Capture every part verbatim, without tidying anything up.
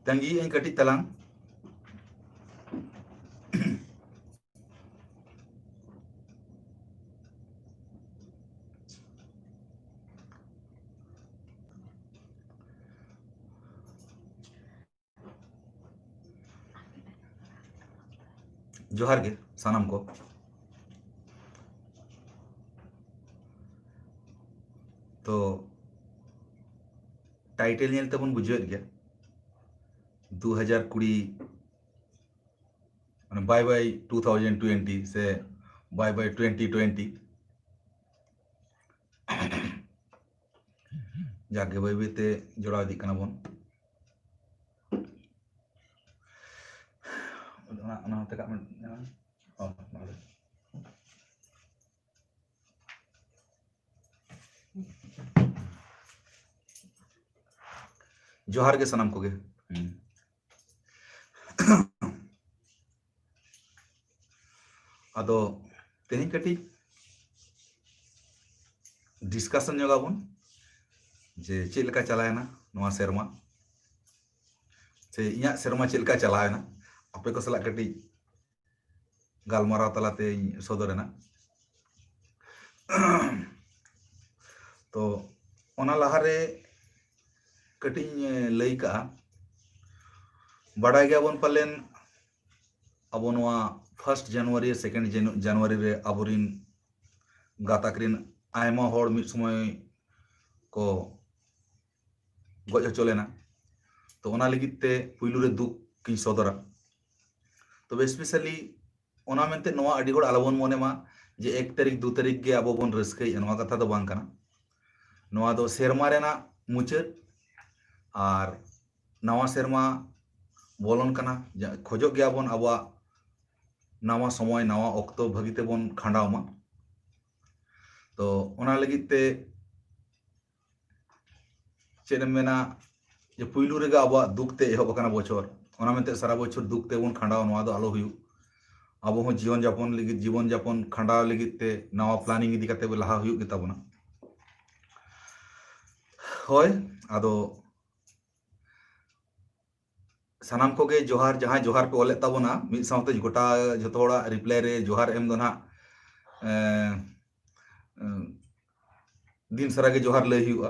ᱛᱟᱺᱜᱤᱭᱮᱫ ᱟᱹᱧ ᱠᱟᱹᱴᱤᱡ ᱛᱟᱞᱟᱝ᱾ ᱡᱚᱦᱟᱨ ᱜᱮ ᱥᱟᱱᱟᱢ ᱠᱚ᱾ ᱛᱚ, ᱴᱟᱭᱴᱮᱞ ᱧᱮᱞ ᱛᱮᱵᱚᱱ ᱵᱩᱡᱷᱟᱹᱣᱮᱫ ᱜᱮᱭᱟ, ᱫᱩ ᱦᱟᱡᱟᱨ ᱠᱩᱲᱤ, ᱢᱟᱱᱮ, bye bye two thousand twenty ᱥᱮ bye bye twenty twenty᱾ ᱡᱟᱠ ᱜᱮ, ᱵᱟᱹᱭ ᱵᱟᱹᱭ ᱛᱮ ᱡᱚᱲᱟᱣ ᱤᱫᱤᱜ ᱠᱟᱱᱟ ᱵᱚᱱ᱾ ᱚᱱᱟ, ᱚᱱᱟ ᱦᱚᱸ ᱛᱮᱠᱟᱜ ᱢᱮ᱾ ᱚ, ᱱᱚᱰᱮ᱾ ᱡᱚᱦᱟᱨ ᱜᱮ ᱥᱟᱱᱟᱢ ᱠᱚᱜᱮ᱾ ᱦᱩᱸ᱾ ᱟᱫᱚ ᱛᱮᱦᱮᱧ ᱠᱟᱹᱴᱤᱡ ᱰᱤᱥᱠᱟᱥᱚᱱ ᱧᱚᱜ ᱟᱵᱚᱱ ᱡᱮ ᱪᱮᱫ ᱞᱮᱠᱟ ᱪᱟᱞᱟᱣᱮᱱᱟ ᱱᱚᱣᱟ ᱥᱮᱨᱢᱟ, ᱥᱮ ᱤᱧᱟᱹᱜ ᱥᱮᱨᱢᱟ ᱪᱮᱫ ᱞᱮᱠᱟ ᱪᱟᱞᱟᱣᱮᱱᱟ, ᱟᱯᱮ ᱠᱚ ᱥᱟᱞᱟᱜ ᱠᱟᱹᱴᱤᱡ ᱜᱟᱞᱢᱟᱨᱟᱣ ᱛᱟᱞᱟᱛᱮᱧ ᱥᱚᱫᱚᱨᱮᱱᱟ᱾ ᱛᱚ, ᱚᱱᱟ ᱞᱟᱦᱟᱨᱮ ᱠᱟᱹᱴᱤᱡ ᱤᱧ ᱞᱟᱹᱭ ᱠᱟᱜᱼᱟ᱾ ᱵᱟᱰᱟᱭ ᱜᱮᱭᱟᱵᱚᱱ ᱯᱟᱞᱮᱱ, ᱟᱵᱚ ᱱᱚᱣᱟ first January, second Janu-, January ᱨᱮ ᱟᱵᱚᱨᱤᱱ ᱜᱟᱛᱟᱠ ᱨᱤᱱ ᱟᱭᱢᱟ ᱦᱚᱲ ᱢᱤᱫ ᱥᱚᱢᱚᱭ ᱠᱚ ᱜᱚᱡ ᱦᱚᱪᱚ ᱞᱮᱱᱟ᱾ ᱛᱚ, ᱚᱱᱟ ᱞᱟᱹᱜᱤᱫ ᱛᱮ ᱯᱩᱭᱞᱩ ᱨᱮ ᱫᱩᱠ ᱤᱧ ᱥᱚᱫᱚᱨᱟ᱾ ᱛᱚᱵᱮ specially ᱚᱱᱟ ᱢᱮᱱᱛᱮ ᱱᱚᱣᱟ ᱟᱹᱰᱤ ᱦᱚᱲ ᱟᱞᱚᱵᱚᱱ ᱢᱚᱱᱮ ᱢᱟ ᱡᱮ ᱮᱠ ᱛᱟᱹᱨᱤᱠᱷ, ᱫᱩ ᱛᱟᱹᱨᱤᱠᱷ ᱜᱮ ᱟᱵᱚ ᱵᱚᱱ ᱨᱟᱹᱥᱠᱟᱹᱭᱮᱫᱼᱟ, ᱱᱚᱣᱟ ᱠᱟᱛᱷᱟ ᱫᱚ ᱵᱟᱝ ᱠᱟᱱᱟ᱾ ᱱᱚᱣᱟ ᱫᱚ ᱥᱮᱨᱢᱟ ᱨᱮᱱᱟᱜ ᱢᱩᱪᱟᱹᱫ ᱟᱨ ᱱᱟᱣᱟ ᱥᱮᱨᱢᱟ ᱵᱚᱞᱚᱱ ᱠᱟᱱᱟ᱾ ᱡᱟ-, ᱠᱷᱚᱡᱚᱜ ᱜᱮᱭᱟᱵᱚᱱ ᱟᱵᱚᱣᱟᱜ ᱱᱟᱣᱟ ᱥᱚᱢᱚᱭ, ᱱᱟᱣᱟ ᱚᱠᱛᱚ ᱵᱷᱟᱹᱜᱤ ᱛᱮᱵᱚᱱ ᱠᱷᱟᱸᱰᱟᱣ ᱢᱟ᱾ ᱛᱚ, ᱚᱱᱟ ᱞᱟᱹᱜᱤᱫ ᱛᱮ ᱪᱮᱫ ᱮᱢ ᱢᱮᱱᱟ, ᱡᱮ ᱯᱩᱭᱞᱩ ᱨᱮᱜᱮ ᱟᱵᱚᱣᱟᱜ ᱫᱩᱠ ᱛᱮ ᱮᱦᱚᱵ ᱟᱠᱟᱱᱟ ᱵᱚᱪᱷᱚᱨ, ᱚᱱᱟ ᱢᱮᱱᱛᱮ ᱥᱟᱨᱟ ᱵᱚᱪᱷᱚᱨ ᱫᱩᱠ ᱛᱮᱵᱚᱱ ᱠᱷᱟᱸᱰᱟᱣ, ᱱᱚᱣᱟ ᱫᱚ ᱟᱞᱚ ᱦᱩᱭᱩᱜ᱾ ᱟᱵᱚ ᱦᱚᱸ ᱡᱤᱭᱚᱱ ᱡᱟᱯᱚᱱ ᱞᱟᱹᱜᱤᱫ, ᱡᱤᱵᱚᱱ ᱡᱟᱯᱚᱱ ᱠᱷᱟᱸᱰᱟᱣ ᱞᱟᱹᱜᱤᱫ ᱛᱮ ᱱᱟᱣᱟ planning ᱤᱫᱤ ᱠᱟᱛᱮ ᱞᱟᱦᱟ ᱦᱩᱭᱩᱜ ᱜᱮᱛᱟᱵᱚᱱᱟ᱾ ᱦᱳᱭ, ᱟᱫᱚ ᱥᱟᱱᱟᱢ ᱠᱚᱜᱮ ᱡᱚᱦᱟᱨ, ᱡᱟᱦᱟᱸᱭ ᱡᱚᱦᱟᱨ ᱯᱮ ᱚᱞᱮᱫ ᱛᱟᱵᱚᱱᱟ, ᱢᱤᱫ ᱥᱟᱶᱛᱮ ᱜᱚᱴᱟ ᱡᱷᱚᱛᱚ ᱦᱚᱲᱟᱜ reply ᱨᱮ ᱡᱚᱦᱟᱨ ᱮᱢ ᱫᱚ ᱱᱟᱦᱟᱜ, ᱮᱸ, ᱮᱸ, ᱫᱤᱱ ᱥᱟᱨᱟ ᱜᱮ ᱡᱚᱦᱟᱨ ᱞᱟᱹᱭ ᱦᱩᱭᱩᱜᱼᱟ᱾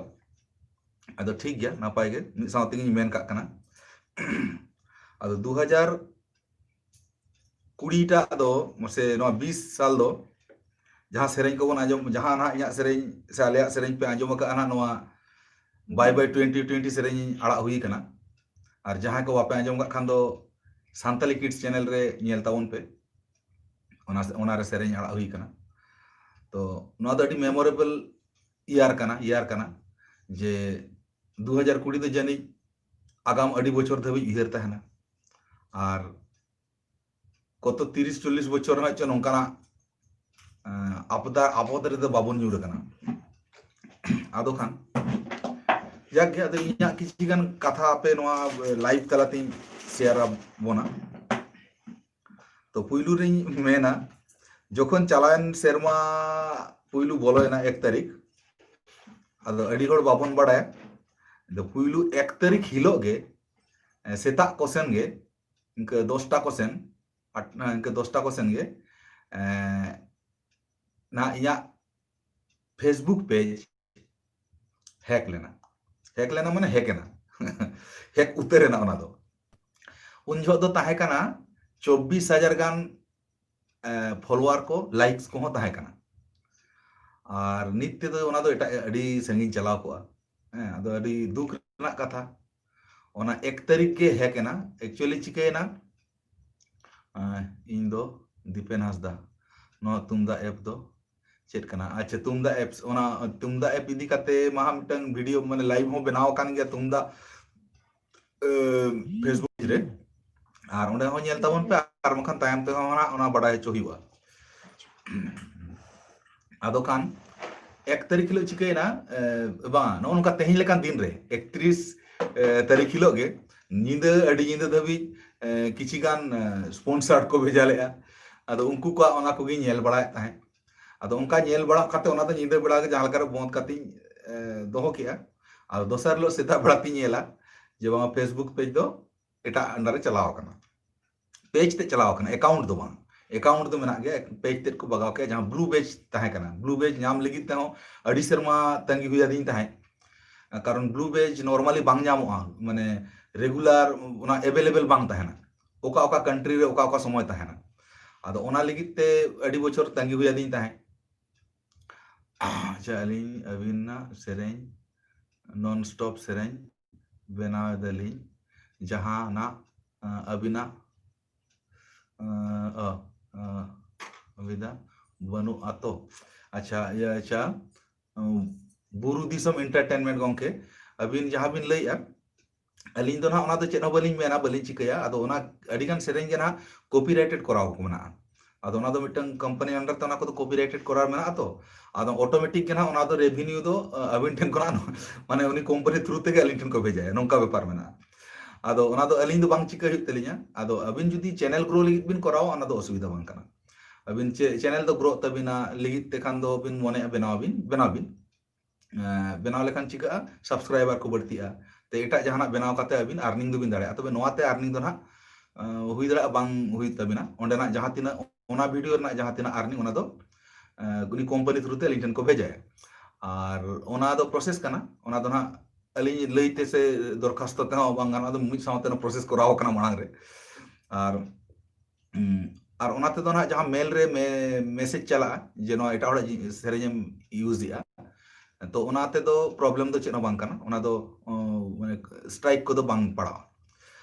ᱟᱫᱚ ᱴᱷᱤᱠ ᱜᱮᱭᱟ, ᱱᱟᱯᱟᱭ ᱜᱮ, ᱢᱤᱫ ᱥᱟᱶ ᱛᱮᱜᱤᱧ ᱢᱮᱱ ᱠᱟᱜ ᱠᱟᱱᱟ᱾ ᱟᱫᱚ ᱫᱩ ᱦᱟᱡᱟᱨ ᱠᱩᱲᱤ ᱴᱟᱜ ᱫᱚ, ᱥᱮ ᱱᱚᱣᱟ ᱵᱤᱥ ᱥᱟᱞ ᱫᱚ, ᱡᱟᱦᱟᱸ ᱥᱮᱨᱮᱧ ᱠᱚᱵᱚᱱ ᱟᱸᱡᱚᱢ, ᱡᱟᱦᱟᱸ ᱱᱟᱦᱟᱜ ᱤᱧᱟᱹᱜ ᱥᱮᱨᱮᱧ ᱥᱮ ᱟᱞᱮᱭᱟᱜ ᱥᱮᱨᱮᱧ ᱯᱮ ᱟᱸᱡᱚᱢ ᱟᱠᱟᱫᱼᱟ ᱱᱟᱦᱟᱜ, ᱱᱚᱣᱟ Bye Bye Twenty Twenty ᱥᱮᱨᱮᱧ ᱟᱲᱟᱜ ᱦᱩᱭ ᱠᱟᱱᱟ᱾ ᱟᱨ ᱡᱟᱦᱟᱸᱭ ᱠᱚ ᱵᱟᱯᱮ ᱟᱸᱡᱚᱢ ᱟᱠᱟᱫ ᱠᱷᱟᱱ ᱫᱚ, ᱥᱟᱱᱛᱟᱞᱤ Kids channel ᱨᱮ ᱧᱮᱞ ᱛᱟᱵᱚᱱ ᱯᱮ, ᱚᱱᱟ, ᱚᱱᱟ ᱨᱮ ᱥᱮᱨᱮᱧ ᱟᱲᱟᱜ ᱦᱩᱭ ᱠᱟᱱᱟ᱾ ᱛᱚ ᱱᱚᱣᱟ ᱫᱚ ᱟᱹᱰᱤ memorable year ᱠᱟᱱᱟ, year ᱠᱟᱱᱟ, ᱡᱮ ᱫᱩ ᱦᱟᱡᱟᱨ ᱠᱩᱲᱤ ᱫᱚ ᱡᱟᱹᱱᱤᱡ ᱟᱜᱟᱢ ᱟᱹᱰᱤ ᱵᱚᱪᱷᱚᱨ ᱫᱷᱟᱹᱵᱤᱡ ᱩᱭᱦᱟᱹᱨ ᱛᱟᱦᱮᱱᱟ᱾ ᱟᱨ ᱜᱚᱛᱚ ᱛᱤᱨᱤᱥ ᱪᱚᱞᱞᱤᱥ ᱵᱚᱪᱷᱚᱨ ᱨᱮᱱᱟᱜ ᱪᱚ ᱱᱚᱝᱠᱟᱱᱟᱜ, ᱮᱸ, ᱟᱯᱫᱟ, ᱟᱯᱚᱫ ᱨᱮᱫᱚ ᱵᱟᱵᱚᱱ ᱧᱩᱨ ᱟᱠᱟᱱᱟ᱾ ᱟᱫᱚ ᱠᱷᱟᱱ ᱡᱟᱠ ᱜᱮ, ᱟᱫᱚ ᱤᱧᱟᱹᱜ ᱠᱤᱪᱷᱤ ᱜᱟᱱ ᱠᱟᱛᱷᱟ ᱟᱯᱮ ᱱᱚᱣᱟ live ᱛᱟᱞᱟᱛᱤᱧ share ᱟᱵᱚᱱᱟ᱾ ᱛᱚ ᱯᱩᱭᱞᱩ ᱨᱤᱧ ᱢᱮᱱᱟ, ᱡᱚᱠᱷᱚᱱ ᱪᱟᱞᱟᱣᱮᱱ ᱥᱮᱨᱢᱟ ᱯᱩᱭᱞᱩ ᱵᱚᱞᱚᱭᱮᱱᱟ ᱮᱠ ᱛᱟᱹᱨᱤᱠᱷ, ᱟᱫᱚ ᱟᱹᱰᱤ ᱦᱚᱲ ᱵᱟᱵᱚᱱ ᱵᱟᱲᱟᱭᱟ, ᱟᱫᱚ ᱯᱩᱭᱞᱩ ᱮᱠ ᱛᱟᱹᱨᱤᱠᱷ ᱦᱤᱞᱳᱜ ᱜᱮ, ᱮ, ᱥᱮᱛᱟᱜ ᱠᱚᱥᱮᱱ ᱜᱮ, ᱤᱱᱠᱟᱹ ᱫᱚᱥᱴᱟ ᱠᱚᱥᱮᱱ, ᱟᱴ-, ᱤᱱᱠᱟᱹ ᱫᱚᱥᱴᱟ ᱠᱚᱥᱮᱱ ᱜᱮ, ᱮ, ᱱᱟ ᱤᱧᱟᱹᱜ Facebook page hack ᱞᱮᱱᱟ᱾ Hack ᱞᱮᱱᱟ ᱢᱟᱱᱮ hack ᱮᱱᱟ᱾ Hack ᱩᱛᱟᱹᱨ ᱮᱱᱟ ᱚᱱᱟ ᱫᱚ᱾ ᱩᱱ ᱡᱚᱦᱚᱜ ᱫᱚ ᱛᱟᱦᱮᱸ ᱠᱟᱱᱟ ᱪᱚᱵᱵᱤᱥ ᱦᱟᱡᱟᱨ ᱜᱟᱱ, ᱮ, follower ᱠᱚ, likes ᱠᱚᱦᱚᱸ ᱛᱟᱦᱮᱸ ᱠᱟᱱᱟ᱾ ᱟᱨ ᱱᱤᱛ ᱛᱮᱫᱚ ᱚᱱᱟ ᱫᱚ ᱮᱴᱟᱜ, ᱟᱹᱰᱤ ᱥᱟᱺᱜᱤᱧ ᱪᱟᱞᱟᱣ ᱠᱚᱜᱼᱟ᱾ ᱦᱮᱸ, ᱟᱫᱚ ᱟᱹᱰᱤ ᱫᱩᱠ ᱨᱮᱱᱟᱜ ᱠᱟᱛᱷᱟ᱾ ᱚᱱᱟ ᱮᱠ ᱛᱟᱹᱨᱤᱠᱷ ᱜᱮ hack ᱮᱱᱟ᱾ Actually ᱪᱤᱠᱟᱹᱭᱮᱱᱟ? ᱮ, ᱤᱧ ᱫᱚ ᱫᱤᱯᱮᱱ ᱦᱟᱸᱥᱫᱟ᱾ ᱱᱚᱣᱟ ᱛᱩᱢᱫᱟᱜ app ᱫᱚ ᱪᱮᱫ ᱠᱟᱱᱟ? ᱟᱪᱪᱷᱟ, ᱛᱩᱢᱫᱟᱜ apps, ᱚᱱᱟ ᱛᱩᱢᱫᱟᱜ app ᱤᱫᱤ ᱠᱟᱛᱮ ᱢᱟ ᱢᱤᱫᱴᱟᱝ video, ᱢᱟᱱᱮ, live ᱦᱚᱸ ᱵᱮᱱᱟᱣ ᱟᱠᱟᱱ ᱜᱮᱭᱟ ᱛᱩᱢᱫᱟᱜ, ᱮ, Facebook ᱨᱮ᱾ ᱟᱨ ᱚᱸᱰᱮ ᱦᱚᱸ ᱧᱮᱞ ᱛᱟᱵᱚᱱ ᱯᱮ, ᱟᱨ ᱵᱟᱝᱠᱷᱟᱱ ᱛᱟᱭᱚᱢ ᱛᱮᱦᱚᱸ ᱚᱱᱟ, ᱚᱱᱟ ᱵᱟᱰᱟᱭ ᱦᱚᱪᱚ ᱦᱩᱭᱩᱜᱼᱟ᱾ ᱟᱫᱚ ᱠᱷᱟᱱ ᱮᱠ ᱛᱟᱹᱨᱤᱠᱷ ᱦᱤᱞᱳᱜ ᱪᱤᱠᱟᱹᱭᱮᱱᱟ, ᱮ, ᱵᱟᱝ, ᱱᱚᱜᱼᱚ ᱱᱚᱝᱠᱟ ᱛᱮᱦᱮᱧ ᱞᱮᱠᱟᱱ ᱫᱤᱱ ᱨᱮ, ᱮᱠᱛᱨᱤᱥ, ᱮ, ᱛᱟᱹᱨᱤᱠᱷ ᱦᱤᱞᱳᱜ ᱜᱮ ᱧᱤᱫᱟᱹ, ᱟᱹᱰᱤ ᱧᱤᱫᱟᱹ ᱫᱷᱟᱹᱵᱤᱡ, ᱮ, ᱠᱤᱪᱷᱤ ᱜᱟᱱ, ᱮ, sponsor ᱠᱚ ᱵᱷᱮᱡᱟ ᱞᱮᱫᱼᱟ᱾ ᱟᱫᱚ ᱩᱱᱠᱩ ᱠᱚᱣᱟᱜ ᱚᱱᱟ ᱠᱚᱜᱮᱧ ᱧᱮᱞ ᱵᱟᱲᱟᱭᱮᱫ ᱛᱟᱦᱮᱸᱫ᱾ ᱟᱫᱚ ᱚᱱᱠᱟ ᱧᱮᱞ ᱵᱟᱲᱟ ᱠᱟᱛᱮ ᱚᱱᱟ ᱫᱚ ᱧᱤᱫᱟᱹ ᱵᱮᱲᱟ ᱜᱮ ᱡᱟᱦᱟᱸ ᱞᱮᱠᱟᱨᱮ ᱵᱚᱸᱫᱽ ᱠᱟᱛᱮᱧ, ᱮ, ᱫᱚᱦᱚ ᱠᱮᱜᱼᱟ᱾ ᱟᱫᱚ ᱫᱚᱥᱟᱨ ᱦᱤᱞᱳᱜ ᱥᱮᱛᱟᱜ ᱵᱮᱲᱟ ᱛᱤᱧ ᱧᱮᱞᱟ ᱡᱮ ᱵᱟᱝᱟ Facebook page ᱫᱚ ᱮᱴᱟᱜ under ᱨᱮ ᱪᱟᱞᱟᱣ ᱟᱠᱟᱱᱟ᱾ Page ᱛᱮ ᱪᱟᱞᱟᱣ ᱟᱠᱟᱱᱟ, account ᱫᱚ ᱵᱟᱝ᱾ Account ᱫᱚ ᱢᱮᱱᱟᱜ ᱜᱮᱭᱟ, page ᱛᱮᱫ ᱠᱚ ᱵᱟᱜᱟᱣ ᱠᱮᱫᱟ, ᱡᱟᱦᱟᱸ blue badge ᱛᱟᱦᱮᱸ ᱠᱟᱱᱟ᱾ Blue badge ᱧᱟᱢ ᱞᱟᱹᱜᱤᱫ ᱛᱮᱦᱚᱸ ᱟᱹᱰᱤ ᱥᱮᱨᱢᱟ ᱛᱟᱺᱜᱤ ᱦᱩᱭ ᱟᱹᱫᱤᱧ ᱛᱟᱦᱮᱸᱫ, ᱠᱟᱨᱚᱱ blue badge normally ᱵᱟᱝ ᱧᱟᱢᱚᱜᱼᱟ, ᱢᱟᱱᱮ regular ᱚᱱᱟ available ᱵᱟᱝ ᱛᱟᱦᱮᱱᱟ, ᱚᱠᱟ ᱚᱠᱟ country ᱨᱮ ᱚᱠᱟ ᱚᱠᱟ ᱥᱚᱢᱚᱭ ᱛᱟᱦᱮᱱᱟ᱾ ᱟᱫᱚ ᱚᱱᱟ ᱞᱟᱹᱜᱤᱫ ᱛᱮ ᱟᱹᱰᱤ ᱵᱚᱪᱷᱚᱨ ᱛᱟᱺᱜᱤ ᱦᱩᱭ ᱟᱹᱫᱤᱧ ᱛᱟᱦᱮᱸᱫ᱾ ᱟᱪᱪᱷᱟ, ᱟᱹᱞᱤᱧ ᱟᱹᱵᱤᱱᱟᱜ ᱥᱮᱨᱮᱧ non stop ᱥᱮᱨᱮᱧ ᱵᱮᱱᱟᱣ ᱮᱫᱟᱞᱤᱧ, ᱡᱟᱦᱟᱱᱟᱜ ᱟᱹᱵᱤᱱᱟᱜ ᱚᱵᱤᱫᱷᱟ ᱵᱟᱹᱱᱩᱜᱼᱟ ᱛᱚ? ᱟᱪᱪᱷᱟ, ᱤᱭᱟᱹ, ᱟᱪᱪᱷᱟ, ᱵᱩᱨᱩ ᱫᱤᱥᱚᱢ entertainment ᱜᱚᱝᱠᱮ, ᱟᱹᱵᱤᱱ ᱡᱟᱦᱟᱸ ᱵᱤᱱ ᱞᱟᱹᱭᱮᱜᱼᱟ, ᱟᱹᱞᱤᱧ ᱫᱚ ᱱᱟᱦᱟᱜ ᱚᱱᱟ ᱫᱚ ᱪᱮᱫ ᱦᱚᱸ ᱵᱟᱹᱞᱤᱧ ᱢᱮᱱᱟ, ᱵᱟᱹᱞᱤᱧ ᱪᱤᱠᱟᱹᱭᱟ᱾ ᱟᱫᱚ ᱚᱱᱟ ᱟᱹᱰᱤᱜᱟᱱ ᱥᱮᱨᱮᱧ ᱜᱮ ᱱᱟᱦᱟᱜ copyrighted ᱠᱚᱨᱟᱣ ᱠᱚ ᱢᱮᱱᱟᱜᱼᱟ᱾ ᱟᱫᱚ ᱚᱱᱟ ᱫᱚ ᱢᱤᱫᱴᱟᱝ company under ᱛᱮ ᱚᱱᱟ ᱠᱚᱫᱚ copyrighted ᱠᱚᱨᱟᱣ ᱢᱮᱱᱟᱜᱼᱟ ᱛᱚ, ᱟᱫᱚ automatic ᱜᱮ ᱱᱟᱦᱟᱜ ᱚᱱᱟ ᱫᱚ revenue ᱫᱚ ᱟᱹᱵᱤᱱ ᱴᱷᱮᱱ ᱠᱷᱚᱱᱟᱜ ᱢᱟᱱᱮ ᱩᱱᱤ company through ᱛᱮᱜᱮ ᱟᱹᱞᱤᱧ ᱴᱷᱮᱱ ᱠᱚ ᱵᱷᱮᱡᱟᱭᱟ, ᱱᱚᱝᱠᱟ ᱵᱮᱯᱟᱨ ᱢᱮᱱᱟᱜᱼᱟ᱾ ᱟᱫᱚ ᱚᱱᱟ ᱫᱚ ᱟᱹᱞᱤᱧ ᱫᱚ ᱵᱟᱝ ᱪᱤᱠᱟᱹ ᱦᱩᱭᱩᱜ ᱛᱟᱹᱞᱤᱧᱟ᱾ ᱟᱫᱚ ᱟᱹᱵᱤᱱ ᱡᱩᱫᱤ channel grow ᱞᱟᱹᱜᱤᱫ ᱵᱤᱱ ᱠᱚᱨᱟᱣᱟ, ᱚᱱᱟ ᱫᱚ ᱚᱥᱩᱵᱤᱫᱷᱟ ᱵᱟᱝ ᱠᱟᱱᱟ᱾ ᱟᱹᱵᱤᱱ ᱪᱮ channel ᱫᱚ growᱜ ᱛᱟᱹᱵᱤᱱᱟ ᱞᱟᱹᱜᱤᱫ ᱛᱮ ᱠᱷᱟᱱ ᱫᱚ ᱵᱤᱱ ᱢᱚᱱᱮᱭᱟ ᱵᱮᱱᱟᱣ ᱵᱤᱱ, ᱵᱮᱱᱟᱣ ᱵᱤᱱ᱾ ᱵᱮᱱᱟᱣ ᱞᱮᱠᱷᱟᱱ ᱪᱤᱠᱟᱹᱜᱼᱟ, subscriber ᱠᱚ ᱵᱟᱹᱲᱛᱤᱜᱼᱟ᱾ ᱛᱮ ᱮᱴᱟᱜ ᱡᱟᱦᱟᱱᱟᱜ ᱵᱮᱱᱟᱣ ᱠᱟᱛᱮ ᱟᱹᱵᱤᱱ earning ᱫᱚᱵᱤᱱ ᱫᱟᱲᱮᱭᱟᱜᱼᱟ᱾ ᱛᱚᱵᱮ ᱱᱚᱣᱟᱛᱮ earning ᱫᱚ ᱱᱟᱦᱟᱜ ᱦᱩᱭ ᱫᱟᱲᱮᱭᱟᱜᱼᱟ ᱵᱟᱝ ᱦᱩᱭᱩᱜ ᱛᱟᱹᱵᱤᱱᱟ᱾ ᱚᱸᱰᱮᱱᱟᱜ ᱡᱟᱦᱟᱸ ᱛᱤᱱᱟᱹᱜ, ᱚᱱᱟ video ᱨᱮᱱᱟᱜ ᱡᱟᱦᱟᱸ ᱛᱤᱱᱟᱹᱜ earning, ᱚᱱᱟ ᱫᱚ ᱩᱱᱤ company through ᱛᱮ ᱟᱹᱞᱤᱧ ᱴᱷᱮᱱ ᱠᱚ ᱵᱷᱮᱡᱟᱭᱟ᱾ ᱟᱨ ᱚᱱᱟ ᱫᱚ process ᱠᱟᱱᱟ, ᱚᱱᱟ ᱫᱚ ᱱᱟᱦᱟᱜ ᱟᱹᱞᱤᱧ ᱞᱟᱹᱭ ᱛᱮ ᱥᱮ ᱫᱚᱨᱠᱷᱟᱥᱛᱚ ᱛᱮᱦᱚᱸ ᱵᱟᱝ ᱜᱟᱱᱚᱜᱼᱟ, ᱟᱫᱚ ᱢᱤᱫ ᱥᱟᱶᱛᱮ ᱚᱱᱟ process ᱠᱚᱨᱟᱣ ᱠᱟᱱᱟ ᱢᱟᱲᱟᱝ ᱨᱮ᱾ ᱟᱨ ᱟᱨ ᱚᱱᱟ ᱛᱮᱫᱚ ᱱᱟᱦᱟᱜ ᱡᱟᱦᱟᱸ mail ᱨᱮ message ᱪᱟᱞᱟᱜᱼᱟ ᱡᱮ ᱱᱚᱣᱟ ᱮᱴᱟᱜ ᱦᱚᱲᱟᱜ ᱥᱮᱨᱮᱧ ᱮᱢ use ᱮᱜᱼᱟ, ᱛᱚ ᱚᱱᱟ ᱛᱮᱫᱚ problem ᱫᱚ ᱪᱮᱫ ᱦᱚᱸ ᱵᱟᱝ ᱠᱟᱱᱟ, ᱚᱱᱟ ᱫᱚ ᱢᱟᱱᱮ strike ᱠᱚᱫᱚ ᱵᱟᱝ ᱯᱟᱲᱟᱣᱟ᱾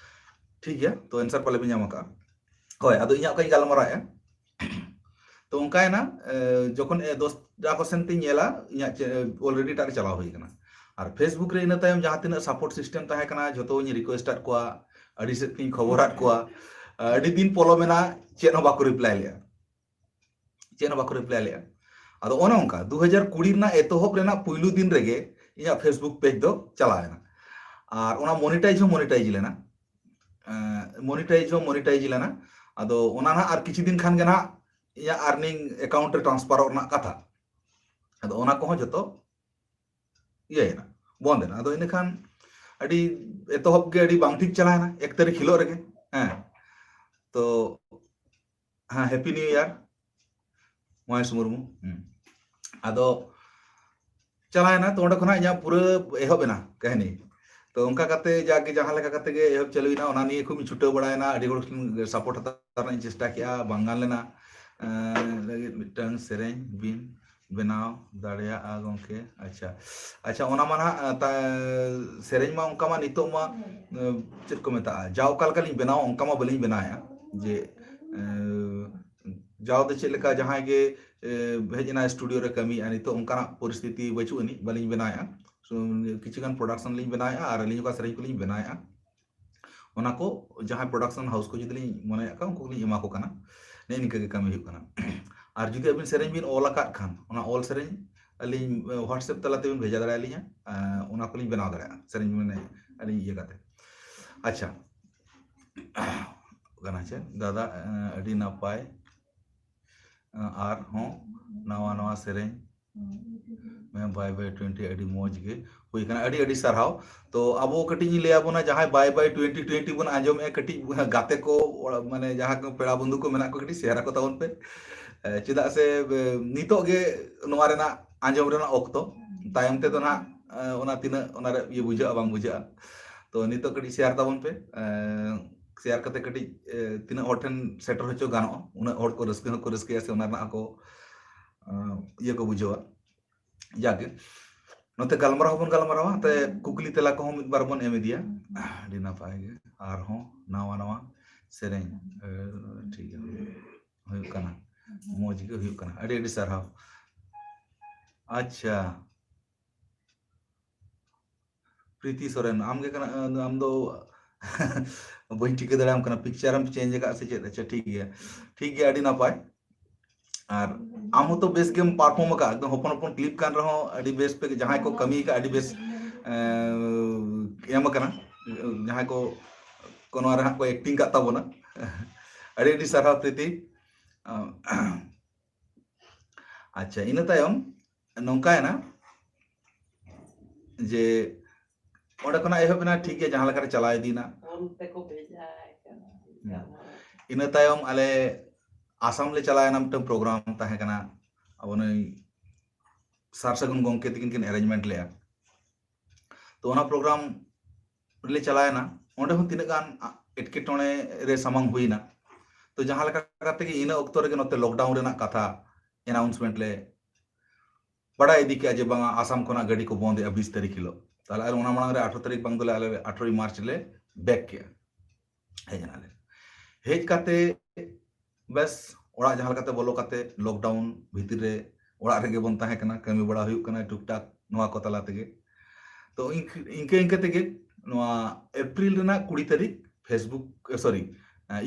ᱴᱷᱤᱠ ᱜᱮᱭᱟ, ᱛᱚ answer ᱯᱟᱞᱮ ᱵᱤᱱ ᱧᱟᱢ ᱟᱠᱟᱫᱼᱟ᱾ ᱦᱳᱭ, ᱟᱫᱚ ᱤᱧᱟᱹᱜ ᱚᱠᱟᱧ ᱜᱟᱞᱢᱟᱨᱟᱣᱮᱫᱼᱟ, ᱛᱚ ᱚᱱᱠᱟᱭᱮᱱᱟ, ᱡᱚᱠᱷᱚᱱ ᱫᱚᱥᱴᱟ ᱠᱚ ᱥᱮᱱ ᱛᱤᱧ ᱧᱮᱞᱟ, ᱤᱧᱟᱹᱜ already ᱮᱴᱟᱜ ᱨᱮ ᱪᱟᱞᱟᱣ ᱦᱩᱭ ᱟᱠᱟᱱᱟ᱾ ᱟᱨ Facebook ᱨᱮ ᱤᱱᱟᱹ ᱛᱟᱭᱚᱢ ᱡᱟᱦᱟᱸ ᱛᱤᱱᱟᱹᱜ support system ᱛᱟᱦᱮᱸ ᱠᱟᱱᱟ, ᱡᱷᱚᱛᱚᱧ request ᱟᱫ ᱠᱚᱣᱟ, ᱟᱹᱰᱤ ᱥᱮᱫ ᱛᱤᱧ ᱠᱷᱚᱵᱚᱨᱟᱫ ᱠᱚᱣᱟ, ᱟᱹᱰᱤ ᱫᱤᱱ ᱯᱚᱞᱚᱢᱮᱱᱟ, ᱪᱮᱫ ᱦᱚᱸ ᱵᱟᱠᱚ reply ᱞᱮᱫᱼᱟ᱾ ᱪᱮᱫ ᱦᱚᱸ ᱵᱟᱠᱚ reply ᱞᱮᱫᱼᱟ᱾ ᱟᱫᱚ ᱚᱱᱮ ᱚᱱᱠᱟ ᱫᱩ ᱦᱟᱡᱟᱨ ᱠᱩᱲᱤ ᱨᱮᱱᱟᱜ ᱮᱛᱚᱦᱚᱵ ᱨᱮᱱᱟᱜ ᱯᱩᱭᱞᱩ ᱫᱤᱱ ᱨᱮᱜᱮ ᱤᱧᱟᱹᱜ Facebook page ᱫᱚ ᱪᱟᱞᱟᱣ ᱮᱱᱟ, ᱟᱨ ᱚᱱᱟ monetize ᱦᱚᱸ monetize ᱞᱮᱱᱟ᱾ monetize ᱦᱚᱸ monetize ᱞᱮᱱᱟ᱾ ᱟᱫᱚ ᱚᱱᱟ ᱱᱟᱦᱟᱜ ᱟᱨ ᱠᱤᱪᱷᱩ ᱫᱤᱱ ᱠᱷᱟᱱ ᱜᱮ ᱱᱟᱦᱟᱜ ᱤᱧᱟᱹᱜ earning account ᱨᱮ transferᱚᱜ ᱨᱮᱱᱟᱜ ᱠᱟᱛᱷᱟ᱾ ᱟᱫᱚ ᱚᱱᱟ ᱠᱚᱦᱚᱸ ᱡᱚᱛᱚ ᱤᱭᱟᱹᱭᱮᱱᱟ, ᱵᱚᱱᱫ ᱮᱱᱟ᱾ ᱟᱫᱚ ᱤᱱᱟᱹᱠᱷᱟᱱ ᱟᱹᱰᱤ ᱮᱛᱚᱦᱚᱵ ᱜᱮ ᱟᱹᱰᱤ ᱵᱟᱝ ᱴᱷᱤᱠ ᱪᱟᱞᱟᱣᱮᱱᱟ, ᱮᱠ ᱛᱟᱹᱨᱤᱠᱷ ᱦᱤᱞᱳᱜ ᱨᱮᱜᱮ᱾ ᱦᱮᱸ, ᱛᱚ ᱦᱮᱸ, happy new year Mahesh Murmu. ᱦᱩᱸ᱾ ᱟᱫᱚ ᱪᱟᱞᱟᱣᱮᱱᱟ, ᱛᱚ ᱚᱸᱰᱮ ᱠᱷᱚᱱᱟᱜ ᱤᱧᱟᱹᱜ ᱯᱩᱨᱟᱹ ᱮᱦᱚᱵ ᱮᱱᱟ ᱠᱟᱹᱦᱱᱤ᱾ ᱛᱚ ᱚᱱᱠᱟ ᱠᱟᱛᱮ ᱡᱟᱜᱮ ᱡᱟᱦᱟᱸ ᱞᱮᱠᱟ ᱠᱟᱛᱮ ᱜᱮ ᱮᱦᱚᱵ ᱪᱟᱹᱞᱩᱭᱮᱱᱟ, ᱚᱱᱟ ᱱᱤᱭᱮ ᱠᱷᱩᱵ ᱤᱧ ᱪᱷᱩᱴᱟᱹᱣ ᱵᱟᱲᱟᱭᱮᱱᱟ, ᱟᱹᱰᱤ ᱦᱚᱲ ᱴᱷᱮᱱ ᱥᱟᱯᱳᱨᱴ ᱦᱟᱛᱟᱣ ᱨᱮᱱᱟᱜ ᱤᱧ ᱪᱮᱥᱴᱟ ᱠᱮᱜᱼᱟ, ᱵᱟᱝ ᱜᱟᱱ ᱞᱮᱱᱟ᱾ ᱮᱸ, ᱞᱟᱹᱜᱤᱫ ᱢᱤᱫᱴᱟᱝ ᱥᱮᱨᱮᱧ ᱵᱤᱱ ᱵᱮᱱᱟᱣ ᱫᱟᱲᱮᱭᱟᱜᱼᱟ ᱜᱚᱢᱠᱮ? ᱟᱪᱪᱷᱟ, ᱟᱪᱪᱷᱟ, ᱚᱱᱟ ᱢᱟ ᱱᱟᱦᱟᱜ, ᱮᱸ, ᱛᱟ-, ᱥᱮᱨᱮᱧ ᱢᱟ ᱚᱱᱠᱟ ᱢᱟ ᱱᱤᱛᱚᱜ ᱢᱟ, ᱮᱸ, ᱪᱮᱫ ᱠᱚ ᱢᱮᱛᱟᱜᱼᱟ, ᱡᱟᱣ ᱚᱠᱟ ᱞᱮᱠᱟ ᱞᱤᱧ ᱵᱮᱱᱟᱣᱟ ᱚᱱᱠᱟ ᱢᱟ ᱵᱟᱹᱞᱤᱧ ᱵᱮᱱᱟᱣᱮᱫᱼᱟ᱾ ᱡᱮ, ᱮᱸ, ᱡᱟᱣ ᱫᱚ ᱪᱮᱫ ᱞᱮᱠᱟ ᱡᱟᱦᱟᱸᱭ ᱜᱮ, ᱮᱸ, ᱦᱮᱡ ᱮᱱᱟ ᱥᱴᱩᱰᱤᱭᱳ ᱨᱮ ᱠᱟᱹᱢᱤᱭᱮᱫᱼᱟ, ᱱᱤᱛᱚᱜ ᱚᱱᱠᱟᱱᱟᱜ ᱯᱚᱨᱤᱥᱛᱷᱤᱛᱤ ᱵᱟᱹᱪᱩᱜ ᱟᱹᱱᱤᱡ, ᱵᱟᱹᱞᱤᱧ ᱵᱮᱱᱟᱣᱮᱫᱼᱟ᱾ ᱥᱩ-, ᱠᱤᱪᱷᱩ ᱜᱟᱱ ᱯᱨᱚᱰᱟᱠᱥᱚᱱ ᱞᱤᱧ ᱵᱮᱱᱟᱣᱮᱫᱼᱟ ᱟᱨ ᱟᱹᱞᱤᱧ ᱚᱠᱟ ᱥᱮᱨᱮᱧ ᱠᱚᱞᱤᱧ ᱵᱮᱱᱟᱣᱮᱫᱼᱟ, ᱚᱱᱟ ᱠᱚ ᱡᱟᱦᱟᱸᱭ ᱯᱨᱚᱰᱟᱠᱥᱚᱱ ᱦᱟᱣᱩᱥ ᱠᱚ ᱡᱩᱫᱤ ᱞᱤᱧ ᱢᱚᱱᱮᱭᱟᱜ ᱠᱷᱟᱱ, ᱩᱱᱠᱩ ᱜᱮᱞᱤᱧ ᱮᱢᱟ ᱠᱚ ᱠᱟᱱᱟ᱾ ᱱᱮᱜᱼᱮ ᱱᱤᱝᱠᱟᱹ ᱜᱮ ᱠᱟᱹᱢᱤ ᱦᱩᱭᱩᱜ ᱠᱟᱱᱟ᱾ ᱟᱨ ᱡᱩᱫᱤ ᱟᱹᱵᱤᱱ ᱥᱮᱨᱮᱧ ᱵᱤᱱ ᱚᱞ ᱟᱠᱟᱫ ᱠᱷᱟᱱ, ᱚᱱᱟ ᱚᱞ ᱥᱮᱨᱮᱧ ᱟᱹᱞᱤᱧ, ᱮ, WhatsApp ᱛᱟᱞᱟ ᱛᱮᱵᱤᱱ ᱵᱷᱮᱡᱟ ᱫᱟᱲᱮᱭᱟᱞᱤᱧᱟ, ᱮ, ᱚᱱᱟ ᱠᱚᱞᱤᱧ ᱵᱮᱱᱟᱣ ᱫᱟᱲᱮᱭᱟᱜᱼᱟ, ᱥᱮᱨᱮᱧ ᱢᱟᱱᱮ ᱟᱹᱞᱤᱧ ᱤᱭᱟᱹ ᱠᱟᱛᱮ᱾ ᱟᱪᱪᱷᱟ, ᱠᱟᱱᱟ ᱪᱮ ᱫᱟᱫᱟ, ᱮ, ᱟᱹᱰᱤ ᱱᱟᱯᱟᱭ, ᱮ, ᱟᱨᱦᱚᱸ ᱱᱟᱣᱟ ᱱᱟᱣᱟ ᱥᱮᱨᱮᱧ ᱢᱮ, ᱵᱟᱭ ᱵᱟᱭ ᱴᱩᱭᱮᱱᱴᱤ, ᱟᱹᱰᱤ ᱢᱚᱡᱽ ᱜᱮ ᱦᱩᱭ ᱠᱟᱱᱟ, ᱟᱹᱰᱤ ᱟᱹᱰᱤ ᱥᱟᱨᱦᱟᱣ᱾ ᱛᱚ ᱟᱵᱚ ᱠᱟᱹᱴᱤᱡ ᱤᱧ ᱞᱟᱹᱭ ᱟᱵᱚᱱᱟ, ᱡᱟᱦᱟᱸᱭ ᱵᱟᱭ ᱵᱟᱭ ᱴᱩᱭᱮᱱᱴᱤ ᱴᱩᱭᱮᱱᱴᱤ ᱵᱚᱱ ᱟᱸᱡᱚᱢᱮᱫᱼᱟ, ᱠᱟᱹᱴᱤᱡ ᱜᱟᱛᱮ ᱠᱚ, ᱚᱲᱟᱜ, ᱢᱟᱱᱮ ᱡᱟᱦᱟᱸ ᱠᱚ ᱯᱮᱲᱟ ᱵᱚᱱᱫᱷᱩ ᱠᱚ ᱢᱮᱱᱟᱜ ᱠᱚ, ᱠᱟᱹᱴᱤᱡ ᱥᱮᱭᱟᱨ ᱟᱠᱚ ᱛᱟᱵᱚᱱ ᱯᱮ᱾ ᱮ, ᱪᱮᱫᱟᱜ ᱥᱮ, ᱮ, ᱱᱤᱛᱚᱜ ᱜᱮ ᱱᱚᱣᱟ ᱨᱮᱱᱟᱜ ᱟᱸᱡᱚᱢ ᱨᱮᱱᱟᱜ ᱚᱠᱛᱚ, ᱛᱟᱭᱚᱢ ᱛᱮᱫᱚ ᱱᱟᱦᱟᱜ, ᱮ, ᱚᱱᱟ ᱛᱤᱱᱟᱹᱜ ᱚᱱᱟᱨᱮ ᱤᱭᱟᱹ ᱵᱩᱡᱷᱟᱹᱜᱼᱟ ᱵᱟᱝ ᱵᱩᱡᱷᱟᱹᱜᱼᱟ᱾ ᱛᱚ ᱱᱤᱛᱚᱜ ᱠᱟᱹᱴᱤᱡ ᱥᱮᱭᱟᱨ ᱛᱟᱵᱚᱱ ᱯᱮ, ᱮ, ᱥᱮᱭᱟᱨ ᱠᱟᱛᱮ ᱠᱟᱹᱴᱤᱡ, ᱮ, ᱛᱤᱱᱟᱹᱜ ᱦᱚᱲ ᱴᱷᱮᱱ ᱥᱮᱴᱮᱨ ᱦᱚᱪᱚ ᱜᱟᱱᱚᱜᱼᱟ, ᱩᱱᱟᱹᱜ ᱦᱚᱲ ᱠᱚ ᱨᱟᱹᱥᱠᱟᱹ ᱦᱚᱸᱠᱚ ᱨᱟᱹᱥᱠᱟᱹᱭᱟ ᱥᱮ ᱚᱱᱟ ᱨᱮᱱᱟᱜ ᱦᱚᱸᱠᱚ, ᱮ, ᱤᱭᱟᱹ ᱠᱚ ᱵᱩᱡᱷᱟᱹᱣᱟ᱾ ᱡᱟᱜᱮ ᱱᱚᱛᱮ ᱜᱟᱞᱢᱟᱨᱟᱣ ᱦᱚᱸᱵᱚᱱ ᱜᱟᱞᱢᱟᱨᱟᱣᱟ, ᱱᱚᱛᱮ ᱠᱩᱠᱞᱤ ᱛᱮᱞᱟ ᱠᱚᱦᱚᱸ ᱢᱤᱫ ᱵᱟᱨ ᱵᱚᱱ ᱮᱢ ᱤᱫᱤᱭᱟ᱾ ᱟᱹᱰᱤ ᱱᱟᱯᱟᱭ ᱜᱮ, ᱟᱨᱦᱚᱸ ᱱᱟᱣᱟ ᱱᱟᱣᱟ ᱥᱮᱨᱮᱧ, ᱮ, ᱴᱷᱤᱠ ᱜᱮᱭᱟ, ᱦᱩᱭᱩᱜ ᱠᱟᱱᱟ, ᱢᱚᱡᱽ ᱜᱮ ᱦᱩᱭᱩᱜ ᱠᱟᱱᱟ, ᱟᱹᱰᱤ ᱟᱹᱰᱤ ᱥᱟᱨᱦᱟᱣ᱾ ᱟᱪᱪᱷᱟ, ᱯᱨᱤᱛᱤ ᱥᱚᱨᱮᱱ, ᱟᱢ ᱜᱮ ᱠᱟᱱᱟ, ᱟᱢ ᱫᱚ ᱵᱟᱹᱧ ᱴᱷᱤᱠᱟᱹ ᱫᱟᱲᱮᱭᱟᱢ ᱠᱟᱱᱟ, ᱯᱤᱠᱪᱟᱨ ᱮᱢ ᱪᱮᱧᱡᱽ ᱟᱠᱟᱫ ᱥᱮ ᱪᱮᱫ? ᱟᱪᱪᱷᱟ, ᱴᱷᱤᱠ ᱜᱮᱭᱟ, ᱴᱷᱤᱠ ᱜᱮᱭᱟ, ᱟᱹᱰᱤ ᱱᱟᱯᱟᱭ᱾ ᱟᱨ ᱟᱢ ᱦᱚᱸᱛᱚ ᱵᱮᱥ ᱜᱮᱢ ᱯᱟᱨᱯᱷᱚᱨᱢ ᱟᱠᱟᱫ, ᱮᱠᱫᱚᱢ ᱦᱚᱯᱚᱱ ᱦᱚᱯᱚᱱ ᱠᱞᱤᱯ ᱠᱟᱱ ᱨᱮᱦᱚᱸ ᱟᱹᱰᱤ ᱵᱮᱥ ᱯᱮ, ᱡᱟᱦᱟᱸᱭ ᱠᱚ ᱠᱟᱹᱢᱤ ᱟᱠᱟᱫ ᱟᱹᱰᱤ ᱵᱮᱥ, ᱮᱸ, ᱮᱢ ᱟᱠᱟᱱᱟ, ᱡᱟᱦᱟᱸᱭ ᱠᱚ, ᱠᱚ ᱱᱚᱣᱟ ᱨᱮ ᱦᱟᱸᱜ ᱠᱚ ᱮᱠᱴᱤᱝ ᱟᱠᱟᱫ ᱛᱟᱵᱚᱱᱟ᱾ ᱟᱹᱰᱤ ᱟᱹᱰᱤ ᱥᱟᱨᱦᱟᱣ ᱯᱨᱤᱛᱤ᱾ ᱟᱪᱪᱷᱟ, ᱤᱱᱟᱹ ᱛᱟᱭᱚᱢ ᱱᱚᱝᱠᱟᱭᱮᱱᱟ, ᱡᱮ ᱚᱸᱰᱮ ᱠᱷᱚᱱᱟᱜ ᱮᱦᱚᱵ ᱮᱱᱟ, ᱴᱷᱤᱠ ᱜᱮᱭᱟ, ᱡᱟᱦᱟᱸ ᱞᱮᱠᱟᱨᱮ ᱪᱟᱞᱟᱣ ᱤᱫᱤᱭᱮᱱᱟ᱾ ᱤᱱᱟᱹ ᱛᱟᱭᱚᱢ ᱟᱞᱮ ᱟᱥᱟᱢ ᱞᱮ ᱪᱟᱞᱟᱣ ᱮᱱᱟ, ᱢᱤᱫᱴᱟᱝ ᱯᱨᱳᱜᱨᱟᱢ ᱛᱟᱦᱮᱸ ᱠᱟᱱᱟ, ᱟᱵᱚ ᱱᱩᱭ ᱥᱟᱨ ᱥᱟᱹᱜᱩᱱ ᱜᱚᱢᱠᱮ ᱛᱟᱹᱠᱤᱱ ᱠᱤᱱ ᱮᱨᱮᱧᱡᱽᱢᱮᱱᱴ ᱞᱮᱜᱼᱟ᱾ ᱛᱚ ᱚᱱᱟ ᱯᱨᱳᱜᱨᱟᱢ ᱨᱮᱞᱮ ᱪᱟᱞᱟᱣ ᱮᱱᱟ, ᱚᱸᱰᱮ ᱦᱚᱸ ᱛᱤᱱᱟᱹᱜ ᱜᱟᱱ ᱮᱴᱠᱮᱴᱚᱬᱮ ᱨᱮ ᱥᱟᱢᱟᱝ ᱦᱩᱭᱱᱟ᱾ ᱛᱚ ᱡᱟᱦᱟᱸ ᱞᱮᱠᱟ ᱠᱟᱛᱮ ᱜᱮ ᱤᱱᱟᱹ ᱚᱠᱛᱚ ᱨᱮᱜᱮ ᱱᱚᱛᱮ ᱞᱚᱠᱰᱟᱣᱩᱱ ᱨᱮᱱᱟᱜ ᱠᱟᱛᱷᱟ ᱟᱱᱟᱣᱩᱱᱥᱢᱮᱱᱴ ᱞᱮ ᱵᱟᱲᱟᱭ ᱤᱫᱤ ᱠᱮᱜᱼᱟ ᱡᱮ ᱵᱟᱝᱟ ᱟᱥᱟᱢ ᱠᱷᱚᱱᱟᱜ ᱜᱟᱹᱰᱤ ᱠᱚ ᱵᱚᱱᱫ ᱮᱜᱼᱟ ᱵᱤᱥ ᱛᱟᱹᱨᱤᱠᱷ ᱦᱤᱞᱳᱜ᱾ ᱛᱟᱦᱞᱮ ᱟᱞᱮ ᱚᱱᱟ ᱢᱟᱲᱟᱝ ᱨᱮ ᱟᱴᱷᱨᱚ ᱛᱟᱹᱨᱤᱠᱷ ᱵᱟᱝ ᱫᱚᱞᱮ ᱟᱞᱮ ᱟᱴᱷᱨᱚᱭ ᱢᱟᱨᱪ ᱞᱮ ᱵᱮᱠ ᱠᱮᱜᱼᱟ, ᱦᱮᱡ ᱮᱱᱟᱞᱮ᱾ ᱦᱮᱡ ᱠᱟᱛᱮ ᱵᱮᱥ ᱚᱲᱟᱜ ᱡᱟᱦᱟᱸ ᱞᱮᱠᱟᱛᱮ ᱵᱚᱞᱚ ᱠᱟᱛᱮ ᱞᱚᱠᱰᱟᱣᱩᱱ ᱵᱷᱤᱛᱤᱨ ᱨᱮ ᱚᱲᱟᱜ ᱨᱮᱜᱮ ᱵᱚᱱ ᱛᱟᱦᱮᱸ ᱠᱟᱱᱟ, ᱠᱟᱹᱢᱤ ᱵᱟᱲᱟ ᱦᱩᱭᱩᱜ ᱠᱟᱱᱟ ᱴᱩᱠ ᱴᱟᱠ ᱱᱚᱣᱟ ᱠᱚ ᱛᱟᱞᱟ ᱛᱮᱜᱮ᱾ ᱛᱚ ᱤᱱᱠᱟᱹ ᱤᱱᱠᱟᱹ ᱤᱱᱠᱟᱹ ᱛᱮᱜᱮ ᱱᱚᱣᱟ ᱮᱯᱨᱤᱞ ᱨᱮᱱᱟᱜ ᱠᱩᱲᱤ ᱛᱟᱹᱨᱤᱠᱷ ᱯᱷᱮᱥᱵᱩᱠ, ᱥᱚᱨᱤ,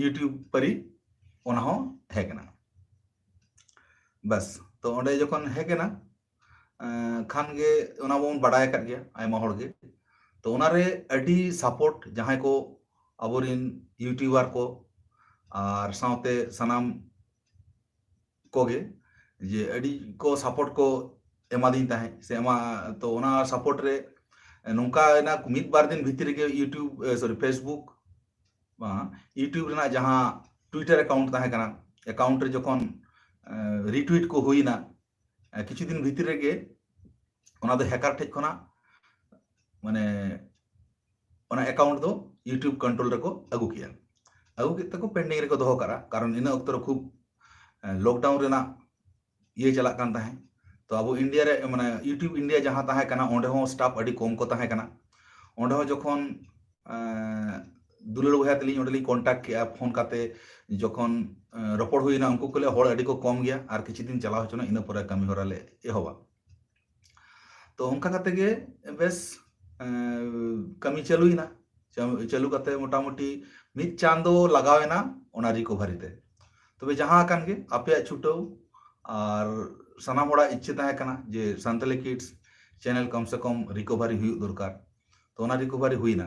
ᱤᱭᱩᱴᱤᱭᱩᱵᱽ ᱯᱟᱹᱨᱤ ᱚᱱᱟ ᱦᱚᱸ ᱦᱮᱡ ᱮᱱᱟ᱾ ᱵᱟᱥ, ᱛᱚ ᱚᱸᱰᱮ ᱡᱚᱠᱷᱚᱱ ᱦᱮᱡ ᱮᱱᱟ, ᱮᱸ, ᱠᱷᱟᱱ ᱜᱮ ᱚᱱᱟ ᱵᱚᱱ ᱵᱟᱰᱟᱭ ᱟᱠᱟᱫ ᱜᱮᱭᱟ ᱟᱭᱢᱟ ᱦᱚᱲ ᱜᱮ᱾ ᱛᱚ ᱚᱱᱟᱨᱮ ᱟᱹᱰᱤ ᱥᱟᱯᱳᱨᱴ ᱡᱟᱦᱟᱸᱭ ᱠᱚ ᱟᱵᱚᱨᱮᱱ ᱤᱭᱩᱴᱤᱭᱩᱵᱟᱨ ᱠᱚ ᱟᱨ ᱥᱟᱶᱛᱮ ᱥᱟᱱᱟᱢ ᱠᱚᱜᱮ ᱡᱮ ᱟᱹᱰᱤ ᱠᱚ ᱥᱟᱯᱳᱨᱴ ᱠᱚ ᱮᱢᱟᱫᱤᱧ ᱛᱟᱦᱮᱸᱫ ᱥᱮ ᱮᱢᱟ, ᱛᱚ ᱚᱱᱟ ᱥᱟᱯᱳᱨᱴ ᱨᱮ ᱱᱚᱝᱠᱟ ᱮᱱᱟ ᱢᱤᱫ ᱵᱟᱨ ᱫᱤᱱ ᱵᱷᱤᱛᱤᱨ ᱨᱮᱜᱮ ᱤᱭᱩᱴᱤᱭᱩᱵᱽ, ᱮ, ᱥᱚᱨᱤ, ᱯᱷᱮᱥᱵᱩᱠ, ᱵᱟᱝ, ᱤᱭᱩᱴᱤᱭᱩᱵᱽ ᱨᱮᱱᱟᱜ ᱡᱟᱦᱟᱸ ᱴᱩᱭᱴᱟᱨ ᱮᱠᱟᱣᱩᱱᱴ ᱛᱟᱦᱮᱸ ᱠᱟᱱᱟ, ᱮᱠᱟᱣᱩᱱᱴ ᱨᱮ ᱡᱚᱠᱷᱚᱱ, ᱮ, ᱨᱤᱴᱩᱭᱤᱴ ᱠᱚ ᱦᱩᱭᱱᱟ, ᱮ, ᱠᱤᱪᱷᱩ ᱫᱤᱱ ᱵᱷᱤᱛᱤᱨ ᱨᱮᱜᱮ ᱚᱱᱟ ᱫᱚ ᱦᱮᱠᱟᱨ ᱴᱷᱮᱡ ᱠᱷᱚᱱᱟᱜ ᱢᱟᱱᱮ ᱚᱱᱟ ᱮᱠᱟᱣᱩᱱᱴ ᱫᱚ ᱤᱭᱩᱴᱤᱭᱩᱵᱽ ᱠᱚᱱᱴᱨᱳᱞ ᱨᱮᱠᱚ ᱟᱹᱜᱩ ᱠᱮᱜᱼᱟ᱾ ᱟᱹᱜᱩ ᱠᱮᱫ ᱛᱮᱠᱚ ᱯᱮᱱᱰᱤᱝ ᱨᱮᱠᱚ ᱫᱚᱦᱚ ᱠᱟᱜᱼᱟ, ᱠᱟᱨᱚᱱ ᱤᱱᱟᱹ ᱚᱠᱛᱚ ᱨᱮ ᱠᱷᱩᱵ, ᱮ, ᱞᱚᱠᱰᱟᱣᱩᱱ ᱨᱮᱱᱟᱜ ᱤᱭᱟᱹ ᱪᱟᱞᱟᱜ ᱠᱟᱱ ᱛᱟᱦᱮᱸᱫ᱾ ᱛᱚ ᱟᱵᱚ ᱤᱱᱰᱤᱭᱟ ᱨᱮ, ᱢᱟᱱᱮ ᱤᱭᱩᱴᱤᱭᱩᱵᱽ ᱤᱱᱰᱤᱭᱟ ᱡᱟᱦᱟᱸ ᱛᱟᱦᱮᱸ ᱠᱟᱱᱟ, ᱚᱸᱰᱮ ᱦᱚᱸ ᱥᱴᱟᱯ ᱟᱹᱰᱤ ᱠᱚᱢ ᱠᱚ ᱛᱟᱦᱮᱸ ᱠᱟᱱᱟ᱾ ᱚᱸᱰᱮ ᱦᱚᱸ ᱡᱚᱠᱷᱚᱱ, ᱮ, ᱫᱩᱞᱟᱹᱲ ᱵᱚᱭᱦᱟ ᱛᱟᱹᱞᱤᱧ ᱚᱸᱰᱮ ᱞᱤᱧ ᱠᱚᱱᱴᱟᱠᱴ ᱠᱮᱜᱼᱟ, ᱯᱷᱳᱱ ᱠᱟᱛᱮ ᱡᱚᱠᱷᱚᱱ, ᱮ, ᱨᱚᱯᱚᱲ ᱦᱩᱭᱱᱟ, ᱩᱱᱠᱩ ᱠᱚ ᱞᱟᱹᱭᱟ ᱦᱚᱲ ᱟᱹᱰᱤ ᱠᱚ ᱠᱚᱢ ᱜᱮᱭᱟ, ᱟᱨ ᱠᱤᱪᱷᱩ ᱫᱤᱱ ᱪᱟᱞᱟᱣ ᱦᱚᱪᱚᱱᱟ, ᱤᱱᱟᱹ ᱯᱚᱨᱮ ᱠᱟᱹᱢᱤ ᱦᱚᱨᱟ ᱞᱮ ᱮᱦᱚᱵᱟ᱾ ᱛᱚ ᱚᱱᱠᱟ ᱠᱟᱛᱮ ᱜᱮ ᱵᱮᱥ, ᱮ, ᱠᱟᱹᱢᱤ ᱪᱟᱹᱞᱩᱭᱮᱱᱟ᱾ ᱪᱟᱹ-, ᱪᱟᱹᱞᱩ ᱠᱟᱛᱮ ᱢᱚᱴᱟᱢᱩᱴᱤ ᱢᱤᱫ ᱪᱟᱸᱫᱚ ᱞᱟᱜᱟᱣ ᱮᱱᱟ ᱚᱱᱟ ᱨᱤᱠᱚᱵᱷᱟᱨᱤ ᱛᱮ᱾ ᱛᱚᱵᱮ ᱡᱟᱦᱟᱸ ᱠᱟᱱ ᱜᱮ ᱟᱯᱮᱭᱟᱜ ᱪᱷᱩᱴᱟᱹᱣ ᱟᱨ ᱥᱟᱱᱟᱢ ᱦᱚᱲᱟᱜ ᱤᱪᱪᱷᱟᱹ ᱛᱟᱦᱮᱸ ᱠᱟᱱᱟ ᱡᱮ ᱥᱟᱱᱛᱟᱞᱤ ᱠᱤᱰᱥ ᱪᱮᱱᱮᱞ ᱠᱚᱢ ᱥᱮ ᱠᱚᱢ ᱨᱤᱠᱚᱵᱷᱟᱨᱤ ᱦᱩᱭᱩᱜ ᱫᱚᱨᱠᱟᱨ᱾ ᱛᱚ ᱚᱱᱟ ᱨᱤᱠᱚᱵᱷᱟᱨᱤ ᱦᱩᱭᱱᱟ,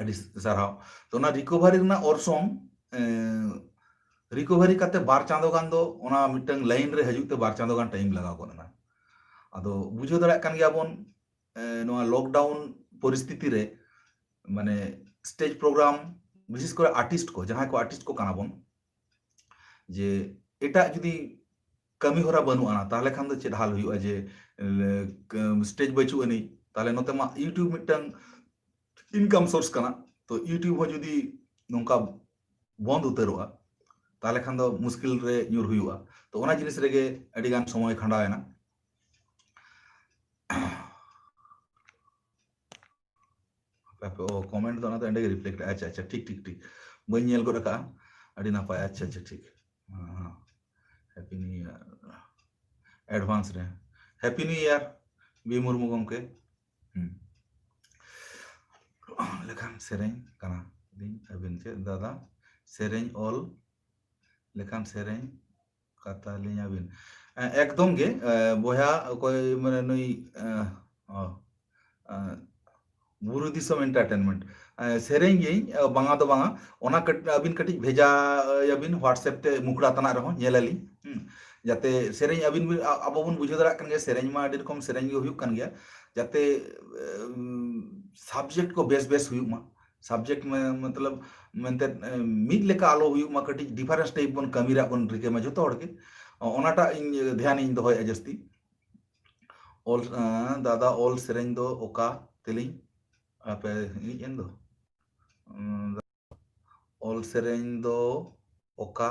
ᱟᱹᱰᱤ ᱥᱟᱨᱦᱟᱣ᱾ ᱛᱚ ᱚᱱᱟ ᱨᱤᱠᱚᱵᱷᱟᱨᱤ ᱨᱮᱱᱟᱜ ᱚᱨᱥᱚᱝ, ᱮ, ᱨᱤᱠᱚᱵᱷᱟᱨᱤ ᱠᱟᱛᱮ ᱵᱟᱨ ᱪᱟᱸᱫᱚ ᱜᱟᱱ ᱫᱚ ᱚᱱᱟ ᱢᱤᱫᱴᱟᱝ ᱞᱟᱭᱤᱱ ᱨᱮ ᱦᱤᱡᱩᱜ ᱛᱮ ᱵᱟᱨ ᱪᱟᱸᱫᱚ ᱜᱟᱱ ᱴᱟᱭᱤᱢ ᱞᱟᱜᱟᱣ ᱜᱚᱫ ᱮᱱᱟ᱾ ᱟᱫᱚ ᱵᱩᱡᱷᱟᱹᱣ ᱫᱟᱲᱮᱭᱟᱜ ᱠᱟᱱ ᱜᱮᱭᱟᱵᱚᱱ, ᱱᱚᱣᱟ ᱞᱚᱠᱰᱟᱣᱩᱱ ᱯᱚᱨᱤᱥᱛᱷᱤᱛᱤ ᱨᱮ ᱢᱟᱱᱮ ᱥᱴᱮᱡᱽ ᱯᱨᱳᱜᱨᱟᱢ, ᱵᱤᱥᱮᱥ ᱠᱚᱨᱮ ᱟᱨᱴᱤᱥᱴ ᱠᱚ, ᱡᱟᱦᱟᱸᱭ ᱠᱚ ᱟᱨᱴᱤᱥᱴ ᱠᱚ ᱠᱟᱱᱟ ᱵᱚᱱ, ᱡᱮ ᱮᱴᱟᱜ ᱡᱩᱫᱤ ᱠᱟᱹᱢᱤ ᱦᱚᱨᱟ ᱵᱟᱹᱱᱩᱜ ᱟᱱᱟ, ᱛᱟᱦᱚᱞᱮ ᱠᱷᱟᱱ ᱫᱚ ᱪᱮᱫ ᱦᱟᱞ ᱦᱩᱭᱩᱜᱼᱟ? ᱡᱮ ᱥᱴᱮᱡᱽ ᱵᱟᱹᱪᱩᱜ ᱟᱹᱱᱤᱡ, ᱛᱟᱦᱚᱞᱮ ᱱᱚᱛᱮ ᱢᱟ YouTube ᱢᱤᱫᱴᱟᱝ ᱤᱱᱠᱟᱢ ᱥᱳᱨᱥ ᱠᱟᱱᱟ, ᱛᱚ YouTube ᱦᱚᱸ ᱡᱩᱫᱤ ᱱᱚᱝᱠᱟ ᱵᱚᱱᱫ ᱩᱛᱟᱹᱨᱚᱜᱼᱟ, ᱛᱟᱦᱚᱞᱮ ᱠᱷᱟᱱ ᱫᱚ ᱢᱩᱥᱠᱤᱞ ᱨᱮ ᱧᱩᱨ ᱦᱩᱭᱩᱜᱼᱟ᱾ ᱛᱚ ᱚᱱᱟ ᱡᱤᱱᱤᱥ ᱨᱮᱜᱮ ᱟᱹᱰᱤ ᱜᱟᱱ ᱥᱚᱢᱚᱭ ᱠᱷᱟᱸᱰᱟᱣ ᱮᱱᱟ᱾ ᱦᱟᱯᱮ, ᱦᱟᱯᱮ, ᱚ, ᱠᱚᱢᱮᱱᱴ ᱫᱚ ᱚᱱᱟ ᱫᱚ ᱮᱸᱰᱮ ᱜᱮ ᱨᱤᱯᱷᱞᱮᱠᱴ᱾ ᱟᱪᱪᱷᱟ, ᱟᱪᱪᱷᱟ, ᱴᱷᱤᱠ, ᱴᱷᱤᱠ, ᱴᱷᱤᱠ, ᱵᱟᱹᱧ ᱧᱮᱞ ᱜᱚᱫ ᱟᱠᱟᱫᱼᱟ᱾ ᱟᱹᱰᱤ ᱱᱟᱯᱟᱭ, ᱟᱪᱪᱷᱟ, ᱟᱪᱪᱷᱟ, ᱴᱷᱤᱠ᱾ ᱦᱮᱯᱤ ᱱᱤᱭᱩ ᱤᱭᱟᱨ ᱮᱰᱵᱷᱟᱱᱥ ᱨᱮ᱾ Happy new year B Murmu ᱜᱚᱢᱠᱮ᱾ ᱦᱩᱸ᱾ ᱞᱮᱠᱷᱟᱱ ᱥᱮᱨᱮᱧ ᱠᱟᱱᱟ ᱞᱤᱧ ᱟᱹᱵᱤᱱ ᱪᱮᱫ ᱫᱟᱫᱟ? ᱥᱮᱨᱮᱧ ᱚᱞ ᱞᱮᱠᱷᱟᱱ ᱥᱮᱨᱮᱧ ᱠᱟᱛᱟ ᱞᱤᱧᱟ ᱵᱤᱱ᱾ ᱮ, ᱮᱠᱫᱚᱢ ᱜᱮ, ᱮ, ᱵᱚᱭᱦᱟ ᱚᱠᱚᱭ ᱢᱟᱱᱮ ᱱᱩᱭ, ᱮ, ᱚ, ᱮ, ᱵᱩᱨᱩ ᱫᱤᱥᱚᱢ ᱮᱱᱴᱟᱨᱴᱮᱱᱢᱮᱱᱴ᱾ ᱮ, ᱥᱮᱨᱮᱧ ᱜᱤᱭᱟᱹᱧ, ᱮ, ᱵᱟᱝᱟ ᱫᱚ ᱵᱟᱝᱟ, ᱚᱱᱟ ᱠᱟᱹᱴ-, ᱟᱹᱵᱤᱱ ᱠᱟᱹᱴᱤᱡ ᱵᱷᱮᱡᱟ, ᱮ, ᱭᱟᱵᱤᱱ WhatsApp ᱛᱮ ᱢᱩᱠᱲᱟ ᱛᱟᱱᱟᱜ ᱨᱮᱦᱚᱸ ᱧᱮᱞ ᱟᱞᱤᱧ᱾ ᱦᱩᱸ᱾ ᱡᱟᱛᱮ ᱥᱮᱨᱮᱧ ᱟᱹᱵᱤᱱ ᱵᱤᱱ, ᱟ-, ᱟᱵᱚ ᱵᱚᱱ ᱵᱩᱡᱷᱟᱹᱣ ᱫᱟᱲᱮᱭᱟᱜ ᱠᱟᱱ ᱜᱮᱭᱟ, ᱥᱮᱨᱮᱧ ᱢᱟ ᱟᱹᱰᱤ ᱨᱚᱠᱚᱢ ᱥᱮᱨᱮᱧ ᱜᱮ ᱦᱩᱭᱩᱜ ᱠᱟᱱ ᱜᱮᱭᱟ, ᱡᱟᱛᱮ, ᱮᱢ, ᱥᱟᱵᱡᱮᱠᱴ ᱠᱚ ᱵᱮᱥ ᱵᱮᱥ ᱦᱩᱭᱩᱜ ᱢᱟ᱾ ᱥᱟᱵᱡᱮᱠᱴ ᱢᱟ-, ᱢᱚᱛᱞᱚᱵ ᱢᱮᱱᱛᱮ, ᱮ, ᱢᱤᱫ ᱞᱮᱠᱟ ᱟᱞᱚ ᱦᱩᱭᱩᱜ ᱢᱟ, ᱠᱟᱹᱴᱤᱡ ᱰᱤᱯᱷᱟᱨᱮᱱᱥ ᱴᱟᱭᱤᱯ ᱵᱚᱱ ᱠᱟᱹᱢᱤ ᱨᱮᱭᱟᱜ ᱵᱚᱱ ᱨᱤᱠᱟᱹᱭ ᱢᱟ ᱡᱷᱚᱛᱚ ᱦᱚᱲ ᱜᱮ᱾ ᱚ-, ᱚᱱᱟᱴᱟᱜ ᱤᱧ ᱫᱷᱮᱭᱟᱱ ᱤᱧ ᱫᱚᱦᱚᱭᱮᱫᱼᱟ ᱡᱟᱹᱥᱛᱤ᱾ ᱚᱞ, ᱮ, ᱫᱟᱫᱟ ᱚᱞ ᱥᱮᱨᱮᱧ ᱫᱚ ᱚᱠᱟ ᱛᱮᱞᱤᱧ, ᱟᱯᱮ ᱦᱤᱡ ᱮᱱ ᱫᱚ? ᱩᱸ, ᱚᱞ ᱥᱮᱨᱮᱧ ᱫᱚ ᱚᱠᱟ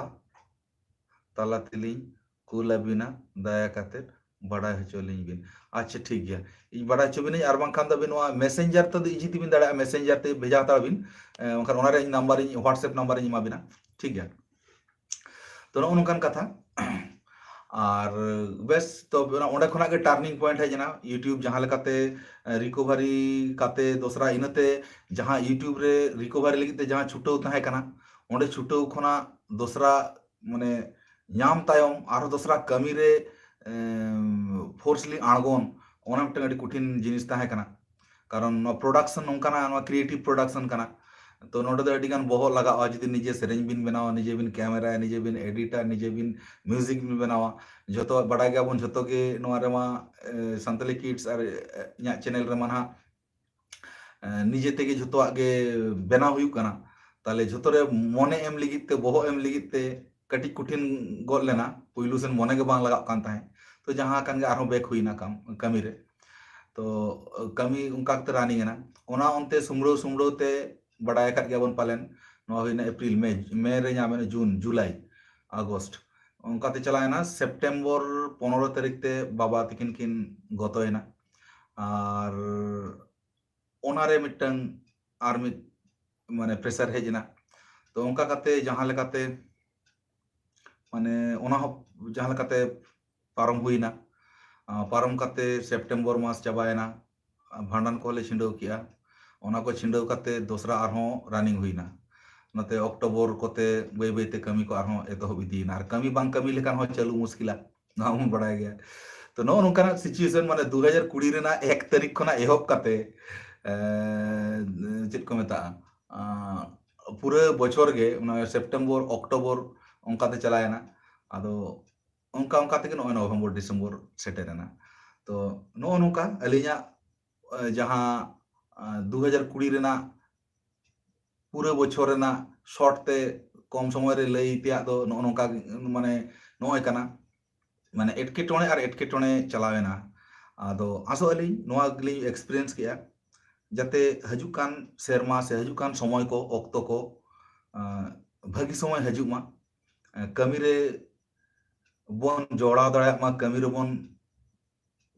ᱛᱟᱞᱟ ᱛᱮᱞᱤᱧ ᱠᱩᱞ ᱟᱹᱵᱤᱱᱟ? ᱫᱟᱭᱟ ᱠᱟᱛᱮᱫ ᱵᱟᱰᱟᱭ ᱦᱚᱪᱚ ᱞᱤᱧ ᱵᱤᱱ᱾ ᱟᱪᱪᱷᱟ, ᱴᱷᱤᱠ ᱜᱮᱭᱟ, ᱤᱧ ᱵᱟᱰᱟᱭ ᱦᱚᱪᱚ ᱵᱤᱱᱟᱹᱧ᱾ ᱟᱨ ᱵᱟᱝᱠᱷᱟᱱ ᱫᱚ ᱟᱹᱵᱤᱱ ᱱᱚᱣᱟ ᱢᱮᱥᱮᱧᱡᱟᱨ ᱛᱮᱫᱚ ᱤᱡᱤ ᱛᱮᱵᱤᱱ ᱫᱟᱲᱮᱭᱟᱜᱼᱟ, ᱢᱮᱥᱮᱧᱡᱟᱨ ᱛᱮ ᱵᱷᱮᱡᱟ ᱦᱟᱛᱟᱲ ᱵᱤᱱ᱾ ᱮ, ᱵᱟᱝᱠᱷᱟᱱ ᱚᱱᱟᱨᱮ ᱤᱧ ᱱᱟᱢᱵᱟᱨ ᱤᱧ, WhatsApp ᱱᱟᱢᱵᱟᱨ ᱤᱧ ᱮᱢᱟ ᱵᱤᱱᱟ᱾ ᱴᱷᱤᱠ ᱜᱮᱭᱟ, ᱛᱚ ᱱᱚᱜᱼᱚ ᱱᱚᱝᱠᱟᱱ ᱠᱟᱛᱷᱟ᱾ ᱟᱨ ᱵᱮᱥ, ᱛᱚ ᱚᱱᱟ, ᱚᱸᱰᱮ ᱠᱷᱚᱱᱟᱜ ᱜᱮ ᱴᱟᱨᱱᱤᱝ ᱯᱚᱭᱮᱱᱴ ᱦᱮᱡ ᱮᱱᱟ᱾ YouTube ᱡᱟᱦᱟᱸ ᱞᱮᱠᱟᱛᱮ, ᱮ, ᱨᱤᱠᱳᱵᱷᱟᱨᱤ ᱠᱟᱛᱮ ᱫᱚᱥᱨᱟ, ᱤᱱᱟᱹᱛᱮ ᱡᱟᱦᱟᱸ YouTube ᱨᱮ ᱨᱤᱠᱳᱵᱷᱟᱨᱤ ᱞᱟᱹᱜᱤᱫ ᱛᱮ ᱡᱟᱦᱟᱸ ᱪᱷᱩᱴᱟᱹᱣ ᱛᱟᱦᱮᱸ ᱠᱟᱱᱟ, ᱚᱸᱰᱮ ᱪᱷᱩᱴᱟᱹᱣ ᱠᱷᱚᱱᱟᱜ ᱫᱚᱥᱨᱟ, ᱢᱟᱱᱮ, ᱧᱟᱢ ᱛᱟᱭᱚᱢ ᱟᱨᱦᱚᱸ ᱫᱚᱥᱨᱟ ᱠᱟᱹᱢᱤ ᱨᱮ, ᱮᱢ, ᱯᱷᱳᱨᱥᱞᱤ ᱟᱬᱜᱚᱱ, ᱚᱱᱟ ᱢᱤᱫᱴᱟᱝ ᱟᱹᱰᱤ ᱠᱚᱴᱷᱤᱱ ᱡᱤᱱᱤᱥ ᱛᱟᱦᱮᱸ ᱠᱟᱱᱟ᱾ ᱠᱟᱨᱚᱱ ᱱᱚᱣᱟ ᱯᱨᱚᱰᱟᱠᱥᱚᱱ ᱱᱚᱝᱠᱟᱱᱟᱜ, ᱱᱚᱣᱟ ᱠᱨᱤᱭᱮᱴᱤᱵᱷ ᱯᱨᱚᱰᱟᱠᱥᱚᱱ ᱠᱟᱱᱟ᱾ ᱛᱚ ᱱᱚᱰᱮ ᱫᱚ ᱟᱹᱰᱤ ᱜᱟᱱ ᱵᱚᱦᱚᱜ ᱞᱟᱜᱟᱜᱼᱟ᱾ ᱡᱩᱫᱤ ᱱᱤᱡᱮ ᱥᱮᱨᱮᱧ ᱵᱤᱱ ᱵᱮᱱᱟᱣᱟ, ᱱᱤᱡᱮ ᱵᱤᱱ ᱠᱮᱢᱮᱨᱟᱭᱟ, ᱱᱤᱡᱮ ᱵᱤᱱ ᱮᱰᱤᱴᱟ, ᱱᱤᱡᱮ ᱵᱤᱱ ᱢᱤᱭᱩᱡᱤᱠ ᱵᱤᱱ ᱵᱮᱱᱟᱣᱟ, ᱡᱚᱛᱚ ᱵᱟᱰᱟᱭ ᱜᱮᱭᱟᱵᱚᱱ, ᱡᱚᱛᱚ ᱜᱮ ᱱᱚᱣᱟ ᱨᱮᱢᱟ ᱥᱟᱱᱛᱟᱞᱤ ᱠᱤᱰᱥ ᱟᱨ ᱤᱧᱟᱹᱜ ᱪᱮᱱᱮᱞ ᱨᱮᱢᱟ ᱱᱟᱦᱟᱜ ᱱᱤᱡᱮ ᱛᱮᱜᱮ ᱡᱷᱚᱛᱚᱣᱟᱜ ᱜᱮ ᱵᱮᱱᱟᱣ ᱦᱩᱭᱩᱜ ᱠᱟᱱᱟ᱾ ᱛᱟᱦᱞᱮ ᱡᱷᱚᱛᱚ ᱨᱮ ᱢᱚᱱᱮ ᱮᱢ ᱞᱟᱹᱜᱤᱫ ᱛᱮ, ᱵᱚᱦᱚᱜ ᱮᱢ ᱞᱟᱹᱜᱤᱫ ᱛᱮ ᱠᱟᱹᱴᱤᱡ ᱠᱚᱴᱷᱤᱱ ᱜᱚᱫ ᱞᱮᱱᱟ᱾ ᱯᱩᱭᱞᱩ ᱥᱮᱱ ᱢᱚᱱᱮ ᱜᱮ ᱵᱟᱝ ᱞᱟᱜᱟᱜ ᱠᱟᱱ ᱛᱟᱦᱮᱸᱫ᱾ ᱛᱚ ᱡᱟᱦᱟᱸ ᱠᱟᱱ ᱜᱮ ᱟᱨᱦᱚᱸ ᱵᱮᱠ ᱦᱩᱭᱱᱟ ᱠᱟᱢ-, ᱠᱟᱹᱢᱤ ᱨᱮ᱾ ᱛᱚ ᱠᱟᱹᱢᱤ ᱚᱱᱠᱟ ᱠᱟᱛᱮ ᱨᱟᱱᱤᱝ ᱮᱱᱟ᱾ ᱚᱱᱟ ᱚᱱᱛᱮ ᱥᱩᱢᱲᱟᱹᱣ ᱥᱩᱢᱲᱟᱹᱣ ᱛᱮ ᱵᱟᱰᱟᱭ ᱟᱠᱟᱫ ᱜᱮᱭᱟᱵᱚᱱ ᱯᱟᱞᱮᱱ, ᱱᱚᱣᱟ ᱦᱩᱭᱱᱟ ᱮᱯᱨᱤᱞ, ᱢᱮ, ᱢᱮ ᱨᱮ ᱧᱟᱢ ᱮᱱᱟ, ᱡᱩᱱ, ᱡᱩᱞᱟᱭ, ᱟᱜᱚᱥᱴ, ᱚᱱᱠᱟᱛᱮ ᱪᱟᱞᱟᱣ ᱮᱱᱟ᱾ ᱥᱮᱯᱴᱮᱢᱵᱚᱨ ᱯᱚᱱᱨᱚ ᱛᱟᱹᱨᱤᱠᱷ ᱛᱮ ᱵᱟᱵᱟ ᱛᱟᱹᱠᱤᱱ ᱠᱤᱱ ᱜᱚᱛᱚᱭᱮᱱᱟ᱾ ᱟᱨ ᱚᱱᱟᱨᱮ ᱢᱤᱫᱴᱟᱝ ᱟᱨ ᱢᱤᱫ ᱢᱟᱱᱮ ᱯᱨᱮᱥᱟᱨ ᱦᱮᱡ ᱮᱱᱟ᱾ ᱛᱚ ᱚᱱᱠᱟ ᱠᱟᱛᱮ ᱡᱟᱦᱟᱸ ᱞᱮᱠᱟᱛᱮ ᱢᱟᱱᱮ ᱚᱱᱟ ᱦᱚᱸ ᱡᱟᱦᱟᱸ ᱞᱮᱠᱟᱛᱮ ᱯᱟᱨᱚᱢ ᱦᱩᱭᱱᱟ᱾ ᱟᱨ ᱯᱟᱨᱚᱢ ᱠᱟᱛᱮ ᱥᱮᱯᱴᱮᱢᱵᱚᱨ ᱢᱟᱥ ᱪᱟᱵᱟᱭᱮᱱᱟ, ᱵᱷᱟᱸᱰᱟᱱ ᱠᱚᱞᱮ ᱪᱷᱤᱸᱰᱟᱹᱣ ᱠᱮᱜᱼᱟ᱾ ᱚᱱᱟ ᱠᱚ ᱪᱷᱤᱸᱰᱟᱹᱣ ᱠᱟᱛᱮ ᱫᱚᱥᱨᱟ ᱟᱨᱦᱚᱸ ᱨᱟᱱᱤᱝ ᱦᱩᱭᱱᱟ᱾ ᱱᱚᱛᱮ ᱚᱠᱴᱳᱵᱚᱨ ᱠᱚᱛᱮ ᱵᱟᱹᱭ ᱵᱟᱹᱭᱛᱮ ᱠᱟᱹᱢᱤ ᱠᱚ ᱟᱨᱦᱚᱸ ᱮᱛᱚᱦᱚᱵ ᱤᱫᱤᱭᱮᱱᱟ᱾ ᱟᱨ ᱠᱟᱹᱢᱤ ᱵᱟᱝ ᱠᱟᱹᱢᱤ ᱞᱮᱠᱷᱟᱱ ᱦᱚᱸ ᱪᱟᱹᱞᱩ ᱢᱩᱥᱠᱤᱞᱟ, ᱱᱚᱣᱟ ᱵᱚᱱ ᱵᱟᱲᱟᱭ ᱜᱮᱭᱟ᱾ ᱛᱚ ᱱᱚᱜᱼᱚ ᱱᱚᱝᱠᱟᱱᱟᱜ ᱥᱤᱪᱩᱭᱮᱥᱚᱱ, ᱢᱟᱱᱮ ᱫᱩ ᱦᱟᱡᱟᱨ ᱠᱩᱲᱤ ᱨᱮᱱᱟᱜ ᱮᱠ ᱛᱟᱹᱨᱤᱠᱷ ᱠᱷᱚᱱᱟᱜ ᱮᱦᱚᱵ ᱠᱟᱛᱮ, ᱮ, ᱪᱮᱫ ᱠᱚ ᱢᱮᱛᱟᱜᱼᱟ, ᱟ, ᱯᱩᱨᱟᱹ ᱵᱚᱪᱷᱚᱨ ᱜᱮ, ᱚᱱᱟ ᱥᱮᱯᱴᱮᱢᱵᱚᱨ, ᱚᱠᱴᱳᱵᱚᱨ ᱚᱱᱠᱟᱛᱮ ᱪᱟᱞᱟᱣᱮᱱᱟ᱾ ᱟᱫᱚ ᱚᱱᱠᱟ ᱚᱱᱠᱟ ᱛᱮᱜᱮ ᱱᱚᱜᱼᱚᱭ ᱱᱚᱵᱷᱮᱢᱵᱚᱨ, ᱰᱤᱥᱮᱢᱵᱚᱨ ᱥᱮᱴᱮᱨᱮᱱᱟ᱾ ᱛᱚ ᱱᱚᱜᱼᱚ ᱱᱚᱝᱠᱟ ᱟᱹᱞᱤᱧᱟᱜ, ᱮ, ᱡᱟᱦᱟᱸ, ᱟ, ᱫᱩ ᱦᱟᱡᱟᱨ ᱠᱩᱲᱤ ᱨᱮᱱᱟᱜ ᱯᱩᱨᱟᱹ ᱵᱚᱪᱷᱚᱨ ᱨᱮᱱᱟᱜ ᱥᱚᱨᱴ ᱛᱮ ᱠᱚᱢ ᱥᱚᱢᱚᱭ ᱨᱮ ᱞᱟᱹᱭ ᱛᱮᱭᱟᱜ ᱫᱚ ᱱᱚᱜᱼᱚ ᱱᱚᱝᱠᱟ, ᱢᱟᱱᱮ ᱱᱚᱜᱼᱚᱭ ᱠᱟᱱᱟ, ᱢᱟᱱᱮ ᱮᱴᱠᱮᱴᱚᱬᱮ ᱟᱨ ᱮᱴᱠᱮᱴᱚᱬᱮ ᱪᱟᱞᱟᱣᱮᱱᱟ᱾ ᱟᱫᱚ ᱟᱥᱚᱜ ᱟᱹᱞᱤᱧ ᱱᱚᱣᱟ ᱜᱮᱞᱤᱧ ᱮᱠᱥᱯᱤᱨᱤᱭᱮᱱᱥ ᱠᱮᱜᱼᱟ, ᱡᱟᱛᱮ ᱦᱤᱡᱩᱜ ᱠᱟᱱ ᱥᱮᱨᱢᱟ ᱥᱮ ᱦᱤᱡᱩᱜ ᱠᱟᱱ ᱥᱚᱢᱚᱭ ᱠᱚ, ᱚᱠᱛᱚ ᱠᱚ, ᱟᱸ, ᱵᱷᱟᱹᱜᱤ ᱥᱚᱢᱚᱭ ᱦᱤᱡᱩᱜ ᱢᱟ᱾ ᱟᱸ, ᱠᱟᱹᱢᱤ ᱨᱮ ᱵᱚᱱ ᱡᱚᱲᱟᱣ ᱫᱟᱲᱮᱭᱟᱜ ᱢᱟ, ᱠᱟᱹᱢᱤ ᱨᱮᱵᱚᱱ,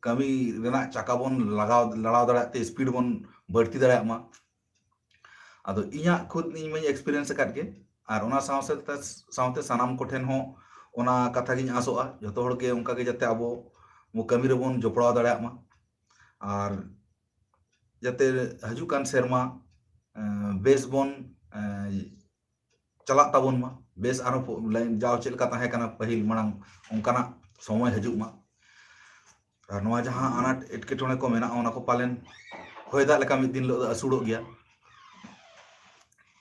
ᱠᱟᱹᱢᱤ ᱨᱮᱱᱟᱜ ᱪᱟᱠᱟ ᱵᱚᱱ ᱞᱟᱜᱟᱣ, ᱞᱟᱲᱟᱣ ᱫᱟᱲᱮᱭᱟᱜ ᱛᱮ ᱥᱯᱤᱰ ᱵᱚᱱ ᱵᱟᱹᱲᱛᱤ ᱫᱟᱲᱮᱭᱟᱜ ᱢᱟ᱾ ᱟᱫᱚ ᱤᱧᱟᱹᱜ ᱠᱷᱩᱫ ᱤᱧ ᱢᱟᱧ ᱮᱠᱥᱯᱤᱨᱤᱭᱮᱱᱥ ᱟᱠᱟᱫ ᱜᱮ, ᱟᱨ ᱚᱱᱟ ᱥᱟᱶ ᱥᱟᱶᱛᱮ, ᱥᱟᱶᱛᱮ ᱥᱟᱱᱟᱢ ᱠᱚᱴᱷᱮᱱ ᱦᱚᱸ ᱚᱱᱟ ᱠᱟᱛᱷᱟ ᱜᱤᱧ ᱟᱥᱚᱜᱼᱟ, ᱡᱚᱛᱚ ᱦᱚᱲ ᱜᱮ ᱚᱱᱠᱟ ᱜᱮ ᱡᱟᱛᱮ ᱟᱵᱚ ᱠᱟᱹᱢᱤ ᱨᱮᱵᱚᱱ ᱡᱚᱯᱲᱟᱣ ᱫᱟᱲᱮᱭᱟᱜ ᱢᱟ᱾ ᱟᱨ ᱡᱟᱛᱮ ᱦᱤᱡᱩᱜ ᱠᱟᱱ ᱥᱮᱨᱢᱟ, ᱮᱸ, ᱵᱮᱥ ᱵᱚᱱ, ᱮᱸ, ᱪᱟᱞᱟᱜ ᱛᱟᱵᱚᱱ ᱢᱟ, ᱵᱮᱥ ᱟᱨᱦᱚᱸ ᱯᱚ-, ᱞᱟᱭᱤᱱ ᱡᱟᱣ ᱪᱮᱫ ᱞᱮᱠᱟ ᱛᱟᱦᱮᱸ ᱠᱟᱱᱟ ᱯᱟᱹᱦᱤᱞ ᱢᱟᱲᱟᱝ, ᱚᱱᱠᱟᱱᱟᱜ ᱥᱚᱢᱚᱭ ᱦᱤᱡᱩᱜ ᱢᱟ᱾ ᱟᱨ ᱱᱚᱣᱟ ᱡᱟᱦᱟᱸ ᱟᱱᱟᱴ ᱮᱴᱠᱮᱴᱚᱬᱮ ᱠᱚ ᱢᱮᱱᱟᱜᱼᱟ, ᱚᱱᱟ ᱠᱚ ᱯᱟᱞᱮᱱ ᱦᱚᱭ ᱫᱟᱜ ᱞᱮᱠᱟ ᱢᱤᱫ ᱫᱤᱱ ᱦᱤᱞᱳᱜ ᱫᱚ ᱟᱹᱥᱩᱲᱚᱜ ᱜᱮᱭᱟ᱾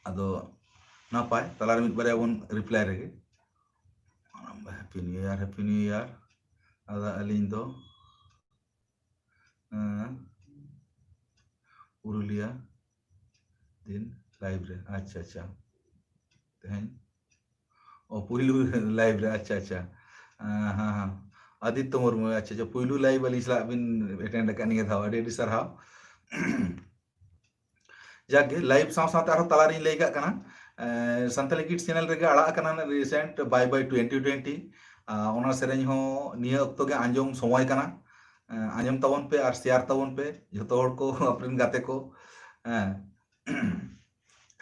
ᱟᱫᱚ ᱱᱟᱯᱟᱭ, ᱛᱟᱞᱟᱨᱮ ᱢᱤᱫ ᱵᱟᱨᱭᱟ ᱵᱚᱱ ᱨᱤᱯᱞᱟᱭ ᱨᱮᱜᱮ᱾ Happy new year, happy new year. ᱟᱫᱚ ᱟᱹᱞᱤᱧ ᱫᱚ ᱮᱸ, ᱯᱩᱨᱩᱞᱤᱭᱟ ᱫᱤᱱ ᱞᱟᱭᱤᱵᱷ ᱨᱮ᱾ ᱟᱪᱪᱷᱟ, ᱟᱪᱪᱷᱟ, ᱛᱮᱦᱮᱧ, ᱚ, ᱯᱩᱭᱞᱩ ᱞᱟᱭᱤᱵᱷ ᱨᱮ᱾ ᱟᱪᱪᱷᱟ, ᱟᱪᱪᱷᱟ, ᱦᱮᱸ, ᱦᱮᱸ, ᱦᱮᱸ᱾ ᱟᱫᱤᱛᱛᱚ ᱢᱩᱨᱢᱩ, ᱟᱪᱪᱷᱟ, ᱟᱪᱪᱷᱟ, ᱯᱩᱭᱞᱩ ᱞᱟᱭᱤᱵᱷ ᱟᱹᱞᱤᱧ ᱥᱟᱞᱟᱜ ᱵᱤᱱ ᱮᱴᱮᱱᱰ ᱟᱠᱟᱫ ᱱᱤᱭᱟᱹ ᱫᱷᱟᱣ, ᱟᱹᱰᱤ ᱟᱹᱰᱤ ᱥᱟᱨᱦᱟᱣ᱾ ᱡᱟᱠ ᱜᱮ, ᱞᱟᱭᱤᱵᱷ ᱥᱟᱶ ᱥᱟᱶᱛᱮ ᱟᱨᱦᱚᱸ ᱛᱟᱞᱟᱨᱤᱧ ᱞᱟᱹᱭ ᱠᱟᱜ ᱠᱟᱱᱟ, ᱮᱸ, ᱥᱟᱱᱛᱟᱞᱤ ᱠᱤᱰᱥ ᱪᱮᱱᱮᱞ ᱨᱮᱜᱮ ᱟᱲᱟᱜ ᱟᱠᱟᱱᱟ ᱨᱤᱥᱮᱱᱴ ᱵᱟᱭ ᱵᱟᱭ ᱴᱩᱭᱮᱱᱴᱤ ᱴᱩᱭᱮᱱᱴᱤ᱾ ᱟᱸ, ᱚᱱᱟ ᱥᱮᱨᱮᱧ ᱦᱚᱸ ᱱᱤᱭᱟᱹ ᱚᱠᱛᱚ ᱜᱮ ᱟᱸᱡᱚᱢ ᱥᱚᱢᱚᱭ ᱠᱟᱱᱟ᱾ ᱮᱸ, ᱟᱸᱡᱚᱢ ᱛᱟᱵᱚᱱ ᱯᱮ ᱟᱨ ᱥᱮᱭᱟᱨ ᱛᱟᱵᱚᱱ ᱯᱮ ᱡᱷᱚᱛᱚ ᱦᱚᱲ ᱠᱚ, ᱟᱯᱮᱨᱮᱱ ᱜᱟᱛᱮ ᱠᱚ, ᱦᱮᱸ,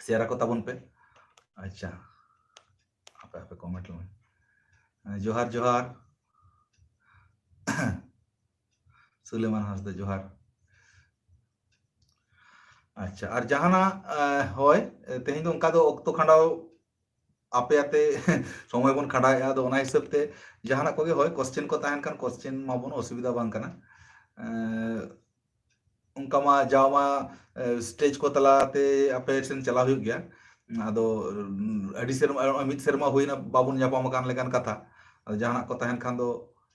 ᱥᱮᱭᱟᱨ ᱟᱠᱚ ᱛᱟᱵᱚᱱ ᱯᱮ᱾ ᱟᱪᱪᱷᱟ, ᱟᱯᱮ, ᱟᱯᱮ ᱠᱚᱢᱮᱱᱴ ᱞᱮ᱾ ᱦᱮᱸ, ᱡᱚᱦᱟᱨ, ᱡᱚᱦᱟᱨ᱾ ᱥᱩᱞᱮᱢᱟᱱ ᱦᱟᱸᱥᱫᱟ, ᱡᱚᱦᱟᱨ᱾ ᱟᱪᱪᱷᱟ, ᱟᱨ ᱡᱟᱦᱟᱱᱟᱜ, ᱮ, ᱦᱳᱭ, ᱮ, ᱛᱮᱦᱮᱧ ᱫᱚ ᱚᱱᱠᱟ ᱫᱚ ᱚᱠᱛᱚ ᱠᱷᱟᱸᱰᱟᱣ ᱟᱯᱮ ᱟᱛᱮ ᱥᱚᱢᱚᱭ ᱵᱚᱱ ᱠᱷᱟᱸᱰᱟᱣᱮᱫᱼᱟ᱾ ᱟᱫᱚ ᱚᱱᱟ ᱦᱤᱥᱟᱹᱵ ᱛᱮ ᱡᱟᱦᱟᱱᱟᱜ ᱠᱚᱜᱮ, ᱦᱳᱭ, ᱠᱚᱥᱪᱮᱱ ᱠᱚ ᱛᱟᱦᱮᱱ ᱠᱷᱟᱱ ᱠᱚᱥᱪᱮᱱ ᱢᱟᱵᱚᱱ, ᱚᱥᱩᱵᱤᱫᱷᱟ ᱵᱟᱝ ᱠᱟᱱᱟ᱾ ᱮ, ᱚᱱᱠᱟ ᱢᱟ ᱡᱟᱣ ᱢᱟ, ᱮ, ᱥᱴᱮᱡ ᱠᱚ ᱛᱟᱞᱟᱛᱮ ᱟᱯᱮ ᱥᱮᱱ ᱪᱟᱞᱟᱣ ᱦᱩᱭᱩᱜ ᱜᱮᱭᱟ᱾ ᱟᱫᱚ, ᱩᱢ, ᱟᱹᱰᱤ ᱥᱮᱨᱢᱟ, ᱢᱤᱫ ᱥᱮᱨᱢᱟ ᱦᱩᱭᱱᱟ ᱵᱟᱵᱚᱱ ᱧᱟᱯᱟᱢ ᱟᱠᱟᱱ ᱞᱮᱠᱟᱱ ᱠᱟᱛᱷᱟ᱾ ᱟᱫᱚ ᱡᱟᱦᱟᱱᱟᱜ ᱠᱚ ᱛᱟᱦᱮᱱ ᱠᱷᱟᱱ ᱫᱚ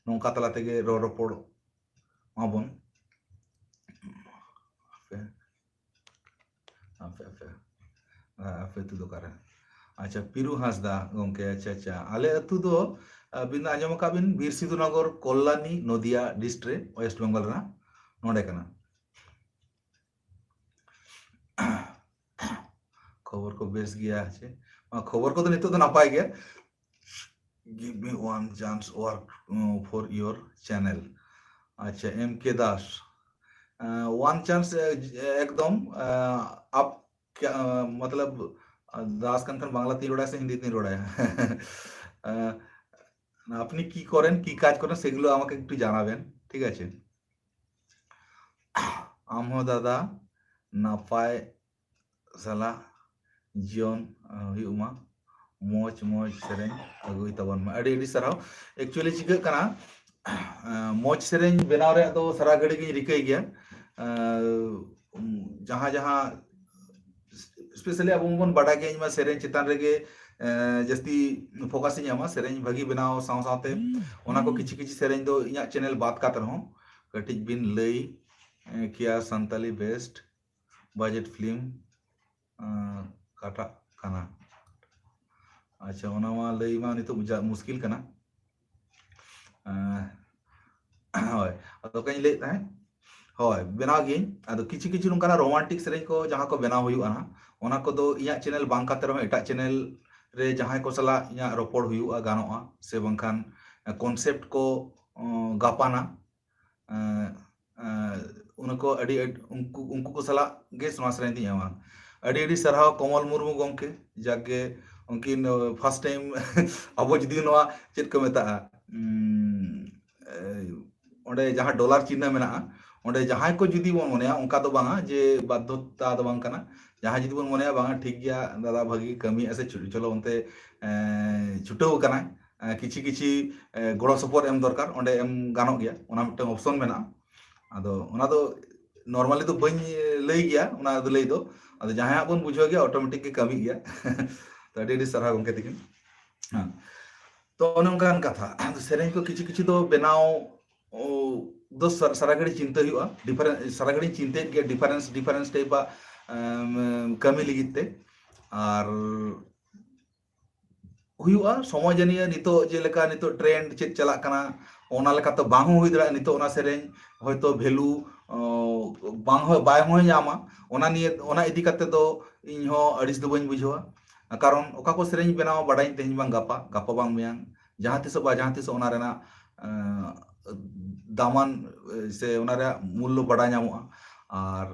ᱱᱚᱝᱠᱟ ᱛᱟᱞᱟ ᱛᱮᱜᱮ ᱨᱚᱲ ᱨᱚᱯᱚᱲ ᱢᱟᱵᱚᱱ᱾ ᱟᱯᱮ, ᱟᱯᱮ, ᱟᱯᱮ, ᱟᱯᱮ ᱟᱹᱛᱩ ᱫᱚ ᱚᱠᱟᱨᱮ? ᱟᱪᱪᱷᱟ, ᱯᱤᱨᱩ ᱦᱟᱸᱥᱫᱟ ᱜᱚᱝᱠᱮ, ᱟᱪᱪᱷᱟ, ᱟᱪᱪᱷᱟ᱾ ᱟᱞᱮ ᱟᱹᱛᱩ ᱫᱚ, ᱟᱹᱵᱤᱱ ᱫᱚ ᱟᱸᱡᱚᱢ ᱟᱠᱟᱫ ᱵᱤᱱ ᱵᱤᱨ ᱥᱤᱫᱷᱩ ᱱᱚᱜᱚᱨ, ᱠᱚᱞᱞᱟᱱᱤ, ᱱᱚᱫᱤᱭᱟ ᱰᱤᱥᱴᱨᱤᱠᱴ, ᱳᱭᱮᱥᱴ ᱵᱮᱝᱜᱚᱞ ᱨᱮᱱᱟᱜ ᱱᱚᱰᱮ ᱠᱟᱱᱟ᱾ ᱠᱷᱚᱵᱚᱨ ᱠᱚ ᱵᱮᱥ ᱜᱮᱭᱟ ᱪᱮ? ᱟᱸ, ᱠᱷᱚᱵᱚᱨ ᱠᱚᱫᱚ ᱱᱤᱛᱚᱜ ᱫᱚ ᱱᱟᱯᱟᱭ ᱜᱮᱭᱟ᱾ Give me one chance work, uh, for your channel. ᱟᱪᱪᱷᱟ, ᱮᱢ ᱠᱮ Das, uh, one chance, uh, ᱮᱠᱫᱚᱢ, uh, ᱟᱯ ᱠᱮ-, uh, ᱢᱚᱛᱞᱚᱵ, uh, ᱫᱟᱥ ᱠᱟᱱ ᱠᱷᱟᱱ ᱵᱟᱝᱞᱟ ᱛᱤᱧ ᱨᱚᱲᱟ ᱥᱮ ᱦᱤᱱᱫᱤ ᱛᱤᱧ ᱨᱚᱲᱟ? Uh, আপনি কি করেন, কি কাজ করেন, সেগুলো আমাকে একটু জানাবেন, ঠিক আছে? ᱟᱢ ᱦᱚᱸ ᱫᱟᱫᱟ ᱱᱟᱯᱟᱭ ᱥᱟᱞᱟᱜ ᱡᱤᱭᱚᱱ, ᱟ, ᱦᱩᱭᱩᱜ ᱢᱟ᱾ ᱢᱚᱡᱽ ᱢᱚᱡᱽ ᱥᱮᱨᱮᱧ ᱟᱹᱜᱩᱭ ᱛᱟᱵᱚᱱ ᱢᱟ᱾ ᱟᱹᱰᱤ ᱟᱹᱰᱤ ᱥᱟᱨᱦᱟᱣ᱾ Actually ᱪᱤᱠᱟᱹᱜ ᱠᱟᱱᱟ, ᱟ, ᱢᱚᱡᱽ ᱥᱮᱨᱮᱧ ᱵᱮᱱᱟᱣ ᱨᱮᱭᱟᱜ ᱫᱚ ᱥᱟᱨᱟ ᱜᱷᱟᱹᱲᱤ ᱜᱤᱧ ᱨᱤᱠᱟᱹᱭ ᱜᱮᱭᱟ᱾ ᱟ, ᱡᱟᱦᱟᱸ ᱡᱟᱦᱟᱸ ᱥᱯᱮᱥᱟᱞᱤ ᱟᱵᱚ ᱵᱚᱱ ᱵᱟᱰᱟᱭ ᱜᱮᱭᱟ, ᱤᱧ ᱢᱟ ᱥᱮᱨᱮᱧ ᱪᱮᱛᱟᱱ ᱨᱮᱜᱮ ᱡᱟᱹᱥᱛᱤ ᱯᱷᱳᱠᱟᱥ ᱤᱧ ᱮᱢᱟ, ᱥᱮᱨᱮᱧ ᱵᱷᱟᱹᱜᱤ ᱵᱮᱱᱟᱣ ᱥᱟᱶ ᱥᱟᱶᱛᱮ ᱚᱱᱟ ᱠᱚ ᱠᱤᱪᱷᱩ ᱠᱤᱪᱷᱩ ᱥᱮᱨᱮᱧ ᱫᱚ ᱤᱧᱟᱹᱜ ᱪᱮᱱᱮᱞ ᱵᱟᱫ ᱠᱟᱛᱮ ᱨᱮᱦᱚᱸ ᱠᱟᱹᱴᱤᱡ ᱵᱤᱱ ᱞᱟᱹᱭ ᱠᱮᱭᱟ, ᱥᱟᱱᱛᱟᱞᱤ ᱵᱮᱥᱴ ᱵᱟᱡᱮᱴ ᱯᱷᱤᱞᱢ ᱠᱟᱴᱟᱜ ᱠᱟᱱᱟ? ᱟᱪᱪᱷᱟ, ᱚᱱᱟ ᱢᱟ ᱞᱟᱹᱭ ᱢᱟ ᱱᱤᱛᱚᱜ ᱢᱩᱥᱠᱤᱞ ᱠᱟᱱᱟ᱾ ᱦᱳᱭ, ᱟᱫᱚ ᱚᱠᱟᱧ ᱞᱟᱹᱭᱮᱫ ᱛᱟᱦᱮᱸᱫ, ᱦᱳᱭ, ᱵᱮᱱᱟᱣ ᱜᱤᱭᱟᱹᱧ᱾ ᱟᱫᱚ ᱠᱤᱪᱷᱩ ᱠᱤᱪᱷᱩ ᱱᱚᱝᱠᱟᱱᱟᱜ ᱨᱳᱢᱟᱱᱴᱤᱠ ᱥᱮᱨᱮᱧ ᱠᱚ ᱡᱟᱦᱟᱸ ᱠᱚ ᱵᱮᱱᱟᱣ ᱦᱩᱭᱩᱜᱼᱟ ᱱᱟᱦᱟᱜ, ᱚᱱᱟ ᱠᱚᱫᱚ ᱤᱧᱟᱹᱜ ᱪᱮᱱᱮᱞ ᱵᱟᱝ ᱠᱟᱛᱮ ᱨᱮᱦᱚᱸ ᱮᱴᱟᱜ ᱪᱮᱱᱮᱞ ᱨᱮ ᱡᱟᱦᱟᱸᱭ ᱠᱚ ᱥᱟᱞᱟᱜ ᱤᱧᱟᱹᱜ ᱨᱚᱯᱚᱲ ᱦᱩᱭᱩᱜᱼᱟ, ᱜᱟᱱᱚᱜᱼᱟ, ᱥᱮ ᱵᱟᱝᱠᱷᱟᱱ ᱠᱚᱱᱥᱮᱯᱴ ᱠᱚ ᱜᱟᱯᱟᱱᱟ, ᱚᱱᱟ ᱠᱚ ᱟᱹᱰᱤ ᱩᱱᱠᱩ ᱩᱱᱠᱩ ᱠᱚ ᱥᱟᱞᱟᱜ ᱜᱮ ᱱᱚᱣᱟ ᱥᱮᱨᱮᱧ ᱫᱚᱧ ᱮᱢᱟ᱾ ᱟᱹᱰᱤ ᱟᱹᱰᱤ ᱥᱟᱨᱦᱟᱣ ᱠᱚᱢᱚᱞ ᱢᱩᱨᱢᱩ ᱜᱚᱢᱠᱮ, ᱡᱟᱠᱜᱮ ᱩᱱᱠᱤᱱ ᱯᱷᱟᱥᱴ ᱴᱟᱭᱤᱢ ᱟᱵᱚ ᱡᱩᱫᱤ ᱱᱚᱣᱟ ᱪᱮᱫ ᱠᱚ ᱢᱮᱛᱟᱜᱼᱟ, ᱚᱸᱰᱮ ᱡᱟᱦᱟᱸ ᱰᱚᱞᱟᱨ ᱪᱤᱱᱦᱟᱹ ᱢᱮᱱᱟᱜᱼᱟ, ᱚᱸᱰᱮ ᱡᱟᱦᱟᱸᱭ ᱠᱚ ᱡᱩᱫᱤ ᱵᱚᱱ ᱢᱚᱱᱮᱭᱟ, ᱚᱱᱠᱟ ᱫᱚ ᱵᱟᱝᱟ ᱡᱮ ᱵᱟᱫᱽᱫᱷᱚᱛᱟ ᱫᱚ ᱵᱟᱝ ᱠᱟᱱᱟ, ᱡᱟᱦᱟᱸᱭ ᱡᱩᱫᱤ ᱵᱚᱱ ᱢᱚᱱᱮᱭᱟ ᱵᱟᱝᱟ ᱴᱷᱤᱠ ᱜᱮᱭᱟ ᱫᱟᱫᱟ ᱵᱷᱟᱹᱜᱤ ᱠᱟᱹᱢᱤᱭᱮᱫᱼᱟ ᱥᱮ ᱪᱚᱞᱚ ᱚᱱᱛᱮ ᱪᱷᱩᱴᱟᱹᱣ ᱟᱠᱟᱱᱟᱭ, ᱠᱤᱪᱷᱤ ᱠᱤᱪᱷᱤ ᱜᱚᱲᱚ ᱥᱚᱯᱚᱦᱚᱫ ᱮᱢ ᱫᱚᱨᱠᱟᱨ, ᱚᱸᱰᱮ ᱮᱢ ᱜᱟᱱᱚᱜ ᱜᱮᱭᱟ, ᱚᱱᱟ ᱢᱤᱫᱴᱟᱝ ᱚᱯᱥᱚᱱ ᱢᱮᱱᱟᱜᱼᱟ᱾ ᱟᱫᱚ ᱚᱱᱟ ᱫᱚ ᱱᱚᱨᱢᱟᱞᱤ ᱫᱚ ᱵᱟᱹᱧ ᱞᱟᱹᱭ ᱜᱮᱭᱟ, ᱚᱱᱟ ᱫᱚ ᱞᱟᱹᱭ ᱫᱚ, ᱟᱫᱚ ᱡᱟᱦᱟᱸᱭᱟᱜ ᱵᱚᱱ ᱵᱩᱡᱷᱟᱹᱣ ᱜᱮᱭᱟ ᱚᱴᱳᱢᱮᱴᱤᱠ ᱜᱮ ᱠᱟᱹᱢᱤᱜ ᱜᱮᱭᱟ᱾ ᱛᱚ ᱟᱹᱰᱤ ᱟᱹᱰᱤ ᱥᱟᱨᱦᱟᱣ ᱜᱚᱢᱠᱮ ᱛᱤᱠᱤᱱ᱾ ᱦᱮᱸ, ᱛᱚ ᱚᱱᱮ ᱚᱱᱠᱟᱱ ᱠᱟᱛᱷᱟ, ᱥᱮᱨᱮᱧ ᱠᱚ ᱠᱤᱪᱷᱩ ᱠᱤᱪᱷᱩ ᱫᱚ ᱵᱮᱱᱟᱣ ᱫᱚ ᱥᱟᱨᱟ ᱜᱷᱟᱹᱲᱤ ᱪᱤᱱᱛᱟᱹ ᱦᱩᱭᱩᱜᱼᱟ, ᱰᱤᱯᱷᱟᱨᱮᱱᱥ ᱥᱟᱨᱟ ᱜᱷᱟᱹᱲᱤ ᱪᱤᱱᱛᱟᱹᱭᱮᱫ ᱜᱮᱭᱟ, ᱰᱤᱯᱷᱟᱨᱮᱱᱥ ᱰᱤᱯᱷᱟᱨᱮᱱᱥ ᱴᱟᱭᱤᱯ ᱟᱜ ᱠᱟᱹᱢᱤ ᱞᱟᱹᱜᱤᱫ ᱛᱮ᱾ ᱟᱨ ᱦᱩᱭᱩᱜᱼᱟ ᱥᱚᱢᱚᱭ ᱡᱟᱹᱱᱤᱡ ᱱᱤᱛᱚᱜ ᱡᱮᱞᱮᱠᱟ ᱱᱤᱛᱚᱜ ᱴᱨᱮᱱᱰ ᱪᱮᱫ ᱪᱟᱞᱟᱜ ᱠᱟᱱᱟ, ᱚᱱᱟ ᱞᱮᱠᱟᱛᱮ ᱵᱟᱝ ᱦᱚᱸ ᱦᱩᱭ ᱫᱟᱲᱮᱭᱟᱜᱼᱟ᱾ ᱱᱤᱛᱚᱜ ᱚᱱᱟ ᱥᱮᱨᱮᱧ ᱦᱚᱭᱛᱳ ᱵᱷᱮᱞᱩ ᱵᱟᱝ ᱦᱚᱸ ᱵᱟᱭ ᱦᱚᱸ ᱧᱟᱢᱟ, ᱚᱱᱟ ᱱᱤᱭᱮ ᱚᱱᱟ ᱤᱫᱤ ᱠᱟᱛᱮ ᱫᱚ ᱤᱧ ᱦᱚᱸ ᱟᱹᱲᱤᱥ ᱫᱚ ᱵᱟᱹᱧ ᱵᱩᱡᱷᱟᱹᱣᱟ᱾ ᱠᱟᱨᱚᱱ ᱚᱠᱟ ᱠᱚ ᱥᱮᱨᱮᱧ ᱵᱮᱱᱟᱣ ᱵᱟᱰᱟᱭᱟᱹᱧ ᱛᱮᱦᱮᱧ ᱵᱟᱝ ᱜᱟᱯᱟ, ᱜᱟᱯᱟ ᱵᱟᱝ ᱢᱮᱭᱟᱝ, ᱡᱟᱦᱟᱸ ᱛᱤᱥᱚᱜ ᱵᱟ ᱡᱟᱦᱟᱸ ᱛᱤᱥᱚᱜ ᱚᱱᱟ ᱨᱮᱱᱟᱜ ᱫᱟᱢᱟᱱ ᱥᱮ ᱚᱱᱟ ᱨᱮᱭᱟᱜ ᱢᱩᱞᱞᱚ ᱵᱟᱰᱟᱭ ᱧᱟᱢᱚᱜᱼᱟ᱾ ᱟᱨ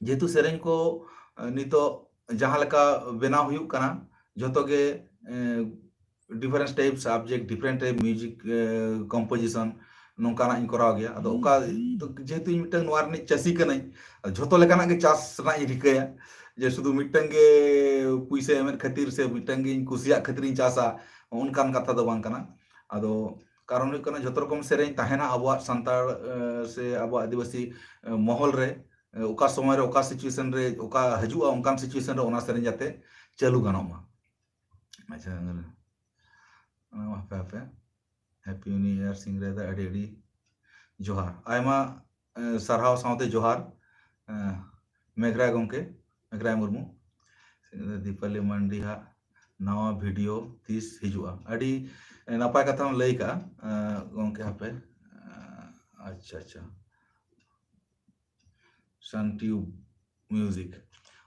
ᱡᱮᱦᱮᱛᱩ ᱥᱮᱨᱮᱧ ᱠᱚ ᱱᱤᱛᱚᱜ ᱡᱟᱦᱟᱸ ᱞᱮᱠᱟ ᱵᱮᱱᱟᱣ ᱦᱩᱭᱩᱜ ᱠᱟᱱᱟ, ᱡᱷᱚᱛᱚ ᱜᱮ difference type subject, different type music composition, ᱱᱚᱝᱠᱟᱱᱟᱜ ᱤᱧ ᱠᱚᱨᱟᱣ ᱜᱮᱭᱟ᱾ ᱟᱫᱚ ᱚᱠᱟ ᱡᱮᱦᱮᱛᱩ ᱤᱧ ᱢᱤᱫᱴᱟᱝ ᱱᱚᱣᱟ ᱨᱤᱱᱤᱡ ᱪᱟᱹᱥᱤ ᱠᱟᱹᱱᱟᱹᱧ, ᱡᱷᱚᱛᱚ ᱞᱮᱠᱟᱱᱟᱜ ᱜᱮ ᱪᱟᱥ ᱨᱮᱱᱟᱜ ᱤᱧ ᱨᱤᱠᱟᱹᱭᱟ, ᱡᱮ ᱥᱩᱫᱷᱩ ᱢᱤᱫᱴᱟᱝ ᱜᱮ ᱯᱩᱭᱥᱟᱹ ᱮᱢᱮᱫ ᱠᱷᱟᱹᱛᱤᱨ ᱥᱮ ᱢᱤᱫᱴᱟᱝ ᱜᱮ ᱤᱧ ᱠᱩᱥᱤᱭᱟᱜ ᱠᱷᱟᱹᱛᱤᱨ ᱤᱧ ᱪᱟᱥᱟ, ᱚᱱᱠᱟᱱ ᱠᱟᱛᱷᱟ ᱫᱚ ᱵᱟᱝ ᱠᱟᱱᱟ᱾ ᱟᱫᱚ ᱠᱟᱨᱚᱱ ᱦᱩᱭᱩᱜ ᱠᱟᱱᱟ ᱡᱷᱚᱛᱚ ᱨᱚᱠᱚᱢ ᱥᱮᱨᱮᱧ ᱛᱟᱦᱮᱱᱟ ᱟᱵᱚᱣᱟᱜ ᱥᱟᱱᱛᱟᱲ ᱥᱮ ᱟᱵᱚᱣᱟᱜ ᱟᱹᱫᱤᱵᱟᱹᱥᱤ ᱢᱚᱦᱚᱞ ᱨᱮ, ᱚᱠᱟ ᱥᱚᱢᱚᱭ ᱨᱮ ᱚᱠᱟ situation ᱨᱮ ᱚᱠᱟ ᱦᱤᱡᱩᱜᱼᱟ, ᱚᱱᱠᱟᱱ situation ᱨᱮ ᱚᱱᱟ ᱥᱮᱨᱮᱧ ᱡᱟᱛᱮ ᱪᱟᱹᱞᱩ ᱜᱟᱱᱚᱜ ᱢᱟ᱾ ᱟᱪᱪᱷᱟ, ᱚᱱᱟ ᱢᱟ ᱦᱟᱯᱮ ᱦᱟᱯᱮ, Happy New Year ᱥᱤᱝᱨᱟᱹᱭ ᱫᱟ, ᱟᱹᱰᱤ ᱟᱹᱰᱤ ᱡᱚᱦᱟᱨ, ᱟᱭᱢᱟ ᱥᱟᱨᱦᱟᱣ ᱥᱟᱶᱛᱮ ᱡᱚᱦᱟᱨ ᱢᱮᱜᱷᱨᱟᱭ ᱜᱚᱢᱠᱮ, ᱢᱮᱜᱷᱨᱟᱭ ᱢᱩᱨᱢᱩ᱾ ᱫᱤᱯᱟᱞᱤ ᱢᱟᱱᱰᱤ ᱦᱟᱸᱜ ᱱᱟᱣᱟ ᱵᱷᱤᱰᱤᱭᱳ ᱛᱤᱥ ᱦᱤᱡᱩᱜᱼᱟ? ᱟᱹᱰᱤ ᱱᱟᱯᱟᱭ ᱠᱟᱛᱷᱟᱢ ᱞᱟᱹᱭ ᱠᱟᱜᱼᱟ ᱜᱚᱢᱠᱮ᱾ ᱦᱟᱯᱮ, ᱟᱪᱪᱷᱟ ᱟᱪᱪᱷᱟ, Sun Tube Music᱾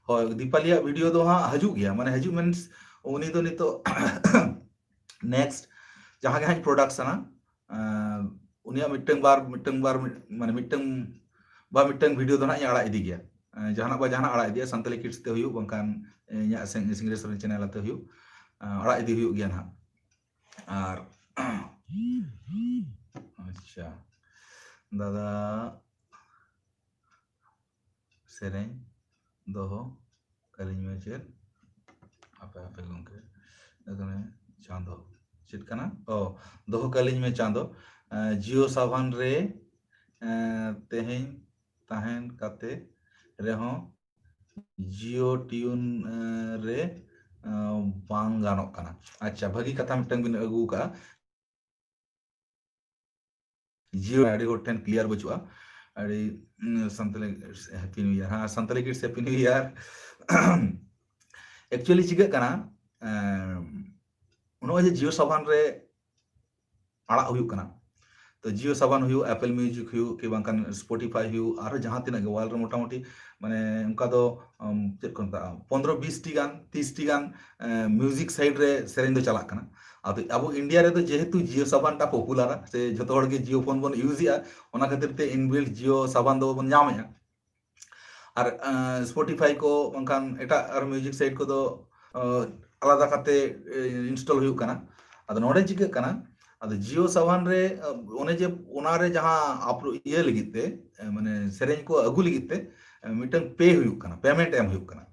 ᱦᱳᱭ, ᱫᱤᱯᱟᱞᱤᱭᱟᱜ ᱵᱷᱤᱰᱤᱭᱳ ᱫᱚ ᱦᱟᱸᱜ ᱦᱤᱡᱩᱜ ᱜᱮᱭᱟ, ᱢᱟᱱᱮ ᱦᱤᱡᱩᱜ means ᱩᱱᱤ ᱫᱚ ᱱᱤᱛᱚᱜ next ᱡᱟᱦᱟᱸ ᱜᱮ ᱦᱟᱸᱜ ᱯᱨᱚᱰᱟᱠᱥᱚᱱᱟ, ᱩᱱᱤᱭᱟᱜ ᱢᱤᱫᱴᱟᱝ ᱵᱟᱨ ᱢᱤᱫᱴᱟᱝ ᱵᱟᱨ ᱢᱟᱱᱮ ᱢᱤᱫᱴᱟᱝ ᱵᱟ ᱢᱤᱫᱴᱟᱝ ᱵᱷᱤᱰᱤᱭᱳ ᱫᱚ ᱦᱟᱸᱜ ᱤᱧ ᱟᱲᱟᱜ ᱤᱫᱤ ᱜᱮᱭᱟ᱾ ᱡᱟᱦᱟᱱᱟᱜ ᱵᱟ ᱡᱟᱦᱟᱱᱟᱜ ᱟᱲᱟᱜ ᱤᱫᱤᱭᱟ, ᱥᱟᱱᱛᱟᱞᱤ ᱠᱤᱰᱥ ᱛᱮ ᱦᱩᱭᱩᱜ, ᱵᱟᱝᱠᱷᱟᱱ ᱤᱧᱟᱹᱜ ᱥᱤᱝᱨᱟᱹᱭ ᱥᱮᱨᱮᱧ ᱪᱮᱱᱮᱞ ᱟᱛᱮ ᱦᱩᱭᱩᱜ, ᱟᱲᱟᱜ ᱤᱫᱤ ᱦᱩᱭᱩᱜ ᱜᱮᱭᱟ ᱱᱟᱦᱟᱜ᱾ ᱟᱨ ᱟᱪᱪᱷᱟ ᱫᱟᱫᱟ, ᱥᱮᱨᱮᱧ ᱫᱚᱦᱚ ᱠᱟᱹᱞᱤᱧ ᱢᱮ ᱪᱮᱫ? ᱟᱯᱮ ᱟᱯᱮ ᱜᱚᱢᱠᱮ, ᱮᱠᱷᱟᱱᱮ ᱪᱟᱸᱫᱚ ᱪᱮᱫ ᱠᱟᱱᱟ? ᱚ, ᱫᱚᱦᱚ ᱠᱟᱹᱞᱤᱧ ᱢᱮ ᱪᱟᱸᱫᱚ᱾ ᱡᱤᱭᱳ ᱥᱟᱵᱷᱟᱱ ᱨᱮ ᱛᱮᱦᱮᱧ ᱛᱟᱦᱮᱱ ᱠᱟᱛᱮ ᱨᱮᱦᱚᱸ ᱡᱤᱭᱳ ᱴᱤᱭᱩᱱ ᱨᱮ ᱵᱟᱝ ᱜᱟᱱᱚᱜ ᱠᱟᱱᱟ᱾ ᱟᱪᱪᱷᱟ, ᱵᱷᱟᱹᱜᱤ ᱠᱟᱛᱷᱟ ᱢᱤᱫᱴᱟᱝ ᱵᱤᱱ ᱟᱹᱜᱩ ᱟᱠᱟᱫᱼᱟ᱾ ᱡᱤᱭᱳ ᱟᱹᱰᱤ ᱦᱚᱲ ᱴᱷᱮᱱ ᱠᱞᱤᱭᱟᱨ ᱵᱟᱹᱪᱩᱜᱼᱟ᱾ ᱟᱹᱰᱤ ᱥᱟᱱᱛᱟᱲᱤ ᱦᱮᱯᱤ ᱱᱤᱭᱩ ᱤᱭᱟᱨ, ᱦᱮᱸ, Santali kids happy new year. Actually ᱪᱤᱠᱟᱹᱜ ᱠᱟᱱᱟ, ᱱᱚᱜᱼᱚᱭ ᱡᱮ ᱡᱤᱭᱳ ᱥᱟᱵᱷᱟᱱ ᱨᱮ ᱟᱲᱟᱜ ᱦᱩᱭᱩᱜ ᱠᱟᱱᱟ, ᱛᱚ ᱡᱤᱭᱳ ᱥᱟᱵᱷᱟᱱ ᱦᱩᱭᱩᱜ, ᱮᱯᱮᱞ ᱢᱤᱭᱩᱡᱤᱠ ᱦᱩᱭᱩᱜ, ᱠᱤ ᱵᱟᱝᱠᱷᱟᱱ ᱥᱯᱚᱴᱤᱯᱷᱟᱭ ᱦᱩᱭᱩᱜ, ᱟᱨᱦᱚᱸ ᱡᱟᱦᱟᱸ ᱛᱤᱱᱟᱹᱜ ᱜᱮ ᱣᱟᱨᱞᱰ ᱨᱮ ᱢᱚᱴᱟᱢᱩᱴᱤ ᱢᱟᱱᱮ ᱚᱱᱠᱟ ᱫᱚ ᱪᱮᱫ ᱠᱚ ᱢᱮᱛᱟᱜᱼᱟ, ᱯᱚᱱᱫᱽᱨᱚ ᱵᱤᱥ ᱴᱤ ᱜᱟᱱ, ᱛᱤᱥ ᱴᱤ ᱜᱟᱱ ᱢᱤᱭᱩᱡᱤᱠ ᱥᱟᱭᱤᱰ ᱨᱮ ᱥᱮᱨᱮᱧ ᱫᱚ ᱪᱟᱞᱟᱜ ᱠᱟᱱᱟ᱾ ᱟᱫᱚ ᱟᱵᱚ ᱤᱱᱰᱤᱭᱟ ᱨᱮᱫᱚ ᱡᱮᱦᱮᱛᱩ ᱡᱤᱭᱳ ᱥᱟᱵᱷᱟᱱ ᱴᱟ ᱯᱚᱯᱩᱞᱟᱨᱟ, ᱥᱮ ᱡᱷᱚᱛᱚ ᱦᱚᱲ ᱜᱮ ᱡᱤᱭᱳ ᱯᱷᱳᱱ ᱵᱚᱱ ᱤᱭᱩᱡᱮᱜᱼᱟ, ᱚᱱᱟ ᱠᱷᱟᱹᱛᱤᱨ ᱛᱮ ᱤᱱᱵᱤᱞᱴ ᱡᱤᱭᱳ ᱥᱟᱵᱷᱟᱱ ᱫᱚ ᱵᱚᱱ ᱧᱟᱢᱮᱜᱼᱟ᱾ ᱟᱨ ᱥᱯᱚᱴᱤᱯᱷᱟᱭ ᱠᱚ ᱵᱟᱝᱠᱷᱟᱱ ᱮᱴᱟᱜ ᱟᱨ ᱢᱤᱭᱩᱡᱤᱠ ᱥᱟᱭᱤᱴ ᱠᱚᱫᱚ ᱟᱞᱟᱫᱟ ᱠᱟᱛᱮ ᱤᱱᱥᱴᱚᱞ ᱦᱩᱭᱩᱜ ᱠᱟᱱᱟ᱾ ᱟᱫᱚ ᱱᱚᱰᱮ ᱪᱤᱠᱟᱹᱜ ᱠᱟᱱᱟ, ᱟᱫᱚ ᱡᱤᱭᱳ ᱥᱟᱵᱷᱟᱱ ᱨᱮ ᱚᱱᱮ ᱡᱮ ᱚᱱᱟᱨᱮ ᱡᱟᱦᱟᱸ ᱟᱯᱞᱳ ᱤᱭᱟᱹ ᱞᱟᱹᱜᱤᱫ ᱛᱮ, ᱢᱟᱱᱮ ᱥᱮᱨᱮᱧ ᱠᱚ ᱟᱹᱜᱩ ᱞᱟᱹᱜᱤᱫ ᱛᱮ ᱢᱤᱫᱴᱟᱝ ᱯᱮ ᱦᱩᱭᱩᱜ ᱠᱟᱱᱟ, ᱯᱮᱢᱮᱱᱴ ᱮᱢ ᱦᱩᱭᱩᱜ ᱠᱟᱱᱟ᱾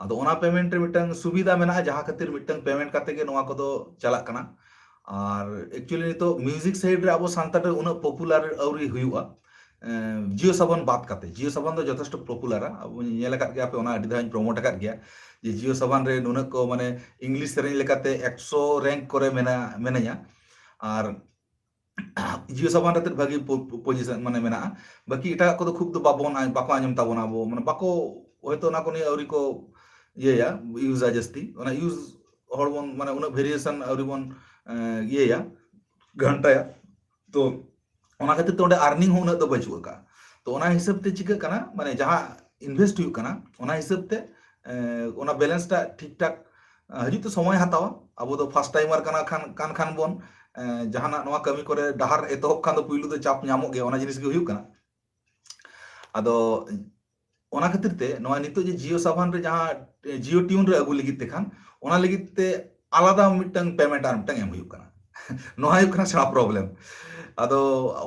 ᱟᱫᱚ ᱚᱱᱟ ᱯᱮᱢᱮᱱᱴ ᱨᱮ ᱢᱤᱫᱴᱟᱝ ᱥᱩᱵᱤᱫᱷᱟ ᱢᱮᱱᱟᱜᱼᱟ, ᱡᱟᱦᱟᱸ ᱠᱷᱟᱹᱛᱤᱨ ᱢᱤᱫᱴᱟᱝ ᱯᱮᱢᱮᱱᱴ ᱠᱟᱛᱮ ᱜᱮ ᱱᱚᱣᱟ ᱠᱚᱫᱚ ᱪᱟᱞᱟᱜ ᱠᱟᱱᱟ᱾ ᱟᱨ ᱮᱠᱪᱩᱭᱮᱞᱤ ᱱᱤᱛᱚᱜ ᱢᱤᱭᱩᱡᱤᱠ ᱥᱟᱭᱤᱰ ᱨᱮ ᱟᱵᱚ ᱥᱟᱱᱛᱟᱲ ᱨᱮ ᱩᱱᱟᱹᱜ ᱯᱚᱯᱩᱞᱟᱨ ᱟᱹᱣᱨᱤ ᱦᱩᱭᱩᱜᱼᱟ᱾ ᱡᱤᱭᱳ ᱥᱟᱵᱚᱱ ᱵᱟᱫ ᱠᱟᱛᱮ, ᱡᱤᱭᱳ ᱥᱟᱵᱚᱱ ᱫᱚ ᱡᱚᱛᱷᱮᱥᱴᱚ ᱯᱚᱯᱩᱞᱟᱨᱟ, ᱟᱵᱚ ᱧᱮᱞ ᱟᱠᱟᱫ ᱜᱮᱭᱟ ᱯᱮ, ᱚᱱᱟ ᱟᱹᱰᱤ ᱫᱷᱟᱣ ᱤᱧ ᱯᱨᱚᱢᱳᱴ ᱟᱠᱟᱫ ᱜᱮᱭᱟ, ᱡᱮ ᱡᱤᱭᱳ ᱥᱟᱵᱚᱱ ᱨᱮ ᱱᱩᱱᱟᱹᱜ ᱠᱚ, ᱢᱟᱱᱮ, ᱤᱝᱞᱤᱥ ᱥᱮᱨᱮᱧ ᱞᱮᱠᱟᱛᱮ ᱮᱠᱥᱚ ᱨᱮᱝᱠ ᱠᱚᱨᱮ ᱢᱮᱱᱟ ᱢᱮᱱᱟᱧᱟ᱾ ᱟᱨ ᱡᱤᱭᱳ ᱥᱟᱵᱚᱱ ᱨᱮ ᱵᱷᱟᱹᱜᱤ ᱯᱚᱡᱤᱥᱚᱱ, ᱢᱟᱱᱮ, ᱢᱮᱱᱟᱜᱼᱟ᱾ ᱵᱟᱹᱠᱤ ᱮᱴᱟᱜ ᱠᱚᱫᱚ ᱠᱷᱩᱵ ᱫᱚ ᱵᱟᱵᱚᱱ ᱟᱸ- ᱵᱟᱠᱚ ᱟᱸᱡᱚᱢ ᱛᱟᱵᱚᱱᱟ, ᱟᱵᱚ, ᱢᱟᱱᱮ, ᱵᱟᱠᱚ, ᱦᱚᱭᱛᱳ ᱚᱱᱟ ᱠᱚ ᱱᱤᱭᱮ ᱟᱹᱣᱨᱤ ᱠᱚ ᱤᱭᱟᱹᱭᱟ, ᱤᱭᱩᱡᱟ ᱡᱟᱹᱥᱛᱤ᱾ ᱚᱱᱟ ᱤᱭᱩᱡᱽ ᱦᱚᱲ ᱵᱚᱱ, ᱢᱟᱱᱮ, ᱩᱱᱟᱹᱜ ᱵᱷᱮᱨᱤᱭᱮᱥᱚᱱ ᱟᱹᱣᱨᱤ ᱵᱚᱱ ᱮᱸ, ᱤᱭᱟᱹᱭᱟ, ᱜᱷᱟᱱᱴᱟᱭᱟ᱾ ᱛᱚ ᱚᱱᱟ ᱠᱷᱟᱹᱛᱤᱨ ᱛᱮ ᱚᱸᱰᱮ ᱟᱨᱱᱤᱝ ᱦᱚᱸ ᱩᱱᱟᱹᱜ ᱫᱚ ᱵᱟᱹᱪᱩᱜ ᱟᱠᱟᱫᱼᱟ᱾ ᱛᱚ ᱚᱱᱟ ᱦᱤᱥᱟᱹᱵ ᱛᱮ ᱪᱤᱠᱟᱹᱜ ᱠᱟᱱᱟ, ᱢᱟᱱᱮ, ᱡᱟᱦᱟᱸ ᱤᱱᱵᱷᱮᱥᱴ ᱦᱩᱭᱩᱜ ᱠᱟᱱᱟ, ᱚᱱᱟ ᱦᱤᱥᱟᱹᱵ ᱛᱮ ᱮᱸ, ᱚᱱᱟ ᱵᱮᱞᱮᱱᱥ ᱴᱟᱜ ᱴᱷᱤᱠ ᱴᱷᱟᱠ ᱮᱸ, ᱦᱤᱡᱩᱜ ᱛᱮ ᱥᱚᱢᱚᱭ ᱦᱟᱛᱟᱣᱟ᱾ ᱟᱵᱚ ᱫᱚ ᱯᱷᱟᱥᱴ ᱴᱟᱭᱢᱟᱨ ᱠᱟᱱᱟ ᱠᱷᱟᱱ ᱠᱟᱱ ᱠᱷᱟᱱ ᱵᱚᱱ ᱮᱸ, ᱡᱟᱦᱟᱱᱟᱜ ᱱᱚᱣᱟ ᱠᱟᱹᱢᱤ ᱠᱚᱨᱮ ᱰᱟᱦᱟᱨ ᱮᱛᱚᱦᱚᱵ ᱠᱷᱟᱱ ᱫᱚ ᱯᱩᱭᱞᱩ ᱫᱚ ᱪᱟᱯ ᱧᱟᱢᱚᱜ ᱜᱮᱭᱟ, ᱚᱱᱟ ᱡᱤᱱᱤᱥ ᱜᱮ ᱦᱩᱭᱩᱜ ᱠᱟᱱᱟ᱾ ᱟᱫᱚ ᱚᱱᱟ ᱠᱷᱟᱹᱛᱤᱨ ᱛᱮ ᱱᱚᱣᱟ ᱱᱤᱛᱚᱜ ᱡᱮ ᱡᱤᱭᱳ ᱥᱟᱵᱟᱱ ᱨᱮ ᱡᱟᱦᱟᱸ ᱡᱤᱭᱳ ᱴᱤᱭᱩᱱ ᱨᱮ ᱟᱹᱜᱩ ᱞᱟᱹᱜᱤᱫ ᱛᱮ ᱠᱷᱟᱱ, ᱚᱱᱟ ᱞᱟᱹᱜᱤᱫ ᱛᱮ ᱟᱞᱟᱫᱟ ᱢᱤᱫᱴᱟᱝ ᱯᱮᱢᱮᱱᱴ ᱟᱨ ᱢᱤᱫᱴᱟᱝ ᱮᱢ ᱦᱩᱭᱩᱜ ᱠᱟᱱᱟ᱾ ᱱᱚᱣᱟ ᱦᱩᱭᱩᱜ ᱠᱟᱱᱟ ᱥᱮᱬᱟ ᱯᱨᱚᱵᱞᱮᱢ᱾ ᱟᱫᱚ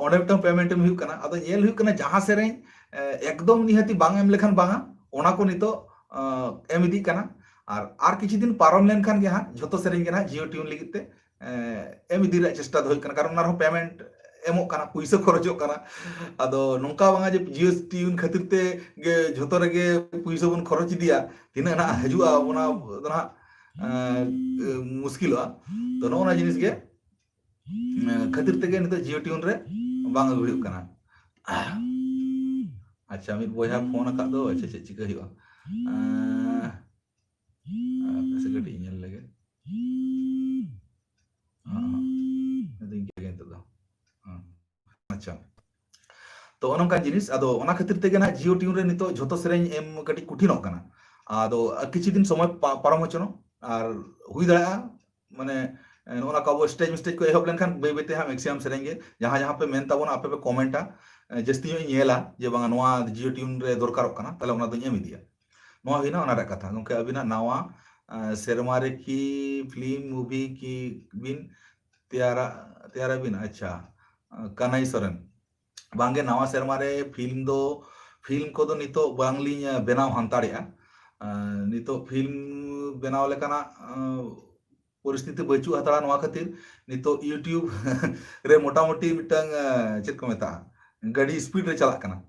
ᱚᱸᱰᱮ ᱢᱤᱫᱴᱟᱝ ᱯᱮᱢᱮᱱᱴ ᱮᱢ ᱦᱩᱭᱩᱜ ᱠᱟᱱᱟ᱾ ᱟᱫᱚ ᱧᱮᱞ ᱦᱩᱭᱩᱜ ᱠᱟᱱᱟ ᱡᱟᱦᱟᱸ ᱥᱮᱨᱮᱧ ᱮ, ᱮᱠᱫᱚᱢ ᱱᱤᱦᱟᱹᱛᱤ ᱵᱟᱝ ᱮᱢ ᱞᱮᱠᱷᱟᱱ ᱵᱟᱝᱟ, ᱚᱱᱟ ᱠᱚ ᱱᱤᱛᱚᱜ ᱮ, ᱮᱢ ᱤᱫᱤᱜ ᱠᱟᱱᱟ᱾ ᱟᱨ ᱟᱨ ᱠᱤᱪᱷᱩ ᱫᱤᱱ ᱯᱟᱨᱚᱢ ᱞᱮᱱᱠᱷᱟᱱ ᱜᱮ ᱦᱟᱸᱜ ᱡᱷᱚᱛᱚ ᱥᱮᱨᱮᱧ ᱜᱮ ᱦᱟᱸᱜ ᱡᱤᱭᱳ ᱴᱤᱭᱩᱱ ᱞᱟᱹᱜᱤᱫ ᱛᱮ ᱮ, ᱮᱢ ᱤᱫᱤ ᱨᱮᱭᱟᱜ ᱪᱮᱥᱴᱟ ᱫᱚ ᱦᱩᱭᱩᱜ ᱠᱟᱱᱟ, ᱠᱟᱨᱚᱱ ᱚᱱᱟ ᱨᱮᱦᱚᱸ ᱯᱮᱢᱮᱱᱴ ᱮᱢᱚᱜ ᱠᱟᱱᱟ, ᱯᱩᱭᱥᱟᱹ ᱠᱷᱚᱨᱚᱪᱚᱜ ᱠᱟᱱᱟ᱾ ᱟᱫᱚ ᱱᱚᱝᱠᱟ ᱵᱟᱝᱟ ᱡᱮ ᱡᱤᱭᱳ ᱴᱤᱭᱩᱱ ᱠᱷᱟᱹᱛᱤᱨ ᱛᱮ ᱜᱮ ᱡᱷᱚᱛᱚ ᱨᱮᱜᱮ ᱯᱩᱭᱥᱟᱹ ᱵᱚᱱ ᱠᱷᱚᱨᱚᱪ ᱤᱫᱤᱭᱟ, ᱛᱤᱱᱟᱹᱜ ᱱᱟᱦᱟᱜ ᱦᱤᱡᱩᱜᱼᱟ ᱚᱱᱟ ᱫᱚ ᱱᱟᱦᱟᱜ ᱮ, ᱢᱩᱥᱠᱤᱞᱚᱜᱼᱟ᱾ ᱛᱚ ᱱᱚᱜᱼᱚ ᱱᱚᱣᱟ ᱡᱤᱱᱤᱥ ᱜᱮ ᱮ, ᱠᱷᱟᱹᱛᱤᱨ ᱛᱮᱜᱮ ᱱᱤᱛᱚᱜ ᱡᱤᱭᱳ ᱴᱤᱭᱩᱱ ᱨᱮ ᱵᱟᱝ ᱟᱹᱜᱩ ᱦᱩᱭᱩᱜ ᱠᱟᱱᱟ᱾ ᱟᱪᱪᱷᱟ, ᱢᱤᱫ ᱵᱚᱭᱦᱟ ᱯᱷᱳᱱ ᱟᱠᱟᱫ ᱫᱚ, ᱟᱪᱪᱷᱟ, ᱪᱮᱫ ᱪᱤᱠᱟᱹ ᱦᱩᱭᱩᱜᱼᱟ? ᱮ, ᱟᱯᱮ ᱥᱮᱫ ᱠᱟᱹᱴᱤᱡ ᱧᱮᱞ ᱞᱮᱜᱮ᱾ ᱦᱮᱸ, ᱦᱮᱸ᱾ ᱟᱫᱚ ᱤᱱᱠᱟᱹ ᱜᱮ ᱱᱤᱛᱚᱜ ᱫᱚ᱾ ᱦᱮᱸ᱾ ᱟᱪᱪᱷᱟ᱾ ᱛᱚ, ᱚᱱᱮ ᱚᱱᱠᱟᱱ ᱡᱤᱱᱤᱥ, ᱟᱫᱚ ᱚᱱᱟ ᱠᱷᱟᱹᱛᱤᱨ ᱛᱮᱜᱮ ᱱᱟᱦᱟᱜ ᱡᱤᱭᱳ ᱴᱤᱭᱩᱱ ᱨᱮ ᱱᱤᱛᱚᱜ ᱡᱷᱚᱛᱚ ᱥᱮᱨᱮᱧ ᱮᱢ ᱠᱟᱹᱴᱤᱡ ᱠᱚᱴᱷᱤᱱᱚᱜ ᱠᱟᱱᱟ᱾ ᱟᱫᱚ ᱠᱤᱪᱷᱩ ᱫᱤᱱ ᱥᱚᱢᱚᱭ ᱯᱟ-, ᱯᱟᱨᱚᱢ ᱦᱚᱪᱚᱱᱚᱜ, ᱟᱨ ᱦᱩᱭ ᱫᱟᱲᱮᱭᱟᱜᱼᱟ, ᱢᱟᱱᱮ, ᱱᱚᱜᱼᱚ ᱱᱟ ᱠᱚ ᱟᱵᱚ ᱥᱴᱮᱡᱽ ᱢᱤᱥᱴᱮᱡᱽ ᱠᱚ ᱮᱦᱚᱵ ᱞᱮᱱᱠᱷᱟᱱ ᱵᱟᱹᱭ ᱵᱟᱹᱭ ᱛᱮ ᱦᱟᱸᱜ ᱢᱮᱠᱥᱤᱢᱟᱢ ᱥᱮᱨᱮᱧ ᱜᱮ, ᱡᱟᱦᱟᱸ ᱡᱟᱦᱟᱸ ᱯᱮ ᱢᱮᱱ ᱛᱟᱵᱚᱱᱟ, ᱟᱯᱮ ᱯᱮ ᱠᱚᱢᱮᱱᱴᱟ, ᱡᱟᱹᱥᱛᱤ ᱧᱚᱜ ᱤᱧ ᱧᱮᱞᱟ ᱡᱮ ᱵᱟᱝᱟ ᱱᱚᱣᱟ ᱡᱤᱭᱳ ᱴᱤᱭᱩᱱ ᱨᱮ ᱫᱚᱨᱠᱟᱨᱚᱜ ᱠᱟᱱᱟ, ᱛᱟᱦᱞᱮ ᱚᱱᱟ ᱫᱚᱧ ᱮᱢ ᱤᱫᱤᱭᱟ᱾ ᱱᱚᱣᱟ ᱦᱩᱭᱱᱟ ᱚᱱᱟ ᱨᱮᱭᱟᱜ ᱠᱟᱛᱷᱟ᱾ ᱜᱚᱢᱠᱮ, ᱟᱹᱵᱤᱱᱟᱜ ᱱᱟᱣᱟ, ᱮ, ᱥᱮᱨᱢᱟ ᱨᱮ ᱠᱤ ᱯᱷᱤᱞᱢ ᱢᱩᱵᱷᱤ ᱠᱤ ᱵᱤᱱ ᱛᱮᱭᱟᱨᱟ, ᱛᱮᱭᱟᱨᱟᱵᱤᱱ? ᱟᱪᱪᱷᱟ, ᱮ, ᱠᱟᱱᱟᱭ ᱥᱚᱨᱮᱱ᱾ ᱵᱟᱝᱜᱮ, ᱱᱟᱣᱟ ᱥᱮᱨᱢᱟ ᱨᱮ ᱯᱷᱤᱞᱢ ᱫᱚ, ᱯᱷᱤᱞᱢ ᱠᱚᱫᱚ ᱱᱤᱛᱚᱜ ᱵᱟᱝᱞᱤᱧ, ᱮ, ᱵᱮᱱᱟᱣ ᱦᱟᱱᱛᱟᱲᱮᱜᱼᱟ᱾ ᱮ, ᱱᱤᱛᱚᱜ ᱯᱷᱤᱞᱢ ᱵᱮᱱᱟᱣ ᱞᱮᱠᱟᱱᱟᱜ, ᱮ, ᱯᱚᱨᱤᱥᱛᱷᱤᱛᱤ ᱵᱟᱹᱪᱩᱜ ᱦᱟᱛᱟᱲᱟ᱾ ᱱᱚᱣᱟ ᱠᱷᱟᱹᱛᱤᱨ ᱱᱤᱛᱚᱜ YouTube ᱨᱮ ᱢᱚᱴᱟᱢᱩᱴᱤ ᱢᱤᱫᱴᱟᱝ, ᱮ, ᱪᱮᱫ ᱠᱚ ᱢᱮᱛᱟᱜᱼᱟ, ᱜᱟᱹᱰᱤ ᱥᱯᱤᱰ ᱨᱮ ᱪᱟᱞᱟᱜ ᱠᱟᱱᱟ᱾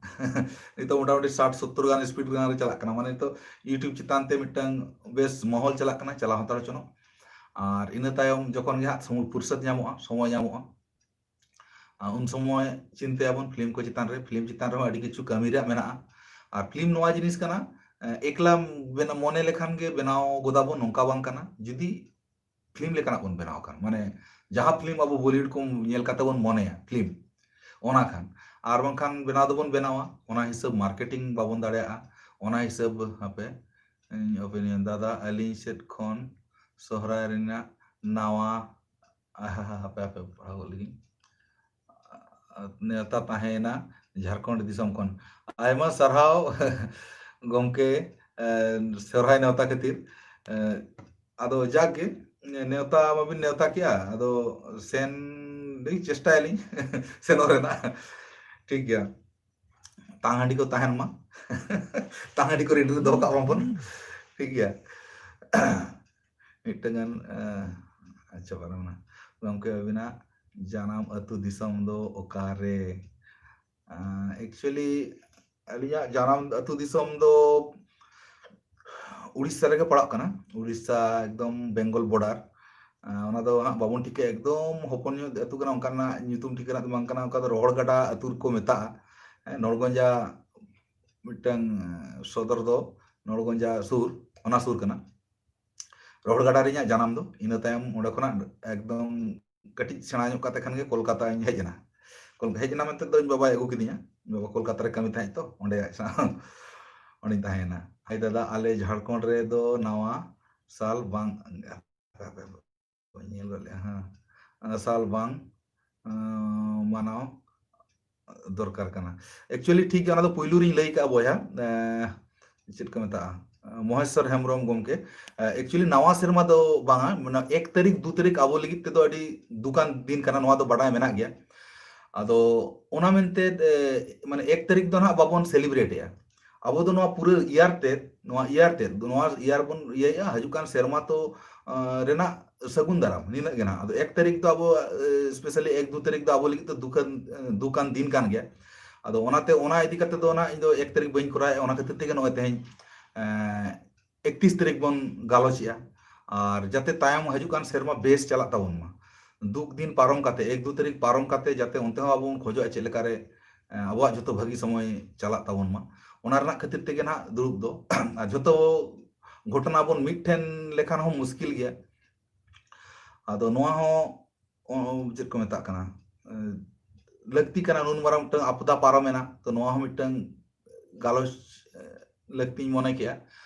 ᱱᱤᱛᱚᱜ ᱢᱚᱴᱟᱢᱩᱴᱤ ᱥᱟᱴ ᱥᱚᱛᱛᱚᱨ ᱜᱟᱱ ᱥᱯᱤᱰ ᱜᱟᱱ ᱨᱮ ᱪᱟᱞᱟᱜ ᱠᱟᱱᱟ᱾ ᱢᱟᱱᱮ ᱱᱤᱛᱚᱜ YouTube ᱪᱮᱛᱟᱱ ᱛᱮ ᱢᱤᱫᱴᱟᱝ ᱵᱮᱥ ᱢᱚᱦᱚᱞ ᱪᱟᱞᱟᱜ ᱠᱟᱱᱟ, ᱪᱟᱞᱟᱣ ᱦᱟᱛᱟᱲ ᱦᱚᱪᱚᱱᱚᱜ᱾ ᱟᱨ ᱤᱱᱟᱹ ᱛᱟᱭᱚᱢ ᱡᱚᱠᱷᱚᱱ ᱜᱮ ᱦᱟᱸᱜ ᱥᱚᱢᱚᱭ ᱯᱷᱩᱨᱥᱟᱹᱛ ᱧᱟᱢᱚᱜᱼᱟ, ᱥᱚᱢᱚᱭ ᱧᱟᱢᱚᱜᱼᱟ, ᱟᱨ ᱩᱱ ᱥᱚᱢᱚᱭ ᱪᱤᱱᱛᱟᱹᱭᱟᱵᱚᱱ ᱯᱷᱤᱞᱢ ᱠᱚ ᱪᱮᱛᱟᱱ ᱨᱮ᱾ ᱯᱷᱤᱞᱢ ᱪᱮᱛᱟᱱ ᱨᱮᱦᱚᱸ ᱟᱹᱰᱤ ᱠᱤᱪᱷᱩ ᱠᱟᱹᱢᱤ ᱨᱮᱭᱟᱜ ᱢᱮᱱᱟᱜᱼᱟ᱾ ᱟᱨ ᱯᱷᱤᱞᱢ ᱱᱚᱣᱟ ᱡᱤᱱᱤᱥ ᱠᱟᱱᱟ, ᱮ, ᱮᱠᱞᱟ ᱵᱮᱱ-, ᱢᱚᱱᱮ ᱞᱮᱠᱷᱟᱱ ᱜᱮ ᱵᱮᱱᱟᱣ ᱜᱚᱫᱟᱵᱚᱱ, ᱱᱚᱝᱠᱟ ᱵᱟᱝ ᱠᱟᱱᱟ᱾ ᱡᱩᱫᱤ ᱯᱷᱤᱞᱢ ᱞᱮᱠᱟᱱᱟᱜ ᱵᱚᱱ ᱵᱮᱱᱟᱣ ᱠᱷᱟᱱ, ᱢᱟᱱᱮ ᱡᱟᱦᱟᱸ ᱯᱷᱤᱞᱢ ᱟᱵᱚ ᱵᱚᱞᱤᱣᱩᱰ ᱠᱚ ᱧᱮᱞ ᱠᱟᱛᱮ ᱵᱚᱱ ᱢᱚᱱᱮᱭᱟ ᱯᱷᱤᱞᱢ, ᱚᱱᱟ ᱠᱷᱟᱱ, ᱟᱨ ᱵᱟᱝᱠᱷᱟᱱ ᱵᱮᱱᱟᱣ ᱫᱚᱵᱚᱱ ᱵᱮᱱᱟᱣᱟ, ᱚᱱᱟ ᱦᱤᱥᱟᱹᱵ ᱢᱟᱨᱠᱮᱴᱤᱝ ᱵᱟᱵᱚᱱ ᱫᱟᱲᱮᱭᱟᱜᱼᱟ, ᱚᱱᱟ ᱦᱤᱥᱟᱹᱵ, ᱦᱟᱯᱮ, ᱤᱧ opinion, ᱫᱟᱫᱟ, ᱟᱹᱞᱤᱧ ᱥᱮᱫ ᱠᱷᱚᱱ ᱥᱚᱦᱨᱟᱭ ᱨᱮᱱᱟᱜ ᱱᱟᱣᱟ, ᱟᱦᱟ, ᱦᱟᱯᱮ, ᱦᱟᱯᱮ, ᱯᱟᱲᱦᱟᱣ ᱜᱚᱫ ᱞᱮᱜᱤᱧ᱾ ᱱᱮᱣᱛᱟ ᱛᱟᱦᱮᱸᱭᱮᱱᱟ ᱡᱷᱟᱲᱠᱷᱚᱸᱰ ᱫᱤᱥᱚᱢ ᱠᱷᱚᱱ᱾ ᱟᱭᱢᱟ ᱥᱟᱨᱦᱟᱣ ᱜᱚᱢᱠᱮ, ᱮ, ᱥᱚᱦᱨᱟᱭ ᱱᱮᱣᱛᱟ ᱠᱷᱟᱹᱛᱤᱨ᱾ ᱮ, ᱟᱫᱚ ᱡᱟᱠ ᱜᱮ, ᱱᱮᱣᱛᱟ ᱢᱟᱵᱤᱱ ᱱᱮᱣᱛᱟ ᱠᱮᱜᱼᱟ, ᱟᱫᱚ ᱥᱮᱱ ᱞᱟᱹᱜᱤᱫ ᱪᱮᱥᱴᱟᱭᱟᱞᱤᱧ ᱥᱮᱱᱚᱜ ᱨᱮᱱᱟᱜ᱾ ᱴᱷᱤᱠ ᱜᱮᱭᱟ, ᱛᱟᱝ ᱦᱟᱺᱰᱤ ᱠᱚ ᱛᱟᱦᱮᱱ ᱢᱟ᱾ ᱛᱟᱝ ᱦᱟᱺᱰᱤ ᱠᱚ ᱨᱮᱰᱤ ᱨᱮ ᱫᱚᱦᱚ ᱠᱟᱜ ᱢᱟᱵᱚᱱ᱾ ᱴᱷᱤᱠ ᱜᱮᱭᱟ᱾ ᱢᱤᱫᱴᱟᱝ ᱜᱟᱱ, ᱮ, ᱟᱪᱪᱷᱟ, ᱯᱟᱨᱚᱢ ᱮᱱᱟ᱾ ᱜᱚᱢᱠᱮ, ᱟᱹᱵᱤᱱᱟᱜ ᱡᱟᱱᱟᱢ ᱟᱹᱛᱩ ᱫᱤᱥᱚᱢ ᱫᱚ ᱚᱠᱟᱨᱮ? ᱮ, actually, ᱟᱹᱞᱤᱧᱟᱜ ᱡᱟᱱᱟᱢ ᱟᱹᱛᱩ ᱫᱤᱥᱚᱢ ᱫᱚ ᱩᱲᱤᱥᱥᱟ ᱨᱮᱜᱮ ᱯᱟᱲᱟᱜ ᱠᱟᱱᱟ᱾ ᱩᱲᱤᱥᱥᱟ ᱮᱠᱫᱚᱢ ᱵᱮᱝᱜᱚᱞ ᱵᱚᱰᱟᱨ᱾ ᱮ, ᱚᱱᱟ ᱫᱚ ᱦᱟᱸᱜ ᱵᱟᱵᱚᱱ ᱴᱷᱤᱠᱟᱹᱭᱟ, ᱮᱠᱫᱚᱢ ᱦᱚᱯᱚᱱ ᱧᱚᱜ ᱟᱹᱛᱩ ᱠᱟᱱᱟ, ᱚᱱᱠᱟᱱᱟᱜ ᱧᱩᱛᱩᱢ ᱴᱷᱤᱠᱟᱹᱱᱟ ᱫᱚ ᱵᱟᱝ ᱠᱟᱱᱟ᱾ ᱚᱱᱠᱟ ᱫᱚ ᱨᱚᱦᱚᱲ ᱜᱟᱰᱟ ᱟᱹᱛᱩ ᱨᱮᱠᱚ ᱢᱮᱛᱟᱜᱼᱟ᱾ ᱦᱮᱸ, ᱱᱚᱲᱜᱚᱸᱡᱟ ᱢᱤᱫᱴᱟᱝ, ᱮ, ᱥᱚᱫᱚᱨ ᱫᱚ ᱱᱚᱲᱜᱚᱸᱡᱟ ᱥᱩᱨ, ᱚᱱᱟ ᱥᱩᱨ ᱠᱟᱱᱟ᱾ ᱨᱚᱦᱚᱲ ᱜᱟᱰᱟ ᱨᱮ ᱤᱧᱟᱹᱜ ᱡᱟᱱᱟᱢ ᱫᱚ᱾ ᱤᱱᱟᱹ ᱛᱟᱭᱚᱢ ᱚᱸᱰᱮ ᱠᱷᱚᱱᱟᱜ ᱮᱠᱫᱚᱢ ᱠᱟᱹᱴᱤᱡ ᱥᱮᱬᱟ ᱧᱚᱜ ᱠᱟᱛᱮ ᱠᱷᱟᱱ ᱜᱮ ᱠᱚᱞᱠᱟᱛᱟᱧ ᱦᱮᱡ ᱮᱱᱟ᱾ ᱠᱚᱞ-, ᱦᱮᱡ ᱮᱱᱟ ᱢᱮᱱᱛᱮ ᱫᱚ ᱤᱧ ᱵᱟᱵᱟᱭ ᱟᱹᱜᱩ ᱠᱤᱫᱤᱧᱟ᱾ ᱤᱧ ᱵᱟᱵᱟ ᱠᱚᱞᱠᱟᱛᱟ ᱨᱮ ᱠᱟᱹᱢᱤ ᱛᱟᱦᱮᱸᱫ ᱛᱚ, ᱚᱸᱰᱮ ᱟᱡ ᱥᱟᱶ ᱚᱸᱰᱮᱧ ᱛᱟᱦᱮᱸᱭᱮᱱᱟ᱾ ᱦᱟᱭ ᱫᱟᱫᱟ, ᱟᱞᱮ ᱡᱷᱟᱲᱠᱷᱚᱸᱰ ᱨᱮᱫᱚ ᱱᱟᱣᱟ ᱥᱟᱞ ᱵᱟᱝ, ᱵᱟᱹᱧ ᱧᱮᱞ ᱜᱚᱫ ᱞᱮᱫᱼᱟ, ᱦᱮᱸ, ᱥᱟᱞ ᱵᱟᱝ, ᱟᱸ, ᱢᱟᱱᱟᱣ ᱫᱚᱨᱠᱟᱨ ᱠᱟᱱᱟ᱾ Actually ᱴᱷᱤᱠ ᱜᱮᱭᱟ, ᱚᱱᱟ ᱫᱚ ᱯᱩᱭᱞᱩ ᱨᱤᱧ ᱞᱟᱹᱭ ᱠᱟᱜᱼᱟ ᱵᱚᱭᱦᱟ, ᱮᱸ, ᱪᱮᱫ ᱠᱚ ᱢᱮᱛᱟᱜᱼᱟ, ᱢᱚᱦᱮᱥᱚᱨ ᱦᱮᱢᱵᱨᱚᱢ ᱜᱚᱢᱠᱮ᱾ ᱮᱸ, actually ᱱᱟᱣᱟ ᱥᱮᱨᱢᱟ ᱫᱚ ᱵᱟᱝᱟ, ᱢᱟᱱᱮ ᱮᱠ ᱛᱟᱹᱨᱤᱠᱷ, ᱫᱩ ᱛᱟᱹᱨᱤᱠᱷ ᱟᱵᱚ ᱞᱟᱹᱜᱤᱫ ᱛᱮᱫᱚ ᱟᱹᱰᱤ ᱫᱩᱠᱟᱱ ᱫᱤᱱ ᱠᱟᱱᱟ, ᱱᱚᱣᱟ ᱫᱚ ᱵᱟᱰᱟᱭ ᱢᱮᱱᱟᱜ ᱜᱮᱭᱟ᱾ ᱟᱫᱚ ᱚᱱᱟ ᱢᱮᱱᱛᱮ, ᱮ, ᱢᱟᱱᱮ ᱮᱠ ᱛᱟᱹᱨᱤᱠᱷ ᱫᱚ ᱱᱟᱦᱟᱜ ᱵᱟᱵᱚᱱ celebrate ᱮᱜᱼᱟ᱾ ᱟᱵᱚ ᱫᱚ ᱱᱚᱣᱟ ᱯᱩᱨᱟᱹ year ᱛᱮ, ᱱᱚᱣᱟ year ᱛᱮ, ᱱᱚᱣᱟ year ᱵᱚᱱ ᱤᱭᱟᱹᱭᱮᱜᱼᱟ, ᱦᱤᱡᱩᱜ ᱠᱟᱱ ᱥᱮᱨᱢᱟ ᱛᱚ ᱨᱮᱱᱟᱜ ᱥᱟᱹᱜᱩᱱ ᱫᱟᱨᱟᱢ ᱱᱤᱱᱟᱹᱜ ᱜᱮ ᱱᱟᱦᱟᱜ᱾ ᱟᱫᱚ ᱮᱠ ᱛᱟᱹᱨᱤᱠᱷ ᱫᱚ ᱟᱵᱚ, specially ᱮᱠ ᱫᱩ ᱛᱟᱹᱨᱤᱠᱷ ᱫᱚ ᱟᱵᱚ ᱞᱟᱹᱜᱤᱫ ᱫᱚ ᱫᱩᱠᱟᱱ ᱫᱩᱠᱟᱱ ᱫᱤᱱ ᱠᱟᱱ ᱜᱮᱭᱟ᱾ ᱟᱫᱚ ᱚᱱᱟᱛᱮ ᱚᱱᱟ ᱤᱫᱤ ᱠᱟᱛᱮ ᱫᱚ ᱱᱟᱦᱟᱜ ᱤᱧ ᱫᱚ ᱮᱠ ᱛᱟᱹᱨᱤᱠᱷ ᱵᱟᱹᱧ ᱠᱚᱨᱟᱣᱮᱫᱼᱟ, ᱚᱱᱟ ᱠᱷᱟᱹᱛᱤᱨ ᱛᱮᱜᱮ ᱱᱚᱜᱼᱚᱭ ᱛᱮᱦᱮᱧ ᱮᱠᱛᱤᱥ ᱛᱟᱹᱨᱤᱠᱷ ᱵᱚᱱ ᱜᱟᱞᱚᱪᱮᱜᱼᱟ᱾ ᱟᱨ ᱡᱟᱛᱮ ᱛᱟᱭᱚᱢ ᱦᱤᱡᱩᱜ ᱠᱟᱱ ᱥᱮᱨᱢᱟ ᱵᱮᱥ ᱪᱟᱞᱟᱜ ᱛᱟᱵᱚᱱ ᱢᱟ᱾ ᱫᱩᱠ ᱫᱤᱱ ᱯᱟᱨᱚᱢ ᱠᱟᱛᱮ, ᱮᱠ ᱫᱩ ᱛᱟᱹᱨᱤᱠᱷ ᱯᱟᱨᱚᱢ ᱠᱟᱛᱮ ᱡᱟᱛᱮ ᱚᱱᱛᱮ ᱦᱚᱸ ᱟᱵᱚ ᱵᱚᱱ ᱠᱷᱚᱡᱚᱜᱼᱟ ᱪᱮᱫ ᱞᱮᱠᱟᱨᱮ ᱟᱵᱚᱣᱟᱜ ᱡᱷᱚᱛᱚ ᱵᱷᱟᱹᱜᱤ ᱥᱚᱢᱚᱭ ᱪᱟᱞᱟᱜ ᱛᱟᱵᱚᱱ ᱢᱟ, ᱚᱱᱟ ᱨᱮᱱᱟᱜ ᱠᱷᱟᱹᱛᱤᱨ ᱛᱮᱜᱮ ᱱᱟᱦᱟᱜ ᱫᱩᱲᱩᱵ ᱫᱚ᱾ ᱟᱨ ᱡᱷᱚᱛᱚ ᱜᱷᱚᱴᱚᱱᱟ ᱵᱚᱱ ᱢᱤᱫᱴᱷᱮᱱ ᱞᱮᱠᱷᱟᱱ ᱦᱚᱸ ᱢᱩᱥᱠᱤᱞ ᱜᱮᱭᱟ᱾ ᱟᱫᱚ ᱱᱚᱣᱟ ᱦᱚᱸ ᱪᱮᱫ ᱠᱚ ᱢᱮᱛᱟᱜ ᱠᱟᱱᱟ, ᱞᱟᱹᱠᱛᱤ ᱠᱟᱱᱟ᱾ ᱱᱩᱱ ᱢᱟᱨᱟᱝ ᱢᱤᱫᱴᱟᱝ ᱟᱯᱫᱟ ᱯᱟᱨᱚᱢᱮᱱᱟ, ᱛᱚ ᱱᱚᱣᱟ ᱦᱚᱸ ᱢᱤᱫᱴᱟᱝ ᱜᱟᱞᱚᱪ ᱞᱟᱹᱠᱛᱤᱧ ᱢᱚᱱᱮ ᱠᱮᱜᱼᱟ᱾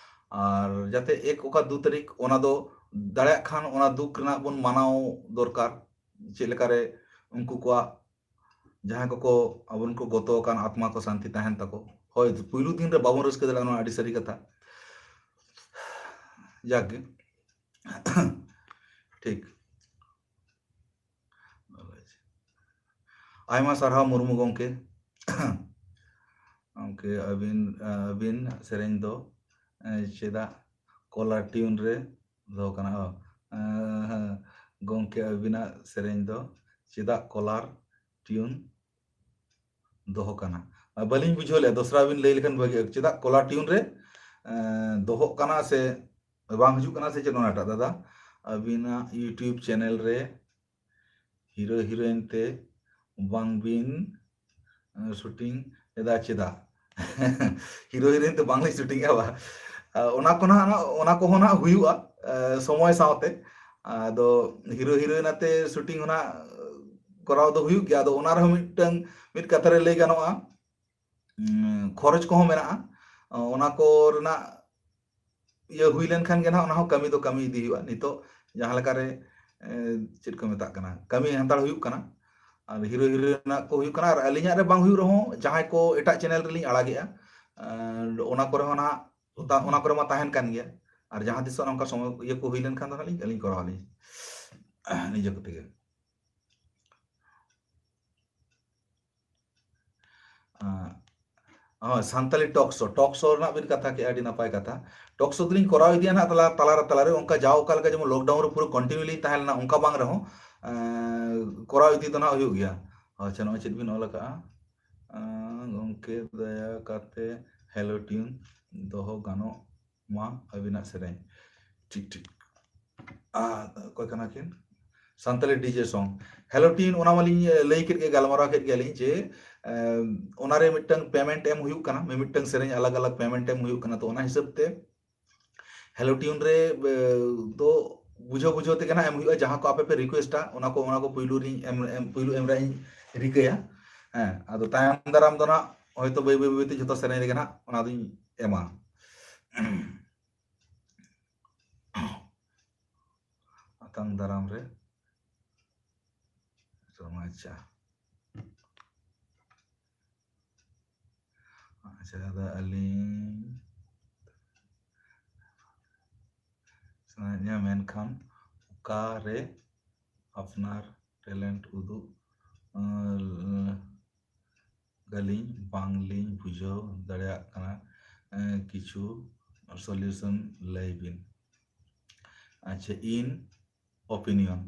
ᱟᱨ ᱡᱟᱛᱮ ᱮᱠ ᱚᱠᱟ ᱫᱩ ᱛᱟᱹᱨᱤᱠᱷ, ᱚᱱᱟ ᱫᱚ ᱫᱟᱲᱮᱭᱟᱜ ᱠᱷᱟᱱ ᱚᱱᱟ ᱫᱩᱠ ᱨᱮᱱᱟᱜ ᱵᱚᱱ ᱢᱟᱱᱟᱣ ᱫᱚᱨᱠᱟᱨ᱾ ᱪᱮᱫ ᱞᱮᱠᱟᱨᱮ ᱩᱱᱠᱩ ᱠᱚᱣᱟᱜ, ᱡᱟᱦᱟᱸᱭ ᱠᱚᱠᱚ ᱟᱵᱚᱨᱮᱱ ᱠᱚ ᱜᱚᱛᱚ ᱟᱠᱟᱱ, ᱟᱛᱢᱟ ᱠᱚ ᱥᱟᱱᱛᱤ ᱛᱟᱦᱮᱱ ᱛᱟᱠᱚ᱾ ᱦᱳᱭ, ᱯᱩᱭᱞᱩ ᱫᱤᱱ ᱨᱮ ᱵᱟᱵᱚᱱ ᱨᱟᱹᱥᱠᱟᱹ ᱫᱟᱲᱮᱭᱟᱜᱼᱟ, ᱱᱚᱣᱟ ᱟᱹᱰᱤ ᱥᱟᱹᱨᱤ ᱠᱟᱛᱷᱟ᱾ ᱡᱟᱠ ᱜᱮ, ᱴᱷᱤᱠ᱾ ᱟᱭᱢᱟ ᱥᱟᱨᱦᱟᱣ ᱢᱩᱨᱢᱩ ᱜᱚᱢᱠᱮ᱾ ᱜᱚᱢᱠᱮ, ᱟᱹᱵᱤᱱ, ᱟᱹᱵᱤᱱ ᱥᱮᱨᱮᱧ ᱫᱚ, ᱮ, ᱪᱮᱫᱟᱜ ᱠᱚᱞᱟᱨ ᱴᱤᱭᱩᱱ ᱨᱮ ᱫᱚᱦᱚ ᱠᱟᱱᱟ? ᱚ, ᱮ, ᱦᱮᱸ, ᱜᱚᱢᱠᱮ, ᱟᱹᱵᱤᱱᱟᱜ ᱥᱮᱨᱮᱧ ᱫᱚ ᱪᱮᱫᱟᱜ ᱠᱚᱞᱟᱨ ᱴᱤᱭᱩᱱ ᱫᱚᱦᱚ ᱠᱟᱱᱟ? ᱟ, ᱵᱟᱹᱞᱤᱧ ᱵᱩᱡᱷᱟᱹᱣ ᱞᱮᱫᱼᱟ, ᱫᱚᱥᱨᱟ ᱵᱤᱱ ᱞᱟᱹᱭ ᱞᱮᱠᱷᱟᱱ ᱵᱷᱟᱹᱜᱤᱜᱼᱟ᱾ ᱪᱮᱫᱟᱜ ᱠᱚᱞᱟᱨ ᱴᱤᱭᱩᱱ ᱨᱮ, ᱮ, ᱫᱚᱦᱚᱜ ᱠᱟᱱᱟ ᱥᱮ ᱵᱟᱝ ᱦᱤᱡᱩᱜ ᱠᱟᱱᱟ ᱥᱮ ᱪᱮᱫ ᱚᱱᱟᱴᱟᱜ, ᱫᱟᱫᱟ? ᱟᱹᱵᱤᱱᱟᱜ YouTube ᱪᱮᱱᱮᱞ ᱨᱮ ᱦᱤᱨᱳ ᱦᱤᱨᱳᱭᱤᱱ ᱛᱮ ᱵᱟᱝ ᱵᱤᱱ, ᱮ, ᱥᱩᱴᱤᱝ ᱮᱫᱟ ᱪᱮᱫᱟᱜ? ᱦᱤᱨᱳ ᱦᱤᱨᱳᱭᱤᱱ ᱛᱮ ᱵᱟᱝᱞᱤᱧ ᱥᱩᱴᱤᱝ ᱮᱫᱟ, ᱵᱟ᱾ ᱟ, ᱚᱱᱟ ᱠᱚ ᱱᱟᱦᱟᱜ, ᱚᱱᱟ ᱠᱚᱦᱚᱸ ᱱᱟᱦᱟᱜ ᱦᱩᱭᱩᱜᱼᱟ, ᱮ, ᱥᱚᱢᱚᱭ ᱥᱟᱶᱛᱮ᱾ ᱟᱫᱚ ᱦᱤᱨᱳ ᱦᱤᱨᱳᱭᱤᱱ ᱟᱛᱮ ᱥᱩᱴᱤᱝ ᱦᱚᱸ ᱱᱟᱦᱟᱜ ᱠᱚᱨᱟᱣ ᱫᱚ ᱦᱩᱭᱩᱜ ᱜᱮᱭᱟ᱾ ᱟᱫᱚ ᱚᱱᱟ ᱨᱮᱦᱚᱸ ᱢᱤᱫᱴᱟᱝ, ᱢᱤᱫ ᱠᱟᱛᱷᱟ ᱨᱮ ᱞᱟᱹᱭ ᱜᱟᱱᱚᱜᱼᱟ, ᱩᱸ, ᱠᱷᱚᱨᱚᱪ ᱠᱚᱦᱚᱸ ᱢᱮᱱᱟᱜᱼᱟ᱾ ᱚᱱᱟ ᱠᱚ ᱨᱮᱱᱟᱜ ᱤᱭᱟᱹ ᱦᱩᱭ ᱞᱮᱱᱠᱷᱟᱱ ᱜᱮ ᱱᱟᱦᱟᱜ ᱚᱱᱟ ᱦᱚᱸ ᱠᱟᱹᱢᱤ ᱫᱚ ᱠᱟᱹᱢᱤ ᱤᱫᱤ ᱦᱩᱭᱩᱜᱼᱟ᱾ ᱱᱤᱛᱚᱜ ᱡᱟᱦᱟᱸ ᱞᱮᱠᱟᱨᱮ, ᱮ, ᱪᱮᱫ ᱠᱚ ᱢᱮᱛᱟᱜ ᱠᱟᱱᱟ, ᱠᱟᱹᱢᱤ ᱦᱟᱛᱟᱲ ᱦᱩᱭᱩᱜ ᱠᱟᱱᱟ, ᱟᱨ ᱦᱤᱨᱳ ᱦᱤᱨᱳᱭᱤᱱ ᱨᱮᱱᱟᱜ ᱠᱚ ᱦᱩᱭᱩᱜ ᱠᱟᱱᱟ, ᱟᱨ ᱟᱹᱞᱤᱧᱟᱜ ᱨᱮ ᱵᱟᱝ ᱦᱩᱭᱩᱜ ᱨᱮᱦᱚᱸ ᱡᱟᱦᱟᱸᱭ ᱠᱚ ᱮᱴᱟᱜ ᱪᱮᱱᱮᱞ ᱨᱮᱞᱤᱧ ᱟᱲᱟᱜᱮᱜᱼᱟ, ᱟᱨ ᱚᱱᱟ ᱠᱚᱨᱮ ᱦᱚᱸ ᱱᱟᱦᱟᱜ, ᱚᱱᱟ ᱠᱚᱨᱮ ᱢᱟ ᱛᱟᱦᱮᱱ ᱠᱟᱱ ᱜᱮᱭᱟ᱾ ᱟᱨ ᱡᱟᱦᱟᱸ ᱛᱤᱥᱚᱜ ᱱᱚᱝᱠᱟ ᱥᱚᱢᱚᱭ ᱤᱭᱟᱹ ᱠᱚ ᱦᱩᱭ ᱞᱮᱱᱠᱷᱟᱱ ᱫᱚ ᱱᱟᱦᱟᱜ ᱞᱤᱧ, ᱟᱹᱞᱤᱧ ᱠᱚᱨᱟᱣ ᱟᱹᱞᱤᱧ ᱱᱤᱡᱮ ᱠᱚᱛᱮ ᱜᱮ᱾ ᱟᱸ, ᱦᱳᱭ, ᱥᱟᱱᱛᱟᱞᱤ ᱴᱚᱠ ᱥᱳ, ᱴᱚᱠ ᱥᱳ ᱨᱮᱱᱟᱜ ᱵᱤᱱ ᱠᱟᱛᱷᱟ ᱠᱮᱫᱼᱟ, ᱟᱹᱰᱤ ᱱᱟᱯᱟᱭ ᱠᱟᱛᱷᱟ᱾ ᱴᱚᱠ ᱥᱳ ᱫᱚᱞᱤᱧ ᱠᱚᱨᱟᱣ ᱤᱫᱤᱭᱟ ᱱᱟᱦᱟᱜ ᱛᱟᱞᱟ, ᱛᱟᱞᱟᱨᱮ, ᱛᱟᱞᱟᱨᱮ, ᱚᱱᱠᱟ ᱡᱟᱣ ᱚᱠᱟ ᱞᱮᱠᱟ ᱡᱮᱢᱚᱱ ᱞᱚᱠᱰᱟᱣᱩᱱ ᱨᱮ ᱯᱩᱨᱟᱹ ᱠᱚᱱᱴᱤᱱᱤᱭᱩ ᱞᱤᱧ ᱛᱟᱦᱮᱸ ᱞᱮᱱᱟ, ᱚᱱᱠᱟ ᱵᱟᱝ ᱨᱮᱦᱚᱸ, ᱮᱸ, ᱠᱚᱨᱟᱣ ᱤᱫᱤ ᱫᱚ ᱱᱟᱦᱟᱜ ᱦᱩᱭᱩᱜ ᱜᱮᱭᱟ᱾ ᱟᱪᱪᱷᱟ, ᱱᱚᱜᱼᱚᱭ ᱪᱮᱫ ᱵᱤᱱ ᱚᱞ ᱟᱠᱟᱫᱼᱟ? ᱮᱸ, ᱜᱚᱢᱠᱮ, ᱫᱟᱭᱟ ᱠᱟᱛᱮ ᱦᱮᱞᱳ ᱴᱤᱭᱩᱱ ᱫᱚᱦᱚ ᱜᱟᱱᱚᱜ ᱢᱟ ᱟᱹᱵᱤᱱᱟᱜ ᱥᱮᱨᱮᱧ᱾ ᱴᱷᱤᱠ, ᱴᱷᱤᱠ᱾ ᱟᱨ ᱚᱠᱚᱭ ᱠᱟᱱᱟ ᱠᱤᱱ? ᱥᱟᱱᱛᱟᱞᱤ ᱰᱤᱡᱮ ᱥᱚᱝ᱾ ᱦᱮᱞᱳ ᱴᱤᱭᱩᱱ, ᱚᱱᱟ ᱢᱟᱞᱤᱧ ᱞᱟᱹᱭ ᱠᱮᱫ ᱜᱮ, ᱜᱟᱞᱢᱟᱨᱟᱣ ᱠᱮᱫ ᱜᱮᱭᱟᱞᱤᱧ ᱡᱮ, ᱮᱢ, ᱚᱱᱟᱨᱮ ᱢᱤᱫᱴᱟᱝ ᱯᱮᱢᱮᱱᱴ ᱮᱢ ᱦᱩᱭᱩᱜ ᱠᱟᱱᱟ, ᱢᱤᱢᱤᱫᱴᱟᱝ ᱥᱮᱨᱮᱧ ᱟᱞᱟᱜᱽ ᱟᱞᱟᱜᱽ ᱯᱮᱢᱮᱱᱴ ᱮᱢ ᱦᱩᱭᱩᱜ ᱠᱟᱱᱟ᱾ ᱛᱚ ᱚᱱᱟ ᱦᱤᱥᱟᱹᱵ ᱛᱮ ᱦᱮᱞᱳ ᱴᱤᱭᱩᱱ ᱨᱮ, ᱮ, ᱫᱚ ᱵᱩᱡᱷᱟᱹᱣ ᱵᱩᱡᱷᱟᱹᱣ ᱛᱮᱜᱮ ᱱᱟᱜ ᱮᱢ ᱦᱩᱭᱩᱜᱼᱟ, ᱡᱟᱦᱟᱸ ᱠᱚ ᱟᱯᱮ ᱯᱮ ᱨᱤᱠᱩᱭᱮᱥᱴᱟ, ᱚᱱᱟ ᱠᱚ, ᱚᱱᱟ ᱠᱚ ᱯᱩᱭᱞᱩ ᱨᱤᱧ ᱮᱢ, ᱮᱢ, ᱯᱩᱭᱞᱩ ᱮᱢ ᱨᱮᱭᱟᱜ ᱤᱧ ᱨᱤᱠᱟᱹᱭᱟ᱾ ᱦᱮᱸ, ᱟᱫᱚ ᱛᱟᱭᱚᱢ ᱫᱟᱨᱟᱢ ᱫᱚ ᱱᱟᱜ ᱦᱚᱭᱛᱳ ᱵᱟᱹᱭ ᱵᱟᱹᱭ ᱵᱟᱹᱭ ᱛᱮ ᱡᱷᱚᱛᱚ ᱥᱮᱨᱮᱧ ᱨᱮᱜᱮ ᱱᱟᱜ ᱚᱱᱟ ᱫᱚᱧ ᱮᱢᱟ᱾ ᱟᱛᱟᱝ ᱫᱟᱨᱟᱢ ᱨᱮ᱾ ᱟᱪᱪᱷᱟ, ᱟᱪᱪᱷᱟ, ᱟᱫᱚ ᱟᱹᱞᱤᱧ ᱥᱟᱱᱟᱭᱮᱫ ᱞᱤᱧᱟ, ᱢᱮᱱᱠᱷᱟᱱ ᱚᱠᱟᱨᱮ ᱟᱯᱱᱟᱨ ᱴᱮᱞᱮᱱᱴ ᱩᱫᱩᱜ, ᱟᱸ, ᱜᱟᱹᱞᱤᱧ ᱵᱟᱝᱞᱤᱧ ᱵᱩᱡᱷᱟᱹᱣ ᱫᱟᱲᱮᱭᱟᱜ ᱠᱟᱱᱟ, ᱮᱸ, ᱠᱤᱪᱷᱩ ᱥᱚᱞᱤᱭᱩᱥᱚᱱ ᱞᱟᱹᱭ ᱵᱤᱱ᱾ ᱟᱪᱪᱷᱟ, in opinion᱾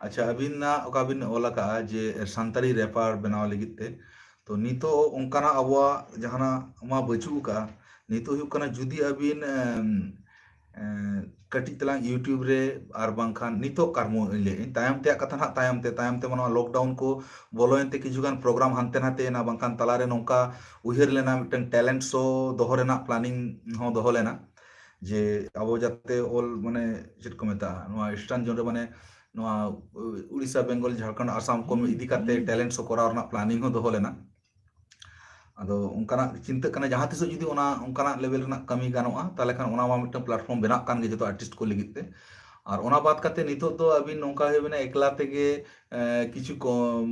ᱟᱪᱪᱷᱟ, ᱟᱹᱵᱤᱱᱟᱜ ᱚᱠᱟ ᱵᱤᱱ ᱚᱞ ᱟᱠᱟᱜᱼᱟ ᱡᱮ ᱥᱟᱱᱛᱟᱲᱤ ᱨᱮᱯᱟᱨ ᱵᱮᱱᱟᱣ ᱞᱟᱹᱜᱤᱫ ᱛᱮ, ᱛᱚ ᱱᱤᱛᱚᱜ ᱚᱱᱠᱟᱱᱟᱜ ᱟᱵᱚᱣᱟᱜ ᱡᱟᱦᱟᱱᱟᱜ ᱢᱟ ᱵᱟᱹᱪᱩᱜ ᱟᱠᱟᱜᱼᱟ᱾ ᱱᱤᱛᱚᱜ ᱦᱩᱭᱩᱜ ᱠᱟᱱᱟ, ᱡᱩᱫᱤ ᱟᱹᱵᱤᱱ, ᱮᱢ, ᱮᱸ, ᱠᱟᱹᱴᱤᱡ ᱛᱟᱞᱟᱝ YouTube ᱨᱮ ᱟᱨ ᱵᱟᱝᱠᱷᱟᱱ ᱱᱤᱛᱚᱜ ᱠᱟᱨᱢᱚ ᱞᱟᱹᱭᱮᱫ ᱟᱹᱧ, ᱛᱟᱭᱚᱢ ᱛᱮᱭᱟᱜ ᱠᱟᱛᱷᱟ ᱱᱟᱦᱟᱜ ᱛᱟᱭᱚᱢ ᱛᱮ, ᱛᱟᱭᱚᱢ ᱛᱮ ᱢᱟ ᱱᱚᱣᱟ ᱞᱚᱠᱰᱟᱣᱩᱱ ᱠᱚ ᱵᱚᱞᱚᱭᱮᱱ ᱛᱮ ᱠᱤᱪᱷᱩ ᱜᱟᱱ ᱯᱨᱳᱜᱨᱟᱢ ᱦᱟᱱᱛᱮ ᱱᱟᱛᱮ ᱮᱱᱟ, ᱵᱟᱝᱠᱷᱟᱱ ᱛᱟᱞᱟᱨᱮ ᱱᱚᱝᱠᱟ ᱩᱭᱦᱟᱹᱨ ᱞᱮᱱᱟ, ᱢᱤᱫᱴᱟᱝ ᱴᱮᱞᱮᱱᱴ ᱥᱳ ᱫᱚᱦᱚ ᱨᱮᱱᱟᱜ ᱯᱞᱟᱱᱤᱝ ᱦᱚᱸ ᱫᱚᱦᱚ ᱞᱮᱱᱟ, ᱡᱮ ᱟᱵᱚ ᱡᱟᱛᱮ ᱚᱞ, ᱢᱟᱱᱮ, ᱪᱮᱫ ᱠᱚ ᱢᱮᱛᱟᱜᱼᱟ, ᱱᱚᱣᱟ ᱤᱥᱴᱟᱨᱱ ᱡᱳᱱ ᱨᱮ, ᱢᱟᱱᱮ, ᱱᱚᱣᱟ ᱩᱲᱤᱥᱥᱟ, ᱵᱮᱝᱜᱚᱞ, ᱡᱷᱟᱲᱠᱷᱚᱸᱰ, ᱟᱥᱟᱢ ᱠᱚ ᱤᱫᱤ ᱠᱟᱛᱮ ᱴᱮᱞᱮᱱᱴ ᱥᱳ ᱠᱚᱨᱟᱣ ᱨᱮᱱᱟᱜ ᱯᱞᱟᱱᱤᱝ ᱦᱚᱸ ᱫᱚᱦᱚ ᱞᱮᱱᱟ᱾ ᱟᱫᱚ ᱚᱱᱠᱟᱱᱟᱜ ᱪᱤᱱᱛᱟᱹᱜ ᱠᱟᱱᱟ, ᱡᱟᱦᱟᱸ ᱛᱤᱥᱚᱜ ᱡᱩᱫᱤ ᱚᱱᱟ, ᱚᱱᱠᱟᱱᱟᱜ ᱞᱮᱵᱮᱞ ᱨᱮᱱᱟᱜ ᱠᱟᱹᱢᱤ ᱜᱟᱱᱚᱜᱼᱟ, ᱛᱟᱦᱚᱞᱮ ᱠᱷᱟᱱ ᱚᱱᱟ ᱢᱟ ᱢᱤᱫᱴᱟᱝ ᱯᱞᱟᱴᱯᱷᱚᱨᱢ ᱵᱮᱱᱟᱜ ᱠᱟᱱ ᱜᱮ ᱡᱚᱛᱚ ᱟᱨᱴᱤᱥᱴ ᱠᱚ ᱞᱟᱹᱜᱤᱫ ᱛᱮ᱾ ᱟᱨ ᱚᱱᱟ ᱵᱟᱫ ᱠᱟᱛᱮ ᱱᱤᱛᱚᱜ ᱫᱚ ᱟᱹᱵᱤᱱ ᱱᱚᱝᱠᱟ ᱦᱩᱭᱩᱜ ᱵᱮᱱᱟ, ᱮᱠᱞᱟ ᱛᱮᱜᱮ, ᱮ, ᱠᱤᱪᱷᱩ ᱠᱚᱢ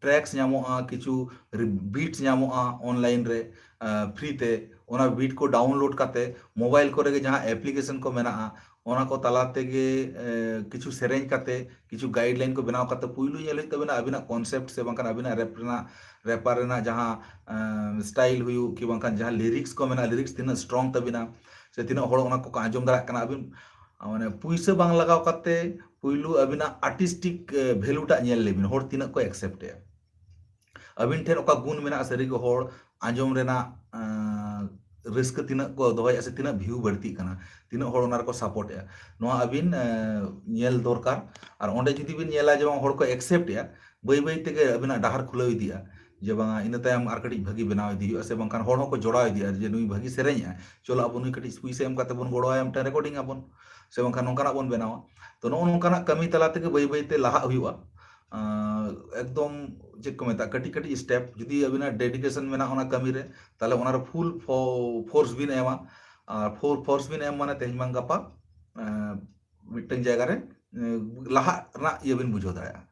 ᱴᱨᱮᱠᱥ ᱧᱟᱢᱚᱜᱼᱟ, ᱠᱤᱪᱷᱩ ᱵᱤᱴᱥ ᱧᱟᱢᱚᱜᱼᱟ ᱚᱱᱞᱟᱭᱤᱱ ᱨᱮ, ᱮ, ᱯᱷᱨᱤ ᱛᱮ᱾ ᱚᱱᱟ ᱵᱤᱴ ᱠᱚ ᱰᱟᱣᱩᱱᱞᱳᱰ ᱠᱟᱛᱮ ᱢᱳᱵᱟᱭᱤᱞ ᱠᱚᱨᱮ ᱜᱮ ᱡᱟᱦᱟᱸ ᱮᱯᱞᱤᱠᱮᱥᱚᱱ ᱠᱚ ᱢᱮᱱᱟᱜᱼᱟ, ᱚᱱᱟ ᱠᱚ ᱛᱟᱞᱟ ᱛᱮᱜᱮ, ᱮ, ᱠᱤᱪᱷᱩ ᱥᱮᱨᱮᱧ ᱠᱟᱛᱮ, ᱠᱤᱪᱷᱩ guideline ᱠᱚ ᱵᱮᱱᱟᱣ ᱠᱟᱛᱮ, ᱯᱩᱭᱞᱩ ᱧᱮᱞ ᱦᱩᱭᱩᱜ ᱛᱟᱵᱤᱱᱟ ᱟᱹᱵᱤᱱᱟᱜ concept ᱥᱮ ᱵᱟᱝᱠᱷᱟᱱ ᱟᱹᱵᱤᱱᱟᱜ rap ᱨᱮᱱᱟᱜ, rap ᱨᱮᱱᱟᱜ ᱡᱟᱦᱟᱸ, ᱮ, style ᱦᱩᱭᱩᱜ ᱠᱤ ᱵᱟᱝᱠᱷᱟᱱ ᱡᱟᱦᱟᱸ lyrics ᱠᱚ ᱢᱮᱱᱟᱜᱼᱟ, lyrics ᱛᱤᱱᱟᱹᱜ strong ᱛᱟᱵᱤᱱᱟ ᱥᱮ ᱛᱤᱱᱟᱹᱜ ᱦᱚᱲ ᱚᱱᱟ ᱠᱚᱠᱚ ᱟᱸᱡᱚᱢ ᱫᱟᱲᱮᱭᱟᱜ ᱠᱟᱱᱟ᱾ ᱟᱹᱵᱤᱱ, ᱢᱟᱱᱮ, ᱯᱩᱭᱥᱟᱹ ᱵᱟᱝ ᱞᱟᱜᱟᱣ ᱠᱟᱛᱮ ᱯᱩᱭᱞᱩ ᱟᱹᱵᱤᱱᱟᱜ artistic, ᱮ, value ᱴᱟᱜ ᱧᱮᱞ ᱞᱮᱵᱤᱱ, ᱦᱚᱲ ᱛᱤᱱᱟᱹᱜ ᱠᱚ accept ᱮᱜᱼᱟ᱾ ᱟᱹᱵᱤᱱ ᱴᱷᱮᱱ ᱚᱠᱟ ᱜᱩᱱ ᱢᱮᱱᱟᱜᱼᱟ, ᱥᱟᱹᱨᱤᱜᱮ ᱦᱚᱲ ᱟᱸᱡᱚᱢ ᱨᱮᱱᱟᱜ, ᱟᱸ, ᱨᱟᱹᱥᱠᱟᱹ ᱛᱤᱱᱟᱹᱜ ᱠᱚ ᱫᱚᱦᱚᱭᱮᱫᱼᱟ ᱥᱮ ᱛᱤᱱᱟᱹᱜ view ᱵᱟᱹᱲᱛᱤᱜ ᱠᱟᱱᱟ, ᱛᱤᱱᱟᱹᱜ ᱦᱚᱲ ᱚᱱᱟ ᱨᱮᱠᱚ support ᱮᱜᱼᱟ, ᱱᱚᱣᱟ ᱟᱹᱵᱤᱱ, ᱟᱸ, ᱧᱮᱞ ᱫᱚᱨᱠᱟᱨ᱾ ᱟᱨ ᱚᱸᱰᱮ ᱡᱩᱫᱤ ᱵᱤᱱ ᱧᱮᱞᱟ ᱡᱮ ᱵᱟᱝ ᱦᱚᱲ ᱠᱚ accept ᱮᱜᱼᱟ, ᱵᱟᱹᱭ ᱵᱟᱹᱭ ᱛᱮᱜᱮ ᱟᱹᱵᱤᱱᱟᱜ ᱰᱟᱦᱟᱨ ᱠᱷᱩᱞᱟᱹᱣ ᱤᱫᱤᱜᱼᱟ, ᱡᱮ ᱵᱟᱝᱟ ᱤᱱᱟᱹ ᱛᱟᱭᱚᱢ ᱟᱨ ᱠᱟᱹᱴᱤᱡ ᱵᱷᱟᱹᱜᱤ ᱵᱮᱱᱟᱣ ᱤᱫᱤ ᱦᱩᱭᱩᱜᱼᱟ, ᱥᱮ ᱵᱟᱝᱠᱷᱟᱱ ᱦᱚᱲ ᱦᱚᱸᱠᱚ ᱡᱚᱲᱟᱣ ᱤᱫᱤᱜᱼᱟ ᱡᱮ ᱱᱩᱭ ᱵᱷᱟᱹᱜᱤ ᱥᱮᱨᱮᱧᱮᱜᱼᱟ, ᱪᱚᱞᱚ ᱟᱵᱚ ᱱᱩᱭ ᱠᱟᱹᱴᱤᱡ ᱯᱩᱭᱥᱟᱹ ᱮᱢ ᱠᱟᱛᱮ ᱵᱚᱱ ᱜᱚᱲᱚᱣᱟᱭᱟ, ᱢᱤᱫᱴᱟᱝ recording ᱟᱵᱚᱱ, ᱥᱮ ᱵᱟᱝᱠᱷᱟᱱ ᱱᱚᱝᱠᱟᱱᱟᱜ ᱵᱚᱱ ᱵᱮᱱᱟᱣᱟ᱾ ᱛᱚ ᱱᱚᱜᱼᱚ ᱱᱚᱝᱠᱟᱱᱟᱜ ᱠᱟᱹᱢᱤ ᱛᱟᱞᱟ ᱛᱮᱜᱮ ᱵᱟᱹᱭ ᱵᱟᱹᱭ ᱛᱮ ᱞᱟᱦᱟᱜ ᱦᱩᱭᱩᱜᱼᱟ᱾ ᱟᱸ, ᱮᱠᱫᱚᱢ ᱪᱮᱫ ᱠᱚ ᱢᱮᱛᱟᱜᱼᱟ, ᱠᱟᱹᱴᱤᱡ ᱠᱟᱹᱴᱤᱡ step, ᱡᱩᱫᱤ ᱟᱹᱵᱤᱱᱟᱜ dedication ᱢᱮᱱᱟᱜᱼᱟ ᱚᱱᱟ ᱠᱟᱹᱢᱤ ᱨᱮ, ᱛᱟᱦᱞᱮ ᱚᱱᱟᱨᱮ full fo-, force ᱵᱤᱱ ᱮᱢᱟ᱾ ᱟᱨ full force ᱵᱤᱱ ᱮᱢ ᱢᱟᱱᱮ ᱛᱮᱦᱮᱧ ᱵᱟᱝ ᱜᱟᱯᱟ, ᱟᱸ, ᱢᱤᱫᱴᱟᱝ ᱡᱟᱭᱜᱟ ᱨᱮ, ᱟᱸ, ᱞᱟᱦᱟᱜ ᱨᱮᱱᱟᱜ ᱤᱭᱟᱹ ᱵᱤᱱ ᱵᱩᱡᱷᱟᱹᱣ ᱫᱟᱲᱮᱭᱟᱜᱼᱟ᱾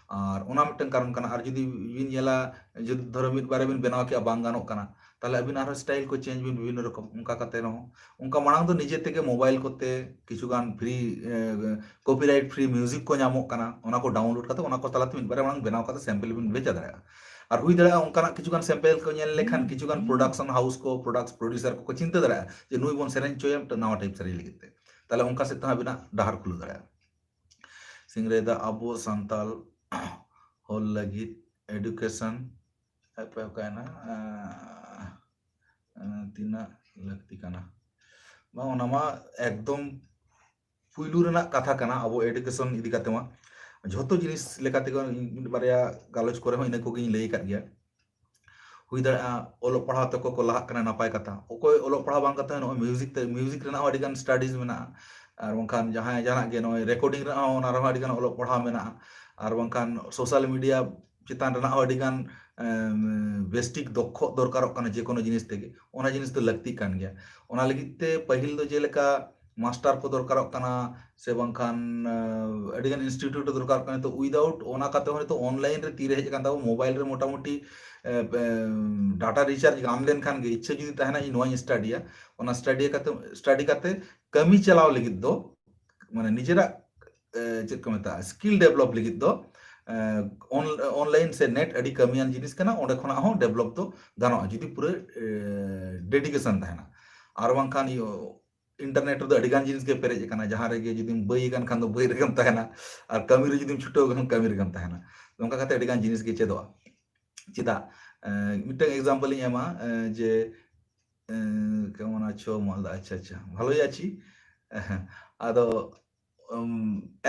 ᱟᱨ ᱚᱱᱟ ᱢᱤᱫᱴᱟᱝ ᱠᱟᱨᱚᱱ ᱠᱟᱱᱟ᱾ ᱟᱨ ᱡᱩᱫᱤ ᱵᱤᱱ ᱧᱮᱞᱟ, ᱡᱩᱫᱤ ᱫᱷᱚᱨᱚ ᱢᱤᱫ ᱵᱟᱨᱭᱟ ᱵᱤᱱ ᱵᱮᱱᱟᱣ ᱠᱮᱜᱼᱟ, ᱵᱟᱝ ᱜᱟᱱᱚᱜ ᱠᱟᱱᱟ, ᱛᱟᱦᱞᱮ ᱟᱹᱵᱤᱱ ᱟᱨᱦᱚᱸ style ᱠᱚ change ᱵᱤᱱ ᱵᱤᱵᱷᱤᱱᱱᱚ ᱨᱚᱠᱚᱢ᱾ ᱚᱱᱠᱟ ᱠᱟᱛᱮ ᱨᱮᱦᱚᱸ, ᱚᱱᱠᱟ ᱢᱟᱲᱟᱝ ᱫᱚ ᱱᱤᱡᱮ ᱛᱮᱜᱮ mobile ᱠᱚᱛᱮ ᱠᱤᱪᱷᱩ ᱜᱟᱱ free, ᱮ, copyright free music ᱠᱚ ᱧᱟᱢᱚᱜ ᱠᱟᱱᱟ, ᱚᱱᱟ ᱠᱚ download ᱠᱟᱛᱮ ᱚᱱᱟ ᱠᱚ ᱛᱟᱞᱟᱛᱮ ᱢᱤᱫ ᱵᱟᱨᱭᱟ ᱢᱟᱲᱟᱝ ᱵᱮᱱᱟᱣ ᱠᱟᱛᱮ sample ᱵᱤᱱ ᱵᱷᱮᱡᱟ ᱫᱟᱲᱮᱭᱟᱜᱼᱟ᱾ ᱟᱨ ᱦᱩᱭ ᱫᱟᱲᱮᱭᱟᱜᱼᱟ ᱚᱱᱠᱟᱱᱟᱜ ᱠᱤᱪᱷᱩ ᱜᱟᱱ sample ᱠᱚ ᱧᱮᱞ ᱞᱮᱠᱷᱟᱱ ᱠᱤᱪᱷᱩ ᱜᱟᱱ production house ᱠᱚ, products producer ᱠᱚᱠᱚ ᱪᱤᱱᱛᱟᱹ ᱫᱟᱲᱮᱭᱟᱜᱼᱟ ᱡᱮ ᱱᱩᱭ ᱵᱚᱱ ᱥᱮᱨᱮᱧ ᱦᱚᱪᱚᱭᱟ ᱢᱤᱫᱴᱟᱝ ᱱᱟᱣᱟ type ᱥᱮᱨᱮᱧ ᱞᱟᱹᱜᱤᱫ ᱛᱮ᱾ ᱛᱟᱦᱞᱮ ᱚᱱᱠᱟ ᱥᱮᱫ ᱛᱮᱦᱚᱸ ᱟᱵᱤᱱᱟᱜ ᱰᱟᱦᱟᱨ ᱠᱷᱩᱞᱟᱹᱣ ᱫᱟᱲᱮᱭᱟᱜᱼᱟ᱾ ᱥᱤᱝᱨᱟᱹᱭ ᱫᱟ ᱟᱵᱚ ᱥᱟᱱᱛᱟᱞ ᱦᱚᱲ ᱞᱟᱹᱜᱤᱫ education, ᱦᱟᱯᱮ ᱚᱠᱟᱭᱮᱱᱟ? ᱟᱸ, ᱟᱸ, ᱛᱤᱱᱟᱹᱜ ᱞᱟᱹᱠᱛᱤ ᱠᱟᱱᱟ? ᱵᱟᱝ, ᱚᱱᱟ ᱢᱟ ᱮᱠᱫᱚᱢ ᱯᱩᱭᱞᱩ ᱨᱮᱱᱟᱜ ᱠᱟᱛᱷᱟ ᱠᱟᱱᱟ᱾ ᱟᱵᱚ education ᱤᱫᱤ ᱠᱟᱛᱮ ᱢᱟ ᱡᱷᱚᱛᱚ ᱡᱤᱱᱤᱥ ᱞᱮᱠᱟ ᱛᱮᱜᱮ ᱢᱤᱫ ᱵᱟᱨᱭᱟ ᱜᱟᱞᱚᱪ ᱠᱚᱨᱮ ᱦᱚᱸ ᱤᱱᱟᱹ ᱠᱚᱜᱮᱧ ᱞᱟᱹᱭ ᱟᱠᱟᱫ ᱜᱮᱭᱟ᱾ ᱦᱩᱭ ᱫᱟᱲᱮᱭᱟᱜᱼᱟ ᱚᱞᱚᱜ ᱯᱟᱲᱦᱟᱣ ᱛᱮᱠᱚ ᱠᱚ ᱞᱟᱦᱟᱜ ᱠᱟᱱᱟ, ᱱᱟᱯᱟᱭ ᱠᱟᱛᱷᱟ᱾ ᱚᱠᱚᱭ ᱚᱞᱚᱜ ᱯᱟᱲᱦᱟᱣ ᱵᱟᱝ ᱠᱟᱛᱮ ᱱᱚᱜᱼᱚᱭ music ᱛᱮ, music ᱨᱮᱱᱟᱜ ᱦᱚᱸ ᱟᱹᱰᱤ ᱜᱟᱱ studies ᱢᱮᱱᱟᱜᱼᱟ, ᱟᱨ ᱵᱟᱝᱠᱷᱟᱱ ᱡᱟᱦᱟᱸᱭ ᱡᱟᱦᱟᱱᱟᱜ ᱜᱮ ᱱᱚᱜᱼᱚᱭ recording ᱨᱮᱱᱟᱜ ᱦᱚᱸ ᱚᱱᱟ ᱨᱮᱦᱚᱸ ᱟᱹᱰᱤ ᱜᱟᱱ ᱚᱞᱚᱜ ᱯᱟᱲᱦᱟᱣ ᱢᱮᱱᱟᱜᱼᱟ, ᱟᱨ ᱵᱟᱝᱠᱷᱟᱱ social media ᱪᱮᱛᱟᱱ ᱨᱮᱱᱟᱜ ᱦᱚᱸ ᱟᱹᱰᱤ ᱜᱟᱱ, ᱮᱢ, ᱵᱮᱥᱴᱷᱤᱠ ᱫᱚᱠᱠᱷᱚ ᱫᱚᱨᱠᱟᱨᱚᱜ ᱠᱟᱱᱟ ᱡᱮ ᱠᱳᱱᱳ ᱡᱤᱱᱤᱥ ᱛᱮᱜᱮ᱾ ᱚᱱᱟ ᱡᱤᱱᱤᱥ ᱫᱚ ᱞᱟᱹᱠᱛᱤᱜ ᱠᱟᱱ ᱜᱮᱭᱟ᱾ ᱚᱱᱟ ᱞᱟᱹᱜᱤᱫ ᱛᱮ ᱯᱟᱹᱦᱤᱞ ᱫᱚ ᱡᱮᱞᱮᱠᱟ ᱢᱟᱥᱴᱟᱨ ᱠᱚ ᱫᱚᱨᱠᱟᱨᱚᱜ ᱠᱟᱱᱟ, ᱥᱮ ᱵᱟᱝᱠᱷᱟᱱ, ᱟᱸ, ᱟᱹᱰᱤᱜᱟᱱ institute ᱫᱚᱨᱠᱟᱨᱚᱜ ᱠᱟᱱᱟ᱾ ᱱᱤᱛᱚᱜ without ᱚᱱᱟ ᱠᱟᱛᱮ ᱦᱚᱸ ᱱᱤᱛᱚᱜ online ᱨᱮ ᱛᱤᱨᱮ ᱦᱮᱡ ᱟᱠᱟᱱ ᱛᱟᱵᱚ, mobile ᱨᱮ ᱢᱚᱴᱟᱢᱩᱴᱤ, ᱮ, ᱮ, data recharge ᱜᱟᱱ ᱞᱮᱱᱠᱷᱟᱱ ᱜᱮ, ᱤᱪᱪᱷᱟᱹ ᱡᱩᱫᱤ ᱛᱟᱦᱮᱱᱟ ᱤᱧ ᱱᱚᱣᱟᱧ studyᱟ, ᱚᱱᱟ study ᱠᱟᱛᱮ, study ᱠᱟᱛᱮ ᱠᱟᱹᱢᱤ ᱪᱟᱞᱟᱣ ᱞᱟᱹᱜᱤᱫ ᱫᱚ, ᱢᱟᱱᱮ ᱱᱤᱡᱮᱨᱟᱜ ᱮ, ᱪᱮᱫ ᱠᱚ ᱢᱮᱛᱟᱜᱼᱟ, ᱥᱠᱤᱞ ᱰᱮᱵᱷᱞᱚᱯ ᱞᱟᱹᱜᱤᱫ ᱫᱚ ᱚᱱᱞᱟᱭᱤᱱ ᱥᱮ ᱱᱮᱴ ᱟᱹᱰᱤ ᱠᱟᱹᱢᱤᱭᱟᱱ ᱡᱤᱱᱤᱥ ᱠᱟᱱᱟ᱾ ᱚᱸᱰᱮ ᱠᱷᱚᱱᱟᱜ ᱦᱚᱸ ᱰᱮᱵᱷᱞᱚᱯ ᱫᱚ ᱜᱟᱱᱚᱜᱼᱟ, ᱡᱩᱫᱤ ᱯᱩᱨᱟᱹ ᱰᱮᱰᱤᱠᱮᱥᱚᱱ ᱛᱟᱦᱮᱱᱟ᱾ ᱟᱨ ᱵᱟᱝᱠᱷᱟᱱ ᱤᱭᱟᱹ, ᱤᱱᱴᱟᱨᱱᱮᱴ ᱨᱮᱫᱚ ᱟᱹᱰᱤ ᱜᱟᱱ ᱡᱤᱱᱤᱥ ᱜᱮ ᱯᱮᱨᱮᱡ ᱟᱠᱟᱱᱟ, ᱡᱟᱦᱟᱸ ᱨᱮᱜᱮ ᱡᱩᱫᱤᱢ ᱵᱟᱹᱭ ᱟᱠᱟᱱ ᱠᱷᱟᱱ ᱫᱚ ᱵᱟᱹᱭ ᱨᱮᱜᱮᱢ ᱛᱟᱦᱮᱱᱟ, ᱟᱨ ᱠᱟᱹᱢᱤ ᱨᱮ ᱡᱩᱫᱤᱢ ᱪᱷᱩᱴᱟᱹᱣ ᱟᱠᱟᱱ ᱠᱟᱹᱢᱤ ᱨᱮᱜᱮᱢ ᱛᱟᱦᱮᱱᱟ᱾ ᱱᱚᱝᱠᱟ ᱠᱟᱛᱮ ᱟᱹᱰᱤ ᱜᱟᱱ ᱡᱤᱱᱤᱥ ᱜᱮ ᱪᱮᱫᱚᱜᱼᱟ᱾ ᱪᱮᱫᱟᱜ? ᱮ, ᱢᱤᱫᱴᱟᱝ ᱮᱠᱡᱟᱢᱯᱚᱞ ᱤᱧ ᱮᱢᱟ, ᱮ, ᱡᱮ, ᱮ, ᱠᱮᱢᱚᱱ ᱟᱪᱷᱚ ᱢᱟᱞᱫᱟ, ᱟᱪᱪᱷᱟ, ᱟᱪᱪᱷᱟ, ᱵᱷᱟᱞᱚᱭ ᱟᱪᱷᱤ᱾ ᱟᱫᱚ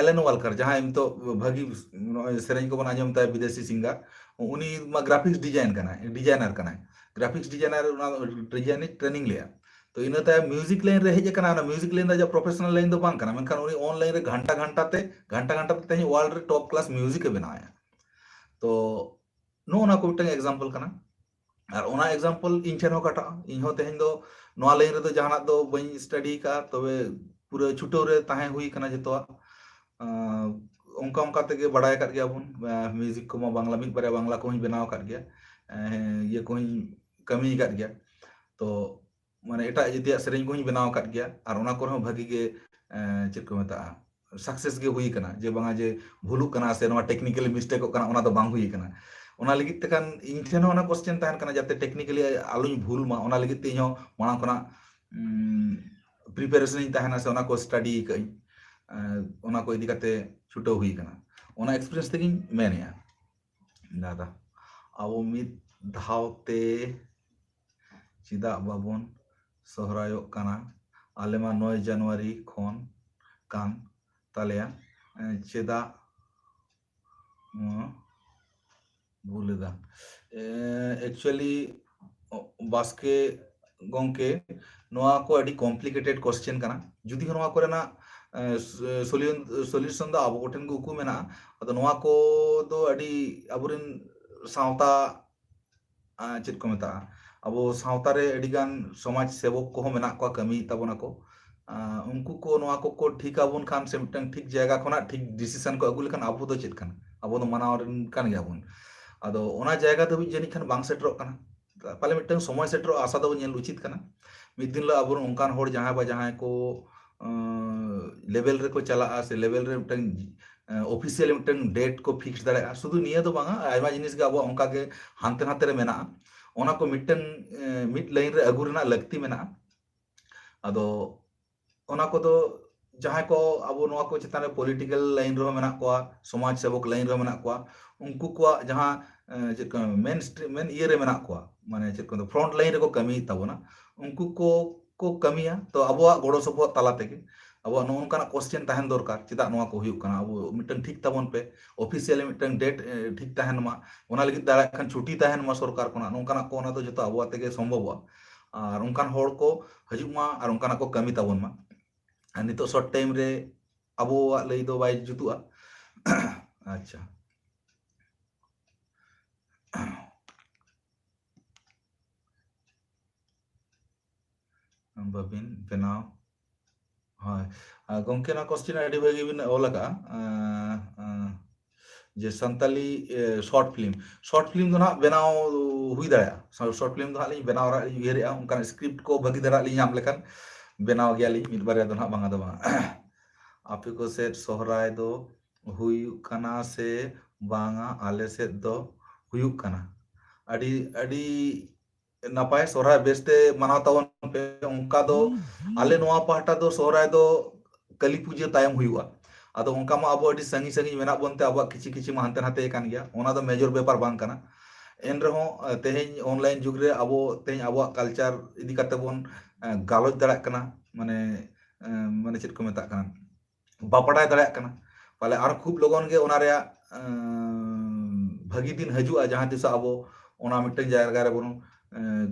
ᱮᱞᱮᱱ ᱳᱣᱟᱞᱠᱟᱨ, ᱡᱟᱦᱟᱸᱭ ᱱᱤᱛᱚᱜ ᱵᱷᱟᱹᱜᱤ ᱱᱚᱜᱼᱚᱭ ᱥᱮᱨᱮᱧ ᱠᱚᱵᱚᱱ ᱟᱸᱡᱚᱢ ᱛᱟᱭᱟ, ᱵᱤᱫᱮᱥᱤ ᱥᱤᱝᱜᱟᱨ, ᱩᱱᱤ ᱢᱟ ᱜᱨᱟᱯᱷᱤᱠᱥ ᱰᱤᱡᱟᱭᱤᱱ ᱠᱟᱱᱟᱭ, ᱰᱤᱡᱟᱭᱱᱟᱨ ᱠᱟᱱᱟᱭ᱾ ᱜᱨᱟᱯᱷᱤᱠᱥ ᱰᱤᱡᱟᱭᱱᱟᱨ, ᱚᱱᱟ ᱰᱤᱡᱟᱭᱤᱱ ᱴᱨᱮᱱᱤᱝ ᱞᱮᱭᱟ᱾ ᱛᱚ ᱤᱱᱟᱹ ᱛᱟᱭᱚᱢ ᱢᱤᱣᱡᱤᱠ ᱞᱟᱭᱤᱱ ᱨᱮ ᱦᱮᱡ ᱟᱠᱟᱱᱟ᱾ ᱚᱱᱟ ᱢᱤᱣᱡᱤᱠ ᱞᱟᱭᱤᱱ ᱫᱚ ᱟᱡᱟᱜ ᱯᱨᱚᱯᱷᱮᱥᱚᱱᱟᱞ ᱞᱟᱭᱤᱱ ᱫᱚ ᱵᱟᱝ ᱠᱟᱱᱟ, ᱢᱮᱱᱠᱷᱟᱱ ᱩᱱᱤ ᱚᱱᱞᱟᱭᱤᱱ ᱨᱮ ᱜᱷᱟᱱᱴᱟ ᱜᱷᱟᱱᱴᱟ ᱛᱮ, ᱜᱷᱟᱱᱴᱟ ᱜᱷᱟᱱᱴᱟ ᱛᱮ ᱛᱮᱦᱮᱧ ᱣᱟᱨᱞᱰ ᱨᱮ ᱴᱚᱯ ᱠᱞᱟᱥ ᱢᱤᱣᱡᱤᱠ ᱮ ᱵᱮᱱᱟᱣᱮᱫᱼᱟ᱾ ᱛᱚ ᱱᱚᱜᱼᱚ ᱱᱚᱣᱟ ᱠᱚ ᱢᱤᱫᱴᱟᱝ ᱮᱠᱡᱟᱢᱯᱚᱞ ᱠᱟᱱᱟ᱾ ᱟᱨ ᱚᱱᱟ ᱮᱠᱡᱟᱢᱯᱚᱞ ᱤᱧ ᱴᱷᱮᱱ ᱦᱚᱸ ᱠᱟᱴᱟᱜᱼᱟ᱾ ᱤᱧ ᱦᱚᱸ ᱛᱮᱦᱮᱧ ᱫᱚ ᱱᱚᱣᱟ ᱞᱟᱭᱤᱱ ᱨᱮᱫᱚ ᱡᱟᱦᱟᱱᱟᱜ ᱫᱚ ᱵᱟᱹᱧ ᱥᱴᱟᱰᱤ ᱟᱠᱟᱫᱼᱟ, ᱛᱚᱵᱮ ᱯᱩᱨᱟᱹ ᱪᱷᱩᱴᱟᱹᱣ ᱨᱮ ᱛᱟᱦᱮᱸ ᱦᱩᱭ ᱠᱟᱱᱟ ᱡᱚᱛᱚᱣᱟᱜ᱾ ᱟᱸ, ᱚᱱᱠᱟ ᱚᱱᱠᱟ ᱛᱮᱜᱮ ᱵᱟᱲᱟᱭ ᱟᱠᱟᱫ ᱜᱮᱭᱟ ᱵᱚᱱ᱾ ᱟᱸ, ᱢᱤᱣᱡᱤᱠ ᱠᱚᱢᱟ ᱵᱟᱝᱞᱟ, ᱢᱤᱫ ᱵᱟᱨᱭᱟ ᱵᱟᱝᱞᱟ ᱠᱚᱦᱚᱸᱧ ᱵᱮᱱᱟᱣ ᱟᱠᱟᱫ ᱜᱮᱭᱟ, ᱟᱸ, ᱤᱭᱟᱹ ᱠᱚᱦᱚᱸᱧ ᱠᱟᱹᱢᱤ ᱟᱠᱟᱫ ᱜᱮᱭᱟ᱾ ᱛᱚ ᱢᱟᱱᱮ ᱮᱴᱟᱜ ᱡᱟᱹᱛᱤᱭᱟᱜ ᱥᱮᱨᱮᱧ ᱠᱚᱦᱚᱸᱧ ᱵᱮᱱᱟᱣ ᱟᱠᱟᱫ ᱜᱮᱭᱟ, ᱟᱨ ᱚᱱᱟ ᱠᱚᱨᱮ ᱦᱚᱸ ᱵᱷᱟᱹᱜᱤ ᱜᱮ, ᱮᱸ, ᱪᱮᱫ ᱠᱚ ᱢᱮᱛᱟᱜᱼᱟ, ᱥᱟᱠᱥᱮᱥ ᱜᱮ ᱦᱩᱭ ᱟᱠᱟᱱᱟ᱾ ᱡᱮ ᱵᱟᱝᱟ ᱡᱮ ᱵᱷᱩᱞᱩᱜ ᱠᱟᱱᱟ ᱥᱮ ᱱᱚᱣᱟ ᱴᱮᱠᱱᱤᱠᱮᱞᱤ ᱢᱤᱥᱴᱮᱠᱚᱜ ᱠᱟᱱᱟ, ᱚᱱᱟ ᱫᱚ ᱵᱟᱝ ᱦᱩᱭ ᱟᱠᱟᱱᱟ᱾ ᱚᱱᱟ ᱞᱟᱹᱜᱤᱫ ᱛᱮ ᱠᱷᱟᱱ ᱤᱧ ᱴᱷᱮᱱ ᱦᱚᱸ ᱚᱱᱟ ᱠᱚᱥᱪᱮᱱ ᱛᱟᱦᱮᱱ ᱠᱟᱱᱟ, ᱡᱟᱛᱮ ᱴᱮᱠᱱᱤᱠᱮᱞᱤ ᱟᱞᱚᱧ ᱵᱷᱩᱞ ᱢᱟ, ᱚᱱᱟ ᱞᱟᱹᱜᱤᱫ ᱛᱮ ᱤᱧ ᱦᱚᱸ ᱢᱟᱲᱟᱝ ᱠᱷᱚᱱᱟᱜ, ᱩᱢ, ᱯᱨᱤᱯᱟᱨᱮᱥᱚᱱ ᱤᱧ ᱛᱟᱦᱮᱱᱟ ᱥᱮ ᱚᱱᱟ ᱠᱚ ᱥᱴᱟᱰᱤ ᱟᱠᱟᱫ ᱟᱹᱧ, ᱮᱸ, ᱚᱱᱟ ᱠᱚ ᱤᱫᱤ ᱠᱟᱛᱮ ᱪᱷᱩᱴᱟᱹᱣ ᱦᱩᱭ ᱟᱠᱟᱱᱟ᱾ ᱚᱱᱟ ᱮᱠᱥᱯᱤᱨᱤᱭᱮᱱᱥ ᱛᱮᱜᱤᱧ ᱢᱮᱱᱮᱫᱼᱟ᱾ ᱫᱟᱫᱟ, ᱟᱵᱚ ᱢᱤᱫ ᱫᱷᱟᱣ ᱛᱮ ᱪᱮᱫᱟᱜ ᱵᱟᱵᱚᱱ ᱥᱚᱦᱨᱟᱭᱚᱜ ᱠᱟᱱᱟ? ᱟᱞᱮ ᱢᱟ ᱱᱚᱭ ᱡᱟᱱᱩᱣᱟᱨᱤ ᱠᱷᱚᱱ ᱠᱟᱱ ᱛᱟᱞᱮᱭᱟ᱾ ᱮᱸ, ᱪᱮᱫᱟᱜ, ᱩᱸ, ᱵᱷᱩᱞ ᱮᱫᱟ? ᱮᱸ, actually, ᱚ, ᱵᱟᱥᱠᱮ ᱜᱚᱝᱠᱮ, ᱱᱚᱣᱟ ᱠᱚ ᱟᱹᱰᱤ complicated question ᱠᱟᱱᱟ᱾ ᱡᱩᱫᱤ ᱦᱚᱸ ᱱᱚᱣᱟ ᱠᱚᱨᱮᱱᱟᱜ, ᱮᱸ, ᱥ-, solution, solution ᱫᱚ ᱟᱵᱚ ᱠᱚᱴᱷᱮᱱ ᱜᱮ ᱩᱠᱩ ᱢᱮᱱᱟᱜᱼᱟ᱾ ᱟᱫᱚ ᱱᱚᱣᱟ ᱠᱚ ᱫᱚ ᱟᱹᱰᱤ ᱟᱵᱚᱨᱮᱱ ᱥᱟᱶᱛᱟ ᱟᱸ, ᱪᱮᱫ ᱠᱚ ᱢᱮᱛᱟᱜᱼᱟ, ᱟᱵᱚ ᱥᱟᱶᱛᱟ ᱨᱮ ᱟᱹᱰᱤ ᱜᱟᱱ ᱥᱚᱢᱟᱡᱽ ᱥᱮᱵᱚᱠ ᱠᱚᱦᱚᱸ ᱢᱮᱱᱟᱜ ᱠᱚᱣᱟ, ᱠᱟᱹᱢᱤᱭᱮᱫ ᱛᱟᱵᱚᱱᱟ ᱠᱚ᱾ ᱟᱸ, ᱩᱱᱠᱩ ᱠᱚ ᱱᱚᱣᱟ ᱠᱚᱠᱚ ᱴᱷᱤᱠ ᱟᱵᱚᱱ ᱠᱷᱟᱱ ᱥᱮ ᱢᱤᱫᱴᱟᱝ ᱴᱷᱤᱠ ᱡᱟᱭᱜᱟ ᱠᱷᱚᱱᱟᱜ ᱴᱷᱤᱠ decision ᱠᱚ ᱟᱹᱜᱩ ᱞᱮᱠᱷᱟᱱ ᱟᱵᱚ ᱫᱚ ᱪᱮᱫ ᱠᱟᱱᱟ? ᱟᱵᱚ ᱫᱚ ᱢᱟᱱᱟᱣ ᱨᱮᱱ ᱠᱟᱱ ᱜᱮᱭᱟᱵᱚᱱ᱾ ᱟᱫᱚ ᱚᱱᱟ ᱡᱟᱭᱜᱟ ᱫᱷᱟᱹᱵᱤᱡ ᱡᱟᱹᱱᱤᱡ ᱠᱷᱟᱱ ᱵᱟᱝ ᱥᱮᱴᱮᱨᱚᱜ ᱠᱟᱱᱟ᱾ ᱯᱟᱞᱮ ᱢᱤᱫᱴᱟᱝ ᱥᱚᱢᱚᱭ ᱥᱮᱴᱮᱨᱚᱜᱼᱟ, ᱟᱥᱟ ᱫᱚ ᱧᱮᱞ ᱩᱪᱤᱛ ᱠᱟᱱᱟ᱾ ᱢᱤᱫ ᱫᱤᱱ ᱦᱤᱞᱳᱜ ᱟᱵᱚ ᱚᱱᱠᱟᱱ ᱦᱚᱲ ᱡᱟᱦᱟᱸᱭ ᱵᱟ ᱡᱟᱦᱟᱸᱭ ᱠᱚ ᱞᱮᱵᱮᱞ ᱨᱮᱠᱚ ᱪᱟᱞᱟᱜᱼᱟ, ᱥᱮ ᱞᱮᱵᱮᱞ ᱨᱮ ᱢᱤᱫᱴᱟᱝ ᱚᱯᱷᱤᱥᱤᱭᱟᱞ ᱢᱤᱫᱴᱟᱝ ᱰᱮᱴ ᱠᱚ ᱯᱷᱤᱠᱥ ᱫᱟᱲᱮᱭᱟᱜᱼᱟ᱾ ᱥᱩᱫᱷᱩ ᱱᱤᱭᱟᱹ ᱫᱚ ᱵᱟᱝᱟ, ᱟᱭᱢᱟ ᱡᱤᱱᱤᱥ ᱜᱮ ᱟᱵᱚᱣᱟᱜ ᱚᱱᱠᱟ ᱜᱮ ᱦᱟᱱᱛᱮ ᱱᱟᱛᱮ ᱨᱮ ᱢᱮᱱᱟᱜᱼᱟ᱾ ᱚᱱᱟ ᱠᱚ ᱢᱤᱫᱴᱟᱝ ᱢᱤᱫ ᱞᱟᱭᱤᱱ ᱨᱮ ᱟᱹᱜᱩ ᱨᱮᱱᱟᱜ ᱞᱟᱹᱠᱛᱤ ᱢᱮᱱᱟᱜᱼᱟ᱾ ᱟᱫᱚ ᱚᱱᱟ ᱠᱚᱫᱚ ᱡᱟᱦᱟᱸᱭ ᱠᱚ ᱟᱵᱚ ᱱᱚᱣᱟ ᱠᱚ ᱪᱮᱛᱟᱱ ᱨᱮ ᱯᱚᱞᱤᱴᱤᱠᱮᱞ ᱞᱟᱭᱤᱱ ᱨᱮᱦᱚᱸ ᱢᱮᱱᱟᱜ ᱠᱚᱣᱟ, ᱥᱚᱢᱟᱡᱽ ᱥᱮᱵᱚᱠ ᱞᱟᱭᱤᱱ ᱨᱮᱦᱚᱸ ᱢᱮᱱᱟᱜ ᱠᱚᱣᱟ, ᱩᱱᱠᱩ ᱠᱚᱣᱟᱜ ᱡᱟᱦᱟᱸ ᱪᱮᱫ ᱠᱚ ᱢᱮᱱ ᱢᱮᱱ ᱤᱭᱟᱹ ᱨᱮ ᱢᱮᱱᱟᱜ ᱠᱚᱣᱟ, ᱢᱟᱱᱮ ᱪᱮᱫ ᱠᱚ ᱯᱷᱨᱚᱱᱴ ᱞᱟᱭᱤᱱ ᱨᱮᱠᱚ ᱠᱟᱹᱢᱤᱭᱮᱫ ᱛᱟᱵᱚᱱᱟ, ᱩᱱᱠᱩ ᱠᱚ ᱠᱚ ᱠᱟᱹᱢᱤᱭᱟ᱾ ᱛᱚ ᱟᱵᱚᱣᱟᱜ ᱜᱚᱲᱚ ᱥᱚᱯᱚᱦᱚᱫ ᱛᱟᱞᱟ ᱛᱮᱜᱮ ᱟᱵᱚᱣᱟᱜ ᱱᱚᱜᱼᱚ ᱱᱚᱝᱠᱟᱱᱟᱜ ᱠᱚᱥᱪᱮᱱ ᱛᱟᱦᱮᱱ ᱫᱚᱨᱠᱟᱨ, ᱪᱮᱫᱟᱜ ᱱᱚᱣᱟ ᱠᱚ ᱦᱩᱭᱩᱜ ᱠᱟᱱᱟ, ᱟᱵᱚ ᱢᱤᱫᱴᱟᱝ ᱴᱷᱤᱠ ᱛᱟᱵᱚᱱ ᱯᱮ, ᱚᱯᱷᱤᱥᱤᱭᱟᱞᱤ ᱢᱤᱫᱴᱟᱝ ᱰᱮᱴ ᱴᱷᱤᱠ ᱛᱟᱦᱮᱱ ᱢᱟ, ᱚᱱᱟ ᱞᱟᱹᱜᱤᱫ ᱫᱟᱲᱮᱭᱟᱜ ᱠᱷᱟᱱ ᱪᱷᱩᱴᱤ ᱛᱟᱦᱮᱱ ᱢᱟ ᱥᱚᱨᱠᱟᱨ ᱠᱷᱚᱱᱟᱜ, ᱱᱚᱝᱠᱟᱱᱟᱜ ᱠᱚ ᱚᱱᱟ ᱫᱚ ᱡᱚᱛᱚ ᱟᱵᱚᱣᱟᱜ ᱛᱮᱜᱮ ᱥᱚᱢᱵᱷᱚᱵᱚᱜᱼᱟ᱾ ᱟᱨ ᱚᱱᱠᱟᱱ ᱦᱚᱲ ᱠᱚ ᱦᱤᱡᱩᱜ ᱢᱟ ᱟᱨ ᱚᱱᱠᱟᱱᱟᱜ ᱠᱚ ᱠᱟᱹᱢᱤ ᱛᱟᱵᱚᱱ ᱢᱟ᱾ ᱟᱨ ᱱᱤᱛᱚᱜ ᱥᱚᱨᱴ ᱴᱟᱭᱤᱢ ᱨᱮ ᱟᱵᱚᱣᱟᱜ ᱞᱟᱹᱭ ᱫᱚ ᱵᱟᱭ ᱡᱩᱛᱩᱜᱼᱟ᱾ ᱟᱪᱪᱷᱟ, ᱵᱟᱹᱵᱤᱱ ᱵᱮᱱᱟᱣ᱾ ᱦᱳᱭ᱾ ᱟᱨ ᱜᱚᱢᱠᱮ, ᱱᱚᱣᱟ ᱠᱚᱥᱪᱮᱱ ᱟᱹᱰᱤ ᱵᱷᱟᱹᱜᱤ ᱵᱤᱱ ᱚᱞ ᱟᱠᱟᱫᱼᱟ᱾ ᱟᱸ, ᱟᱸ, ᱡᱮ ᱥᱟᱱᱛᱟᱞᱤ, ᱮ, ᱥᱚᱨᱴ ᱯᱷᱤᱞᱢ, ᱥᱚᱨᱴ ᱯᱷᱤᱞᱢ ᱫᱚ ᱱᱟᱦᱟᱜ ᱵᱮᱱᱟᱣ ᱦᱩᱭ ᱫᱟᱲᱮᱭᱟᱜᱼᱟ᱾ ᱥᱚ-, ᱥᱚᱨᱴ ᱯᱷᱤᱞᱢ ᱫᱚ ᱦᱟᱸᱜ ᱞᱤᱧ ᱵᱮᱱᱟᱣ ᱨᱮᱭᱟᱜ ᱞᱤᱧ ᱩᱭᱦᱟᱹᱨᱮᱜᱼᱟ᱾ ᱚᱱᱠᱟᱱ ᱥᱠᱨᱤᱯᱴ ᱠᱚ ᱵᱷᱟᱹᱜᱤ ᱫᱷᱟᱨᱟ ᱞᱤᱧ ᱧᱟᱢ ᱞᱮᱠᱷᱟᱱ ᱵᱮᱱᱟᱣ ᱜᱮᱭᱟᱞᱤᱧ ᱢᱤᱫ ᱵᱟᱨᱭᱟ ᱫᱚ ᱱᱟᱦᱟᱜ, ᱵᱟᱝᱟ ᱫᱚ ᱵᱟᱝᱟ᱾ ᱟᱯᱮ ᱠᱚ ᱥᱮᱫ ᱥᱚᱦᱨᱟᱭ ᱫᱚ ᱦᱩᱭᱩᱜ ᱠᱟᱱᱟ ᱥᱮ ᱵᱟᱝᱟ? ᱟᱞᱮ ᱥᱮᱫ ᱫᱚ ᱦᱩᱭᱩᱜ ᱠᱟᱱᱟ᱾ ᱟᱹᱰᱤ, ᱟᱹᱰᱤ ᱱᱟᱯᱟᱭ, ᱥᱚᱦᱨᱟᱭ ᱵᱮᱥᱛᱮ ᱢᱟᱱᱟᱣ ᱛᱟᱵᱚᱱ ᱯᱮ᱾ ᱚᱱᱠᱟ ᱫᱚ ᱟᱞᱮ ᱱᱚᱣᱟ ᱯᱟᱦᱴᱟ ᱫᱚ ᱥᱚᱦᱨᱟᱭ ᱫᱚ ᱠᱟᱹᱞᱤ ᱯᱩᱡᱟᱹ ᱛᱟᱭᱚᱢ ᱦᱩᱭᱩᱜᱼᱟ᱾ ᱟᱫᱚ ᱚᱱᱠᱟ ᱢᱟ ᱟᱵᱚ ᱟᱹᱰᱤ ᱥᱟᱺᱜᱤᱧ ᱥᱟᱺᱜᱤᱧ ᱢᱮᱱᱟᱜ ᱵᱚᱱ ᱛᱮ ᱟᱵᱚᱣᱟᱜ ᱠᱤᱪᱷᱤ ᱠᱤᱪᱷᱤ ᱢᱟ ᱦᱟᱱᱛᱮ ᱱᱟᱛᱮ ᱟᱠᱟᱱ ᱜᱮᱭᱟ, ᱚᱱᱟ ᱫᱚ ᱢᱮᱡᱚᱨ ᱵᱮᱯᱟᱨ ᱵᱟᱝ ᱠᱟᱱᱟ᱾ ᱮᱱ ᱨᱮᱦᱚᱸ, ᱮ, ᱛᱮᱦᱮᱧ ᱚᱱᱞᱟᱭᱤᱱ ᱡᱩᱜᱽ ᱨᱮ ᱟᱵᱚ ᱛᱮᱦᱮᱧ ᱟᱵᱚᱣᱟᱜ ᱠᱟᱞᱪᱟᱨ ᱤᱫᱤ ᱠᱟᱛᱮ ᱵᱚᱱ, ᱮ, ᱜᱟᱞᱚᱪ ᱫᱟᱲᱮᱭᱟᱜ ᱠᱟᱱᱟ, ᱢᱟᱱᱮ, ᱮ, ᱢᱟᱱᱮ ᱪᱮᱫ ᱠᱚ ᱢᱮᱛᱟᱜ ᱠᱟᱱᱟ, ᱵᱟᱯᱲᱟᱭ ᱫᱟᱲᱮᱭᱟᱜ ᱠᱟᱱᱟ᱾ ᱯᱟᱞᱮ ᱟᱨ ᱠᱷᱩᱵ ᱞᱚᱜᱚᱱ ᱜᱮ ᱚᱱᱟ ᱨᱮᱭᱟᱜ, ᱮᱸ, ᱵᱷᱟᱹᱜᱤ ᱫᱤᱱ ᱦᱤᱡᱩᱜᱼᱟ, ᱡᱟᱦᱟᱸ ᱛᱤᱥ ᱟᱵᱚ ᱚᱱᱟ ᱢᱤᱫᱴᱟᱝ ᱡᱟᱭᱜᱟ ᱨᱮᱵᱚᱱ, ᱮᱸ,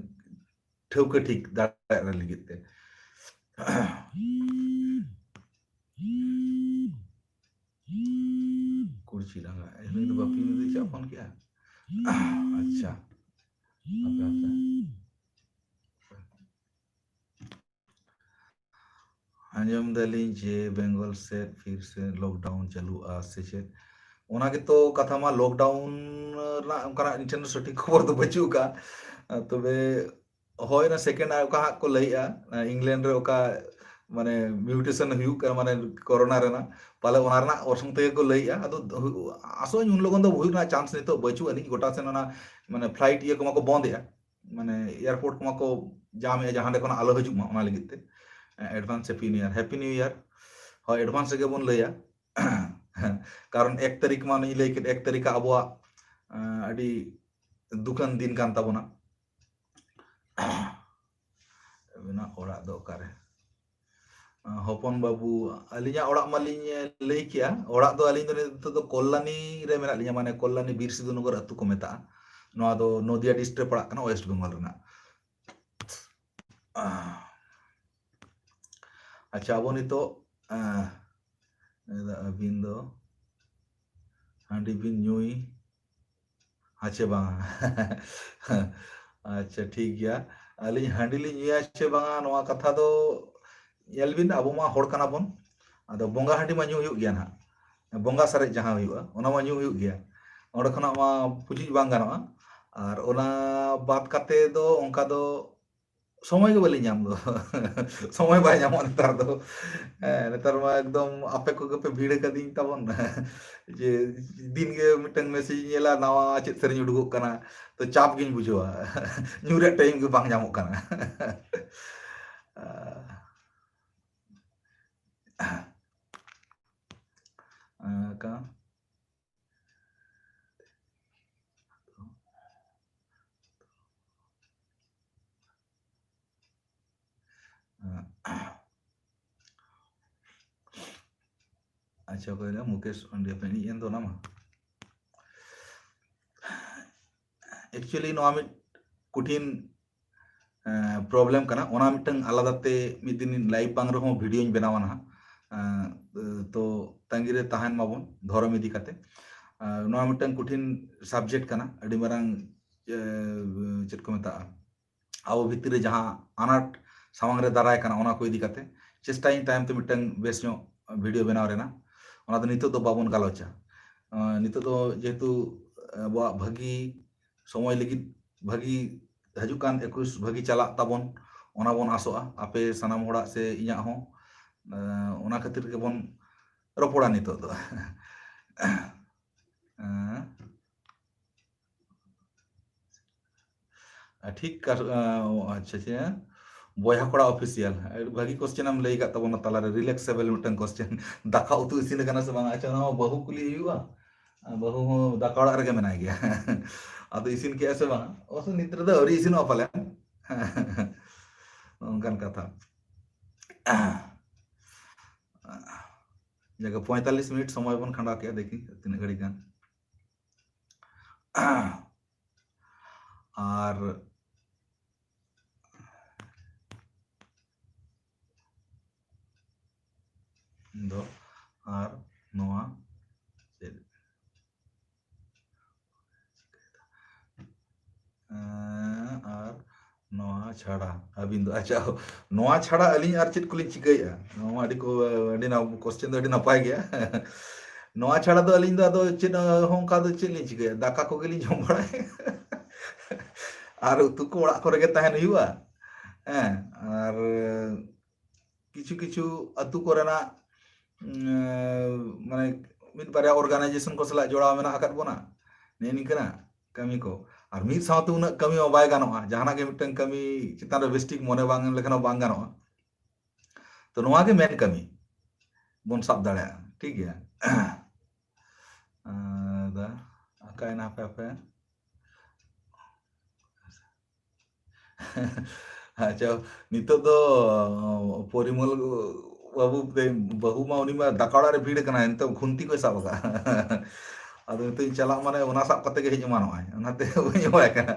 ᱴᱷᱟᱹᱣᱠᱟᱹ ᱴᱷᱤᱠ ᱫᱟᱲᱮᱭᱟᱜ ᱞᱟᱹᱜᱤᱫ ᱛᱮ᱾ ᱠᱩᱲᱪᱤ ᱰᱟᱸᱜᱟ, ᱮ, ᱱᱩᱭ ᱫᱚ ᱵᱟᱯᱤ ᱱᱩᱭ ᱫᱚ ᱪᱮᱫ ᱯᱷᱳᱱ ᱠᱮᱜᱼᱟ? ᱟᱪᱪᱷᱟ, ᱦᱟᱯᱮ, ᱦᱟᱯᱮ᱾ ᱟᱸᱡᱚᱢ ᱫᱟᱞᱤᱧ ᱡᱮ ᱵᱮᱝᱜᱚᱞ ᱥᱮᱫ ᱯᱷᱤᱨ ᱥᱮ ᱞᱚᱠᱰᱟᱣᱩᱱ ᱪᱟᱹᱞᱩᱜᱼᱟ ᱥᱮ ᱪᱮᱫ? ᱚᱱᱟ ᱜᱮᱛᱚ ᱠᱟᱛᱷᱟ ᱢᱟ, ᱞᱚᱠᱰᱟᱣᱩᱱ ᱨᱮᱱᱟᱜ ᱚᱱᱠᱟᱱᱟᱜ ᱤᱧ ᱴᱷᱮᱱ ᱫᱚ ᱥᱚᱴᱷᱤᱠ ᱠᱷᱚᱵᱚᱨ ᱫᱚ ᱵᱟᱹᱪᱩᱜ ᱟᱠᱟᱫᱼᱟ᱾ ᱛᱚᱵᱮ ᱦᱳᱭ, ᱚᱱᱟ ᱥᱮᱠᱮᱱᱰ ᱚᱠᱟ ᱦᱟᱸᱜ ᱠᱚ ᱞᱟᱹᱭᱮᱜᱼᱟ, ᱤᱝᱞᱮᱱᱰ ᱨᱮ ᱚᱠᱟ ᱢᱟᱱᱮ ᱢᱤᱭᱩᱴᱮᱥᱚᱱ ᱦᱩᱭᱩᱜ ᱠᱟᱱᱟ ᱢᱟᱱᱮ ᱠᱳᱨᱳᱱᱟ ᱨᱮᱱᱟᱜ, ᱯᱟᱞᱮ ᱚᱱᱟ ᱨᱮᱱᱟᱜ ᱚᱨᱥᱚᱝ ᱛᱮᱜᱮ ᱠᱚ ᱞᱟᱹᱭᱮᱜᱼᱟ᱾ ᱟᱫᱚ ᱟᱥᱚᱜ ᱟᱹᱧ ᱩᱱ ᱞᱚᱜᱚᱱ ᱫᱚ ᱦᱩᱭᱩᱜ ᱨᱮᱱᱟᱜ ᱪᱟᱱᱥ ᱱᱤᱛᱚᱜ ᱵᱟᱹᱪᱩᱜ ᱟᱹᱱᱤᱡ᱾ ᱜᱚᱴᱟ ᱥᱮᱱ ᱚᱱᱟ ᱢᱟᱱᱮ ᱯᱷᱞᱟᱭᱤᱴ ᱤᱭᱟᱹ ᱠᱚᱢᱟ ᱠᱚ ᱵᱚᱱᱫ ᱮᱜᱼᱟ, ᱢᱟᱱᱮ ᱮᱭᱟᱨᱯᱳᱨᱴ ᱠᱚᱢᱟ ᱠᱚ ᱡᱟᱢ ᱮᱜᱼᱟ, ᱡᱟᱦᱟᱸ ᱠᱷᱚᱱᱟᱜ ᱟᱞᱚ ᱦᱤᱡᱩᱜ ᱢᱟ ᱚᱱᱟ ᱞᱟᱹᱜᱤᱫ ᱛᱮ᱾ Advance happy new year. Happy new year. ᱦᱳᱭ, ᱮᱰᱵᱷᱟᱱᱥ ᱨᱮᱜᱮ ᱵᱚᱱ ᱞᱟᱹᱭᱟ᱾ ᱠᱟᱨᱚᱱ ᱮᱠ ᱛᱟᱹᱨᱤᱠᱷ ᱢᱟ ᱚᱱᱮᱧ ᱞᱟᱹᱭ ᱠᱮᱫ, ᱮᱠ ᱛᱟᱹᱨᱤᱠᱷ ᱟᱵᱚᱣᱟᱜ ᱟᱹᱰᱤ ᱫᱩᱠᱟᱱ ᱫᱤᱱ ᱠᱟᱱ ᱛᱟᱵᱚᱱᱟ᱾ ᱟᱹᱵᱤᱱᱟᱜ ᱚᱲᱟᱜ ᱫᱚ ᱚᱠᱟᱨᱮ? ᱦᱚᱯᱚᱱ ᱵᱟᱹᱵᱩ, ᱟᱹᱞᱤᱧᱟᱜ ᱚᱲᱟᱜ ᱢᱟᱞᱤᱧ ᱞᱟᱹᱭ ᱠᱮᱜᱼᱟ᱾ ᱚᱲᱟᱜ ᱫᱚ ᱟᱹᱞᱤᱧ ᱫᱚ ᱱᱤᱛᱚᱜ ᱫᱚ ᱠᱚᱞᱞᱟᱱᱤ ᱨᱮ ᱢᱮᱱᱟᱜ ᱞᱤᱧᱟ, ᱢᱟᱱᱮ ᱠᱚᱞᱞᱟᱱᱤ ᱵᱤᱨ ᱥᱤᱫᱷᱩ ᱱᱚᱜᱚᱨ ᱟᱹᱛᱩ ᱠᱚ ᱢᱮᱛᱟᱜᱼᱟ᱾ ᱱᱚᱣᱟ ᱫᱚ ᱱᱚᱫᱤᱭᱟ ᱰᱤᱥᱴᱨᱤᱠᱴ ᱨᱮ ᱯᱟᱲᱟᱜ ᱠᱟᱱᱟ, ᱳᱭᱮᱥᱴ ᱵᱮᱝᱜᱚᱞ ᱨᱮᱱᱟᱜ᱾ ᱟᱪᱪᱷᱟ, ᱟᱵᱚ ᱱᱤᱛᱚᱜ, ᱟᱸ, ᱟᱹᱵᱤᱱ ᱫᱚ ᱦᱟᱺᱰᱤ ᱵᱤᱱ ᱧᱩᱭ ᱟᱪᱮ ᱵᱟᱝᱟ? ᱟᱪᱪᱷᱟ, ᱴᱷᱤᱠ ᱜᱮᱭᱟ᱾ ᱟᱹᱞᱤᱧ ᱦᱟᱺᱰᱤ ᱞᱤᱧ ᱧᱩᱭᱟ ᱪᱮ ᱵᱟᱝᱟ, ᱱᱚᱣᱟ ᱠᱟᱛᱷᱟ ᱫᱚ ᱧᱮᱞ ᱵᱤᱱ, ᱟᱵᱚ ᱢᱟ ᱦᱚᱲ ᱠᱟᱱᱟ ᱵᱚᱱ, ᱟᱫᱚ ᱵᱚᱸᱜᱟ ᱦᱟᱺᱰᱤ ᱢᱟ ᱧᱩ ᱦᱩᱭᱩᱜ ᱜᱮᱭᱟ ᱱᱟᱦᱟᱜ, ᱵᱚᱸᱜᱟ ᱥᱟᱨᱮᱡ ᱡᱟᱦᱟᱸ ᱦᱩᱭᱩᱜᱼᱟ, ᱚᱱᱟ ᱢᱟ ᱧᱩ ᱦᱩᱭᱩᱜ ᱜᱮᱭᱟ᱾ ᱚᱸᱰᱮ ᱠᱷᱚᱱᱟᱜ ᱢᱟ ᱯᱩᱪᱩᱡ ᱵᱟᱝ ᱜᱟᱱᱚᱜᱼᱟ᱾ ᱟᱨ ᱚᱱᱟ ᱵᱟᱫ ᱠᱟᱛᱮ ᱫᱚ ᱚᱱᱠᱟ ᱫᱚ ᱥᱚᱢᱚᱭ ᱜᱮ ᱵᱟᱹᱞᱤᱧ ᱧᱟᱢ ᱫᱚ᱾ ᱥᱚᱢᱚᱭ ᱵᱟᱭ ᱧᱟᱢᱚᱜᱼᱟ ᱱᱮᱛᱟᱨ ᱫᱚ᱾ ᱦᱮᱸ, ᱱᱮᱛᱟᱨ ᱢᱟ ᱮᱠᱫᱚᱢ ᱟᱯᱮ ᱠᱚᱜᱮ ᱯᱮ ᱵᱷᱤᱲ ᱟᱠᱟᱫᱤᱧ ᱛᱟᱵᱚᱱ᱾ ᱡᱮ ᱫᱤᱱ ᱜᱮ ᱢᱤᱫᱴᱟᱝ ᱢᱮᱥᱮᱡᱽ ᱤᱧ ᱧᱮᱞᱟ, ᱱᱟᱣᱟ ᱪᱮᱫ ᱥᱮᱨᱮᱧ ᱩᱰᱩᱠᱚᱜ ᱠᱟᱱᱟ, ᱛᱚ ᱪᱟᱯ ᱜᱤᱧ ᱵᱩᱡᱷᱟᱹᱣᱟ᱾ ᱧᱩ ᱨᱮᱭᱟᱜ ᱴᱟᱭᱤᱢ ᱜᱮ ᱵᱟᱝ ᱧᱟᱢᱚᱜ ᱠᱟᱱᱟ᱾ ᱟᱸ, ᱠᱟ-, ᱟᱪᱪᱷᱟ, ᱚᱠᱚᱭ ᱞᱟᱹᱭᱟ? ᱢᱩᱠᱮᱥ ᱯᱟᱱᱰᱮ, ᱯᱮ ᱮᱱᱮᱡ ᱮᱱ ᱫᱚ ᱚᱱᱟ ᱢᱟ᱾ Actually, ᱱᱚᱣᱟ ᱢᱤᱫ ᱠᱚᱴᱷᱤᱱ, ᱮᱸ, ᱯᱨᱚᱵᱞᱮᱢ ᱠᱟᱱᱟ᱾ ᱚᱱᱟ ᱢᱤᱫᱴᱟᱝ ᱟᱞᱟᱫᱟ ᱛᱮ ᱢᱤᱫ ᱫᱤᱱ ᱞᱟᱭᱤᱵᱷ ᱵᱟᱝ ᱨᱮᱦᱚᱸ ᱵᱷᱤᱰᱤᱭᱳᱧ ᱵᱮᱱᱟᱣᱟ ᱱᱟᱦᱟᱜ᱾ ᱮᱸ, ᱛᱚ, ᱛᱟᱺᱜᱤ ᱨᱮ ᱛᱟᱦᱮᱱ ᱢᱟᱵᱚᱱ ᱫᱷᱚᱨᱚᱢ ᱤᱫᱤ ᱠᱟᱛᱮ᱾ ᱮᱸ, ᱱᱚᱣᱟ ᱢᱤᱫᱴᱟᱝ ᱠᱚᱴᱷᱤᱱ ᱥᱟᱵᱡᱮᱠᱴ ᱠᱟᱱᱟ, ᱟᱹᱰᱤ ᱢᱟᱨᱟᱝ, ᱮᱸ, ᱪᱮᱫ ᱠᱚ ᱢᱮᱛᱟᱜᱼᱟ, ᱟᱵᱚ ᱵᱷᱤᱛᱨᱤ ᱨᱮ ᱡᱟᱦᱟᱸ ᱟᱱᱟᱴ ᱥᱟᱢᱟᱝ ᱨᱮ ᱫᱟᱨᱟᱭ ᱠᱟᱱᱟ, ᱚᱱᱟ ᱠᱚ ᱤᱫᱤ ᱠᱟᱛᱮ ᱪᱮᱥᱴᱟᱭᱟᱹᱧ ᱛᱟᱭᱚᱢ ᱛᱮ ᱢᱤᱫᱴᱟᱝ ᱵᱮᱥ ᱧᱚᱜ ᱵᱷᱤᱰᱤᱭᱳ ᱵᱮᱱᱟᱣ ᱨᱮᱱᱟᱜ᱾ ᱚᱱᱟ ᱫᱚ ᱱᱤᱛᱚᱜ ᱫᱚ ᱵᱟᱵᱚᱱ ᱜᱟᱞᱚᱪᱟ᱾ ᱟᱸ, ᱱᱤᱛᱚᱜ ᱫᱚ ᱡᱮᱦᱮᱛᱩ ᱟᱵᱚᱣᱟᱜ ᱵᱷᱟᱹᱜᱤ ᱥᱚᱢᱚᱭ ᱞᱟᱹᱜᱤᱫ, ᱵᱷᱟᱹᱜᱤ ᱦᱤᱡᱩᱜ ᱠᱟᱱ ᱮᱠᱩᱥ ᱵᱷᱟᱹᱜᱤ ᱪᱟᱞᱟᱜ ᱛᱟᱵᱚᱱ, ᱚᱱᱟ ᱵᱚᱱ ᱟᱥᱚᱜᱼᱟ, ᱟᱯᱮ ᱥᱟᱱᱟᱢ ᱦᱚᱲᱟᱜ ᱥᱮ ᱤᱧᱟᱹᱜ ᱦᱚᱸ᱾ ᱮᱸ, ᱚᱱᱟ ᱠᱷᱟᱹᱛᱤᱨ ᱜᱮᱵᱚᱱ ᱨᱚᱯᱚᱲᱟ ᱱᱤᱛᱚᱜ ᱫᱚ᱾ ᱮᱸ, ᱴᱷᱤᱠ ᱠᱟ-, ᱮᱸ, ᱟᱪᱪᱷᱟ, ᱟᱪᱪᱷᱟ, ᱵᱚᱭᱦᱟ ᱠᱚᱲᱟ ᱚᱯᱷᱤᱥᱤᱭᱟᱞ, ᱟᱹᱰᱤ ᱵᱷᱟᱹᱜᱤ ᱠᱚᱥᱪᱮᱱ ᱮᱢ ᱞᱟᱹᱭ ᱟᱠᱟᱫ ᱛᱟᱵᱚᱱᱟ ᱛᱟᱞᱟᱨᱮ, ᱨᱤᱞᱮᱠᱥᱮᱵᱮᱞ ᱢᱤᱫᱴᱟᱝ ᱠᱚᱥᱪᱮᱱ᱾ ᱫᱟᱠᱟ ᱩᱛᱩ ᱤᱥᱤᱱ ᱟᱠᱟᱱᱟ ᱥᱮ ᱵᱟᱝ? ᱟᱪᱪᱷᱟ, ᱚᱱᱟ ᱢᱟ ᱵᱟᱹᱦᱩ ᱠᱩᱞᱤ ᱦᱩᱭᱩᱜᱼᱟ᱾ ᱵᱟᱹᱦᱩ ᱦᱚᱸ ᱫᱟᱠᱟ ᱚᱲᱟᱜ ᱨᱮᱜᱮ ᱢᱮᱱᱟᱭ ᱜᱮᱭᱟ᱾ ᱟᱫᱚ ᱤᱥᱤᱱ ᱠᱮᱜᱼᱟ ᱥᱮ ᱵᱟᱝ? ᱚᱵᱚᱥᱥᱚ ᱱᱤᱛ ᱨᱮᱫᱚ ᱟᱹᱣᱨᱤ ᱤᱥᱤᱱᱚᱜᱼᱟ ᱯᱟᱞᱮᱱ᱾ ᱚᱱᱠᱟᱱ ᱠᱟᱛᱷᱟ᱾ ᱡᱟᱜᱮ ᱯᱚᱸᱭᱛᱟᱞᱞᱤᱥ ᱢᱤᱱᱤᱴ ᱥᱚᱢᱚᱭ ᱵᱚᱱ ᱠᱷᱟᱸᱰᱟᱣ ᱠᱮᱜᱼᱟ, ᱫᱮᱠᱷᱤ ᱛᱤᱱᱟᱹᱜ ᱜᱷᱟᱹᱲᱤᱡ ᱜᱟᱱ᱾ ᱟᱨ ᱫᱚ ᱟᱨ ᱱᱚᱣᱟ ᱪᱮᱫ? ᱮᱸ, ᱟᱨ ᱱᱚᱣᱟ ᱪᱷᱟᱲᱟ ᱟᱹᱵᱤᱱ ᱫᱚ, ᱟᱪᱪᱷᱟ, ᱱᱚᱣᱟ ᱪᱷᱟᱲᱟ ᱟᱹᱞᱤᱧ ᱟᱨ ᱪᱮᱫ ᱠᱚᱞᱤᱧ ᱪᱤᱠᱟᱹᱭᱮᱫᱼᱟ? ᱱᱚᱣᱟ ᱟᱹᱰᱤ ᱠᱚ, ᱟᱹᱰᱤ ᱱᱟ-, ᱠᱚᱥᱪᱮᱱ ᱫᱚ ᱟᱹᱰᱤ ᱱᱟᱯᱟᱭ ᱜᱮᱭᱟ᱾ ᱱᱚᱣᱟ ᱪᱷᱟᱲᱟ ᱫᱚ ᱟᱹᱞᱤᱧ ᱫᱚ ᱟᱫᱚ ᱪᱮᱫ ᱦᱚᱸ ᱚᱱᱠᱟ ᱫᱚ ᱪᱮᱫ ᱞᱤᱧ ᱪᱤᱠᱟᱹᱭᱟ? ᱫᱟᱠᱟ ᱠᱚᱜᱮᱞᱤᱧ ᱡᱚᱢ ᱵᱟᱲᱟᱭᱟ᱾ ᱟᱨ ᱩᱛᱩ ᱠᱚ ᱚᱲᱟᱜ ᱠᱚᱨᱮ ᱜᱮ ᱛᱟᱦᱮᱱ ᱦᱩᱭᱩᱜᱼᱟ᱾ ᱦᱮᱸ, ᱟᱨ ᱠᱤᱪᱷᱩ ᱠᱤᱪᱷᱩ ᱟᱹᱛᱩ ᱠᱚᱨᱮᱱᱟᱜ, ᱩᱸ, ᱢᱟᱱᱮ, ᱢᱤᱫ ᱵᱟᱨᱭᱟ ᱚᱨᱜᱟᱱᱟᱭᱡᱮᱥᱚᱱ ᱠᱚ ᱥᱟᱞᱟᱜ ᱡᱚᱲᱟᱣ ᱢᱮᱱᱟᱜ ᱟᱠᱟᱫ ᱵᱚᱱᱟ᱾ ᱱᱮᱜᱼᱮ ᱱᱤᱝᱠᱟᱹᱱᱟᱜ ᱠᱟᱹᱢᱤ ᱠᱚ᱾ ᱟᱨ ᱢᱤᱫ ᱥᱟᱶᱛᱮ ᱩᱱᱟᱹᱜ ᱠᱟᱹᱢᱤ ᱢᱟ ᱵᱟᱭ ᱜᱟᱱᱚᱜᱼᱟ᱾ ᱡᱟᱦᱟᱱᱟᱜ ᱜᱮ ᱢᱤᱫᱴᱟᱝ ᱠᱟᱹᱢᱤ ᱪᱮᱛᱟᱱ ᱨᱮ ᱵᱮᱥᱴᱷᱤᱠ ᱢᱚᱱᱮ ᱵᱟᱝ ᱮᱢ ᱞᱮᱠᱷᱟᱱ ᱦᱚᱸ ᱵᱟᱝ ᱜᱟᱱᱚᱜᱼᱟ᱾ ᱛᱚ, ᱱᱚᱣᱟ ᱜᱮ ᱢᱮᱱ ᱠᱟᱹᱢᱤ ᱵᱚᱱ ᱥᱟᱵ ᱫᱟᱲᱮᱭᱟᱜᱼᱟ᱾ ᱴᱷᱤᱠ ᱜᱮᱭᱟ᱾ ᱟᱫᱚ ᱚᱠᱟᱭᱮᱱᱟ ᱯᱮ ᱟᱯᱮ? ᱟᱪᱪᱷᱟ, ᱱᱤᱛᱚᱜ ᱫᱚ ᱯᱚᱨᱤᱢᱚᱞ ᱵᱟᱹᱵᱩ, ᱵᱟᱹᱦᱩ ᱢᱟ, ᱩᱱᱤ ᱢᱟ ᱫᱟᱠᱟ ᱚᱲᱟᱜ ᱨᱮ ᱵᱷᱤᱲ ᱠᱟᱱᱟᱭ, ᱱᱤᱛᱚᱜ ᱠᱷᱩᱱᱛᱤ ᱠᱚᱭ ᱥᱟᱵ ᱟᱠᱟᱫᱼᱟ᱾ ᱟᱫᱚ ᱱᱤᱛᱚᱜ ᱤᱧ ᱪᱟᱞᱟᱜ ᱢᱟᱱᱮ ᱚᱱᱟ ᱥᱟᱵ ᱠᱟᱛᱮ ᱜᱮ ᱦᱮᱡ ᱮᱢᱟᱱᱚᱜᱼᱟᱭ, ᱚᱱᱟᱛᱮ ᱵᱟᱹᱧ ᱮᱢᱟᱭ ᱠᱟᱱᱟ᱾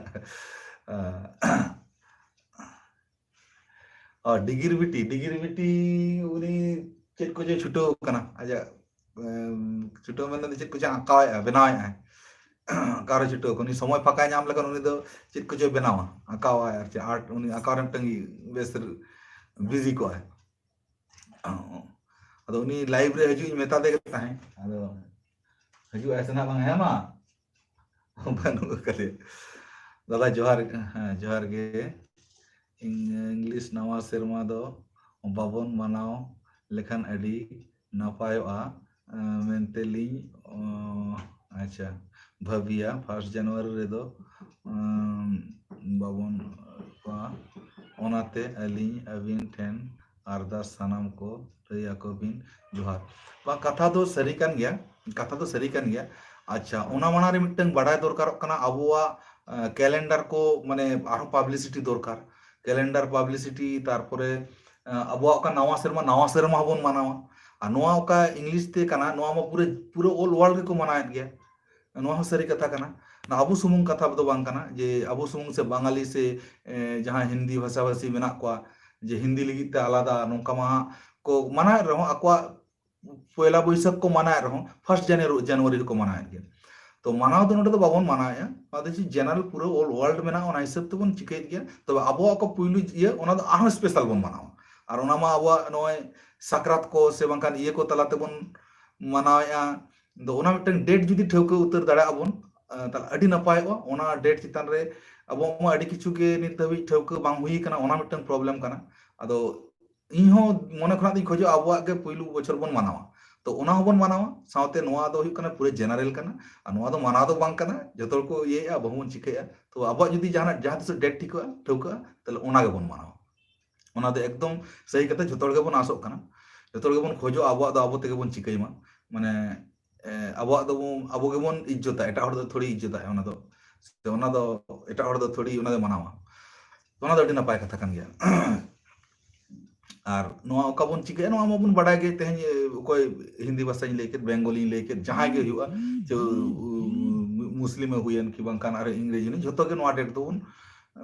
ᱟᱨ ᱰᱤᱜᱤᱨ ᱵᱤᱴᱤ, ᱰᱤᱜᱤᱨ ᱵᱤᱴᱤ ᱩᱱᱤ ᱪᱮᱫ ᱠᱚᱪᱚᱭ ᱪᱷᱩᱴᱟᱹᱣ ᱠᱟᱱᱟ, ᱟᱡᱟᱜ, ᱮᱢ, ᱪᱷᱩᱴᱟᱹᱣ ᱢᱮᱱ ᱫᱚ ᱪᱮᱫ ᱠᱚᱪᱚᱭ ᱟᱸᱠᱟᱣᱮᱫᱼᱟ, ᱵᱮᱱᱟᱣᱮᱫᱼᱟᱭ᱾ ᱚᱠᱟᱨᱮ ᱪᱷᱩᱴᱟᱹᱣ ᱠᱚ, ᱩᱱᱤ ᱥᱚᱢᱚᱭ ᱯᱷᱟᱸᱠᱟᱭ ᱧᱟᱢ ᱞᱮᱠᱷᱟᱱ ᱩᱱᱤ ᱫᱚ ᱪᱮᱫ ᱠᱚᱪᱚᱭ ᱵᱮᱱᱟᱣᱟ, ᱟᱸᱠᱟᱣᱟᱭ ᱟᱨ ᱪᱮᱫ ᱟᱨᱴ, ᱩᱱᱤ ᱟᱸᱠᱟᱣ ᱨᱮ ᱢᱤᱫᱴᱟᱝ ᱵᱮᱥ ᱵᱤᱡᱤ ᱠᱚᱜᱼᱟᱭ᱾ ᱟᱫᱚ ᱩᱱᱤ ᱞᱟᱭᱤᱵᱷ ᱨᱮ ᱦᱤᱡᱩᱜ ᱤᱧ ᱢᱮᱛᱟ ᱫᱮ ᱜᱮ ᱛᱟᱦᱮᱸᱫ, ᱟᱫᱚ ᱦᱤᱡᱩᱜ ᱟᱭ ᱥᱮ ᱱᱟᱜ ᱵᱟᱝ, ᱦᱮᱸ ᱢᱟ? ᱵᱟᱹᱱᱩᱜ ᱟᱠᱟᱫᱮᱭᱟ᱾ ᱫᱟᱫᱟ ᱡᱚᱦᱟᱨ᱾ ᱦᱮᱸ, ᱡᱚᱦᱟᱨ ᱜᱮ᱾ ᱤᱝ-, ᱤᱝᱞᱤᱥ ᱱᱟᱣᱟ ᱥᱮᱨᱢᱟ ᱫᱚ ᱵᱟᱵᱚᱱ ᱢᱟᱱᱟᱣ ᱞᱮᱠᱷᱟᱱ ᱟᱹᱰᱤ ᱱᱟᱯᱟᱭᱚᱜᱼᱟ, ᱮᱸ, ᱢᱮᱱᱛᱮ ᱞᱤᱧ, ᱚᱸ, ᱟᱪᱪᱷᱟ, ᱵᱷᱟᱹᱵᱤᱭᱟ᱾ ᱯᱷᱟᱥᱴ ᱡᱟᱱᱩᱣᱟᱨᱤ ᱨᱮᱫᱚ, ᱮᱸ, ᱵᱟᱵᱚᱱ ᱠᱚᱣᱟ᱾ ᱚᱱᱟᱛᱮ ᱟᱹᱞᱤᱧ ᱟᱹᱵᱤᱱ ᱴᱷᱮᱱ ᱟᱨᱫᱟᱥ, ᱥᱟᱱᱟᱢ ᱠᱚ ᱞᱟᱹᱭ ᱟᱠᱚ ᱵᱤᱱ ᱡᱚᱦᱟᱨ᱾ ᱵᱟᱝ, ᱠᱟᱛᱷᱟ ᱫᱚ ᱥᱟᱹᱨᱤ ᱠᱟᱱ ᱜᱮᱭᱟ, ᱠᱟᱛᱷᱟ ᱫᱚ ᱥᱟᱹᱨᱤ ᱠᱟᱱ ᱜᱮᱭᱟ᱾ ᱟᱪᱪᱷᱟ, ᱚᱱᱟ ᱢᱟᱲᱟᱝ ᱨᱮ ᱢᱤᱫᱴᱟᱝ ᱵᱟᱰᱟᱭ ᱫᱚᱨᱠᱟᱨᱚᱜ ᱠᱟᱱᱟ, ᱟᱵᱚᱣᱟᱜ, ᱮᱸ, ᱠᱮᱞᱮᱱᱰᱟᱨ ᱠᱚ, ᱢᱟᱱᱮ, ᱟᱨᱦᱚᱸ ᱯᱟᱵᱽᱞᱤᱥᱤᱴᱤ ᱫᱚᱨᱠᱟᱨ᱾ ᱠᱮᱞᱮᱱᱰᱟᱨ ᱯᱟᱵᱽᱞᱤᱥᱤᱴᱤ, ᱛᱟᱨᱯᱚᱨᱮ, ᱮᱸ, ᱟᱵᱚᱣᱟᱜ ᱚᱠᱟ ᱱᱟᱣᱟ ᱥᱮᱨᱢᱟ, ᱱᱟᱣᱟ ᱥᱮᱨᱢᱟ ᱦᱚᱸᱵᱚᱱ ᱢᱟᱱᱟᱣᱟ᱾ ᱟᱨ ᱱᱚᱣᱟ ᱚᱠᱟ ᱤᱝᱞᱤᱥ ᱛᱮ ᱠᱟᱱᱟ, ᱱᱚᱣᱟ ᱢᱟ ᱯᱩᱨᱟᱹ, ᱯᱩᱨᱟᱹ ᱚᱞ ᱣᱟᱨᱞᱰ ᱜᱮᱠᱚ ᱢᱟᱱᱟᱣᱮᱫ ᱜᱮᱭᱟ᱾ ᱱᱚᱣᱟ ᱦᱚᱸ ᱥᱟᱹᱨᱤ ᱠᱟᱛᱷᱟ ᱠᱟᱱᱟ᱾ ᱱᱚᱣᱟ ᱟᱵᱚ ᱥᱩᱢᱩᱝ ᱠᱟᱛᱷᱟ ᱫᱚ ᱵᱟᱝ ᱠᱟᱱᱟ ᱡᱮ ᱟᱵᱚ ᱥᱩᱢᱩᱝ ᱥᱮ ᱵᱟᱝᱟᱞᱤ ᱥᱮ, ᱮᱸ, ᱡᱟᱦᱟᱸ ᱦᱤᱱᱫᱤ ᱵᱷᱟᱥᱟᱵᱷᱟᱥᱤ ᱢᱮᱱᱟᱜ ᱠᱚᱣᱟ, ᱡᱮ ᱦᱤᱱᱫᱤ ᱞᱟᱹᱜᱤᱫ ᱛᱮ ᱟᱞᱟᱫᱟ ᱱᱚᱝᱠᱟ ᱢᱟᱦᱟ ᱠᱚ ᱢᱟᱱᱟᱣᱮᱫ ᱨᱮᱦᱚᱸ, ᱟᱠᱚᱣᱟᱜ ᱯᱚᱭᱞᱟ ᱵᱟᱹᱭᱥᱟᱹᱠᱷ ᱠᱚ ᱢᱟᱱᱟᱣᱮᱫ ᱨᱮᱦᱚᱸ, ᱯᱷᱟᱥᱴ ᱡᱟᱱᱩᱣᱟᱨᱤ, ᱡᱟᱱᱩᱣᱟᱨᱤ ᱨᱮᱠᱚ ᱢᱟᱱᱟᱣᱮᱫ ᱜᱮᱭᱟ᱾ ᱛᱚ ᱢᱟᱱᱟᱣ ᱫᱚ ᱱᱚᱰᱮ ᱫᱚ ᱵᱟᱵᱚᱱ ᱢᱟᱱᱟᱣᱮᱫᱼᱟ, ᱱᱚᱣᱟ ᱫᱚ ᱪᱮᱫ ᱡᱮᱱᱟᱨᱮᱞ ᱯᱩᱨᱟᱹ ᱚᱞ ᱣᱟᱨᱞᱰ ᱢᱮᱱᱟᱜᱼᱟ, ᱚᱱᱟ ᱦᱤᱥᱟᱹᱵ ᱛᱮᱵᱚᱱ ᱪᱤᱠᱟᱹᱭᱮᱫ ᱜᱮᱭᱟ᱾ ᱛᱚᱵᱮ ᱟᱵᱚᱣᱟᱜ ᱚᱠᱟ ᱯᱩᱭᱞᱩ ᱤᱭᱟᱹ, ᱚᱱᱟ ᱫᱚ ᱟᱨᱦᱚᱸ ᱥᱯᱮᱥᱟᱞ ᱵᱚᱱ ᱢᱟᱱᱟᱣᱟ᱾ ᱟᱨ ᱚᱱᱟ ᱢᱟ ᱟᱵᱚᱣᱟᱜ ᱱᱚᱜᱼᱚᱭ ᱥᱟᱠᱨᱟᱛ ᱠᱚ ᱥᱮ ᱵᱟᱝᱠᱷᱟᱱ ᱤᱭᱟᱹ ᱠᱚ ᱛᱟᱞᱟ ᱛᱮᱵᱚᱱ ᱢᱟᱱᱟᱣᱮᱫᱼᱟ᱾ ᱟᱫᱚ ᱚᱱᱟ ᱢᱤᱫᱴᱟᱝ ᱰᱮᱴ ᱡᱩᱫᱤ ᱴᱷᱟᱹᱣᱠᱟᱹ ᱩᱛᱟᱹᱨ ᱫᱟᱲᱮᱭᱟᱜᱼᱟ ᱵᱚᱱ, ᱟᱸ, ᱛᱟᱦᱞᱮ ᱟᱹᱰᱤ ᱱᱟᱯᱟᱭᱚᱜᱼᱟ᱾ ᱚᱱᱟ ᱰᱮᱴ ᱪᱮᱛᱟᱱ ᱨᱮ ᱟᱵᱚ ᱢᱟ ᱟᱹᱰᱤ ᱠᱤᱪᱷᱩ ᱜᱮ ᱱᱤᱛ ᱫᱷᱟᱹᱵᱤᱡ ᱴᱷᱟᱹᱣᱠᱟᱹ ᱵᱟᱝ ᱦᱩᱭ ᱠᱟᱱᱟ, ᱚᱱᱟ ᱢᱤᱫᱴᱟᱝ ᱯᱨᱚᱵᱞᱮᱢ ᱠᱟᱱᱟ᱾ ᱟᱫᱚ ᱤᱧ ᱦᱚᱸ ᱢᱚᱱᱮ ᱠᱷᱚᱱᱟᱜ ᱫᱚᱧ ᱠᱷᱚᱡᱚᱜᱼᱟ ᱟᱵᱚᱣᱟᱜ ᱜᱮ ᱯᱩᱭᱞᱩ ᱵᱚᱪᱷᱚᱨ ᱵᱚᱱ ᱢᱟᱱᱟᱣᱟ᱾ ᱛᱚ ᱚᱱᱟ ᱦᱚᱸᱵᱚᱱ ᱢᱟᱱᱟᱣᱟ, ᱥᱟᱶᱛᱮ ᱱᱚᱣᱟ ᱫᱚ ᱦᱩᱭᱩᱜ ᱠᱟᱱᱟ ᱯᱩᱨᱟᱹ ᱡᱮᱱᱟᱨᱮᱞ ᱠᱟᱱᱟ᱾ ᱟᱨ ᱱᱚᱣᱟ ᱫᱚ ᱢᱟᱱᱟᱣ ᱫᱚ ᱵᱟᱝ ᱠᱟᱱᱟ, ᱡᱚᱛᱚ ᱦᱚᱲ ᱠᱚ ᱤᱭᱟᱹᱭᱮᱫᱼᱟ, ᱟᱵᱚ ᱦᱚᱸᱵᱚᱱ ᱪᱤᱠᱟᱹᱭᱟ᱾ ᱛᱚ ᱟᱵᱚᱣᱟᱜ ᱡᱩᱫᱤ ᱡᱟᱦᱟᱱᱟᱜ ᱡᱟᱦᱟᱸ ᱛᱤᱥᱚᱜ ᱰᱮᱴ ᱴᱷᱤᱠᱚᱜᱼᱟ, ᱴᱷᱟᱹᱣᱠᱟᱹᱜᱼᱟ, ᱛᱟᱦᱞᱮ ᱚᱱᱟ ᱜᱮᱵᱚᱱ ᱢᱟᱱᱟᱣᱟ᱾ ᱚᱱᱟ ᱫᱚ ᱮᱠᱫᱚᱢ ᱥᱟᱹᱦᱤ ᱠᱟᱛᱷᱟ, ᱡᱷᱚᱛᱚ ᱦᱚᱲ ᱜᱮᱵᱚᱱ ᱟᱥᱚᱜ ᱠᱟᱱᱟ, ᱡᱷᱚᱛᱚ ᱦᱚᱲ ᱜᱮᱵᱚᱱ ᱠᱷᱚᱡᱚᱜᱼᱟ ᱟᱵᱚᱣᱟᱜ ᱫᱚ ᱟᱵᱚ ᱛᱮᱜᱮ ᱵᱚᱱ ᱪᱤᱠᱟᱹᱭ ᱢᱟ᱾ ᱢᱟᱱᱮ, ᱮ, ᱟᱵᱚᱣᱟᱜ ᱫᱚ ᱵᱚᱱ, ᱟᱵᱚ ᱜᱮᱵᱚᱱ ᱤᱡᱽᱡᱚᱛᱟ, ᱮᱴᱟᱜ ᱦᱚᱲ ᱫᱚ ᱛᱷᱚᱲᱤ ᱤᱡᱽᱡᱚᱛᱟᱭ ᱚᱱᱟ ᱫᱚ᱾ ᱥᱮ ᱚᱱᱟ ᱫᱚ ᱮᱴᱟᱜ ᱦᱚᱲ ᱫᱚ ᱛᱷᱚᱲᱤ ᱚᱱᱟ ᱫᱚ ᱢᱟᱱᱟᱣᱟ᱾ ᱚᱱᱟ ᱫᱚ ᱟᱹᱰᱤ ᱱᱟᱯᱟᱭ ᱠᱟᱛᱷᱟ ᱠᱟᱱ ᱜᱮᱭᱟ᱾ ᱟᱨ ᱱᱚᱣᱟ ᱚᱠᱟ ᱵᱚᱱ ᱪᱤᱠᱟᱹᱭᱟ, ᱱᱚᱣᱟ ᱢᱟᱵᱚᱱ ᱵᱟᱰᱟᱭ ᱜᱮ᱾ ᱛᱮᱦᱮᱧ, ᱮ, ᱚᱠᱚᱭ ᱦᱤᱱᱫᱤ ᱵᱷᱟᱥᱟᱧ ᱞᱟᱹᱭ ᱠᱮᱫ, ᱵᱮᱝᱜᱚᱞᱤᱧ ᱞᱟᱹᱭ ᱠᱮᱫ, ᱡᱟᱦᱟᱸᱭ ᱜᱮ ᱦᱩᱭᱩᱜᱼᱟ, ᱪᱮ, ᱩ, ᱩ, ᱢᱩᱥᱞᱤᱢᱮ ᱦᱩᱭᱮᱱ ᱠᱤ ᱵᱟᱝᱠᱷᱟᱱ ᱟᱨ ᱤᱝᱨᱮᱡᱤ, ᱡᱷᱚᱛᱚ ᱜᱮ ᱱᱚᱣᱟ ᱰᱮᱴ ᱫᱚᱵᱚᱱ, ᱮ,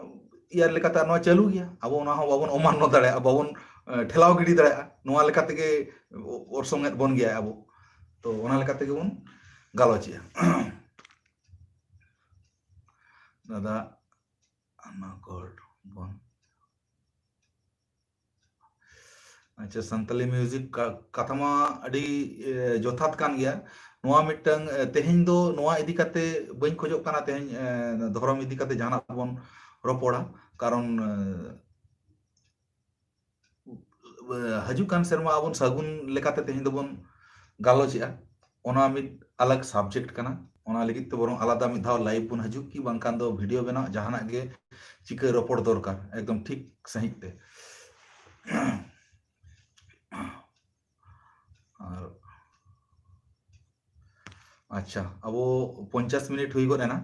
ᱤᱭᱟᱨ ᱞᱮᱠᱟᱛᱮ ᱟᱨ ᱱᱚᱣᱟ ᱪᱟᱹᱞᱩ ᱜᱮᱭᱟ᱾ ᱟᱵᱚ ᱚᱱᱟ ᱦᱚᱸ ᱵᱟᱵᱚᱱ ᱚᱢᱟᱱᱱᱚ ᱫᱟᱲᱮᱭᱟᱜᱼᱟ, ᱵᱟᱵᱚᱱ, ᱮ, ᱴᱷᱮᱞᱟᱣ ᱜᱤᱰᱤ ᱫᱟᱲᱮᱭᱟᱜᱼᱟ᱾ ᱱᱚᱣᱟ ᱞᱮᱠᱟ ᱛᱮᱜᱮ ᱚᱨᱥᱚᱝ ᱮᱫ ᱵᱚᱱ ᱜᱮᱭᱟᱭ ᱟᱵᱚ᱾ ᱛᱚ ᱚᱱᱟ ᱞᱮᱠᱟ ᱛᱮᱜᱮ ᱵᱚᱱ ᱜᱟᱞᱚᱪᱮᱜᱼᱟ᱾ ᱫᱟᱫᱟ, ᱚᱱᱟ ᱠᱚ ᱵᱚᱱ, ᱟᱪᱪᱷᱟ, ᱥᱟᱱᱛᱟᱞᱤ ᱢᱤᱭᱩᱡᱤᱠ ᱠᱟ-, ᱠᱟᱛᱷᱟ ᱢᱟ ᱟᱹᱰᱤ, ᱮ, ᱡᱚᱛᱷᱟᱛ ᱠᱟᱱ ᱜᱮᱭᱟ᱾ ᱱᱚᱣᱟ ᱢᱤᱫᱴᱟᱝ, ᱮ, ᱛᱮᱦᱮᱧ ᱫᱚ ᱱᱚᱣᱟ ᱤᱫᱤ ᱠᱟᱛᱮ ᱵᱟᱹᱧ ᱠᱷᱚᱡᱚᱜ ᱠᱟᱱᱟ, ᱛᱮᱦᱮᱧ, ᱮ, ᱫᱷᱚᱨᱚᱢ ᱤᱫᱤ ᱠᱟᱛᱮ ᱡᱟᱦᱟᱱᱟᱜ ᱵᱚᱱ ᱨᱚᱯᱚᱲᱟ, ᱠᱟᱨᱚᱱ, ᱮ, ᱦᱤᱡᱩᱜ ᱠᱟᱱ ᱥᱮᱨᱢᱟ ᱟᱵᱚᱱ ᱥᱟᱹᱜᱩᱱ ᱞᱮᱠᱟᱛᱮ ᱛᱮᱦᱮᱧ ᱫᱚᱵᱚᱱ ᱜᱟᱞᱚᱪᱮᱜᱼᱟ, ᱚᱱᱟ ᱢᱤᱫ ᱟᱞᱟᱜᱽ subject ᱠᱟᱱᱟ᱾ ᱚᱱᱟ ᱞᱟᱹᱜᱤᱫ ᱛᱮ ᱵᱚᱨᱚᱝ ᱟᱞᱟᱫᱟ ᱢᱤᱫ ᱫᱷᱟᱣ live ᱵᱚᱱ ᱦᱤᱡᱩᱜ, ᱠᱤ ᱵᱟᱝᱠᱷᱟᱱ ᱫᱚ video ᱵᱮᱱᱟᱣ ᱡᱟᱦᱟᱱᱟᱜ ᱜᱮ ᱪᱤᱠᱟᱹ ᱨᱚᱯᱚᱲ ᱫᱚᱨᱠᱟᱨ ᱮᱠᱫᱚᱢ ᱴᱷᱤᱠ ᱥᱟᱺᱦᱤᱡ ᱛᱮ᱾ ᱟᱨ ᱟᱪᱪᱷᱟ, ᱟᱵᱚ ᱯᱚᱧᱪᱟᱥ ᱢᱤᱱᱤᱴ ᱦᱩᱭ ᱜᱚᱫ ᱮᱱᱟ,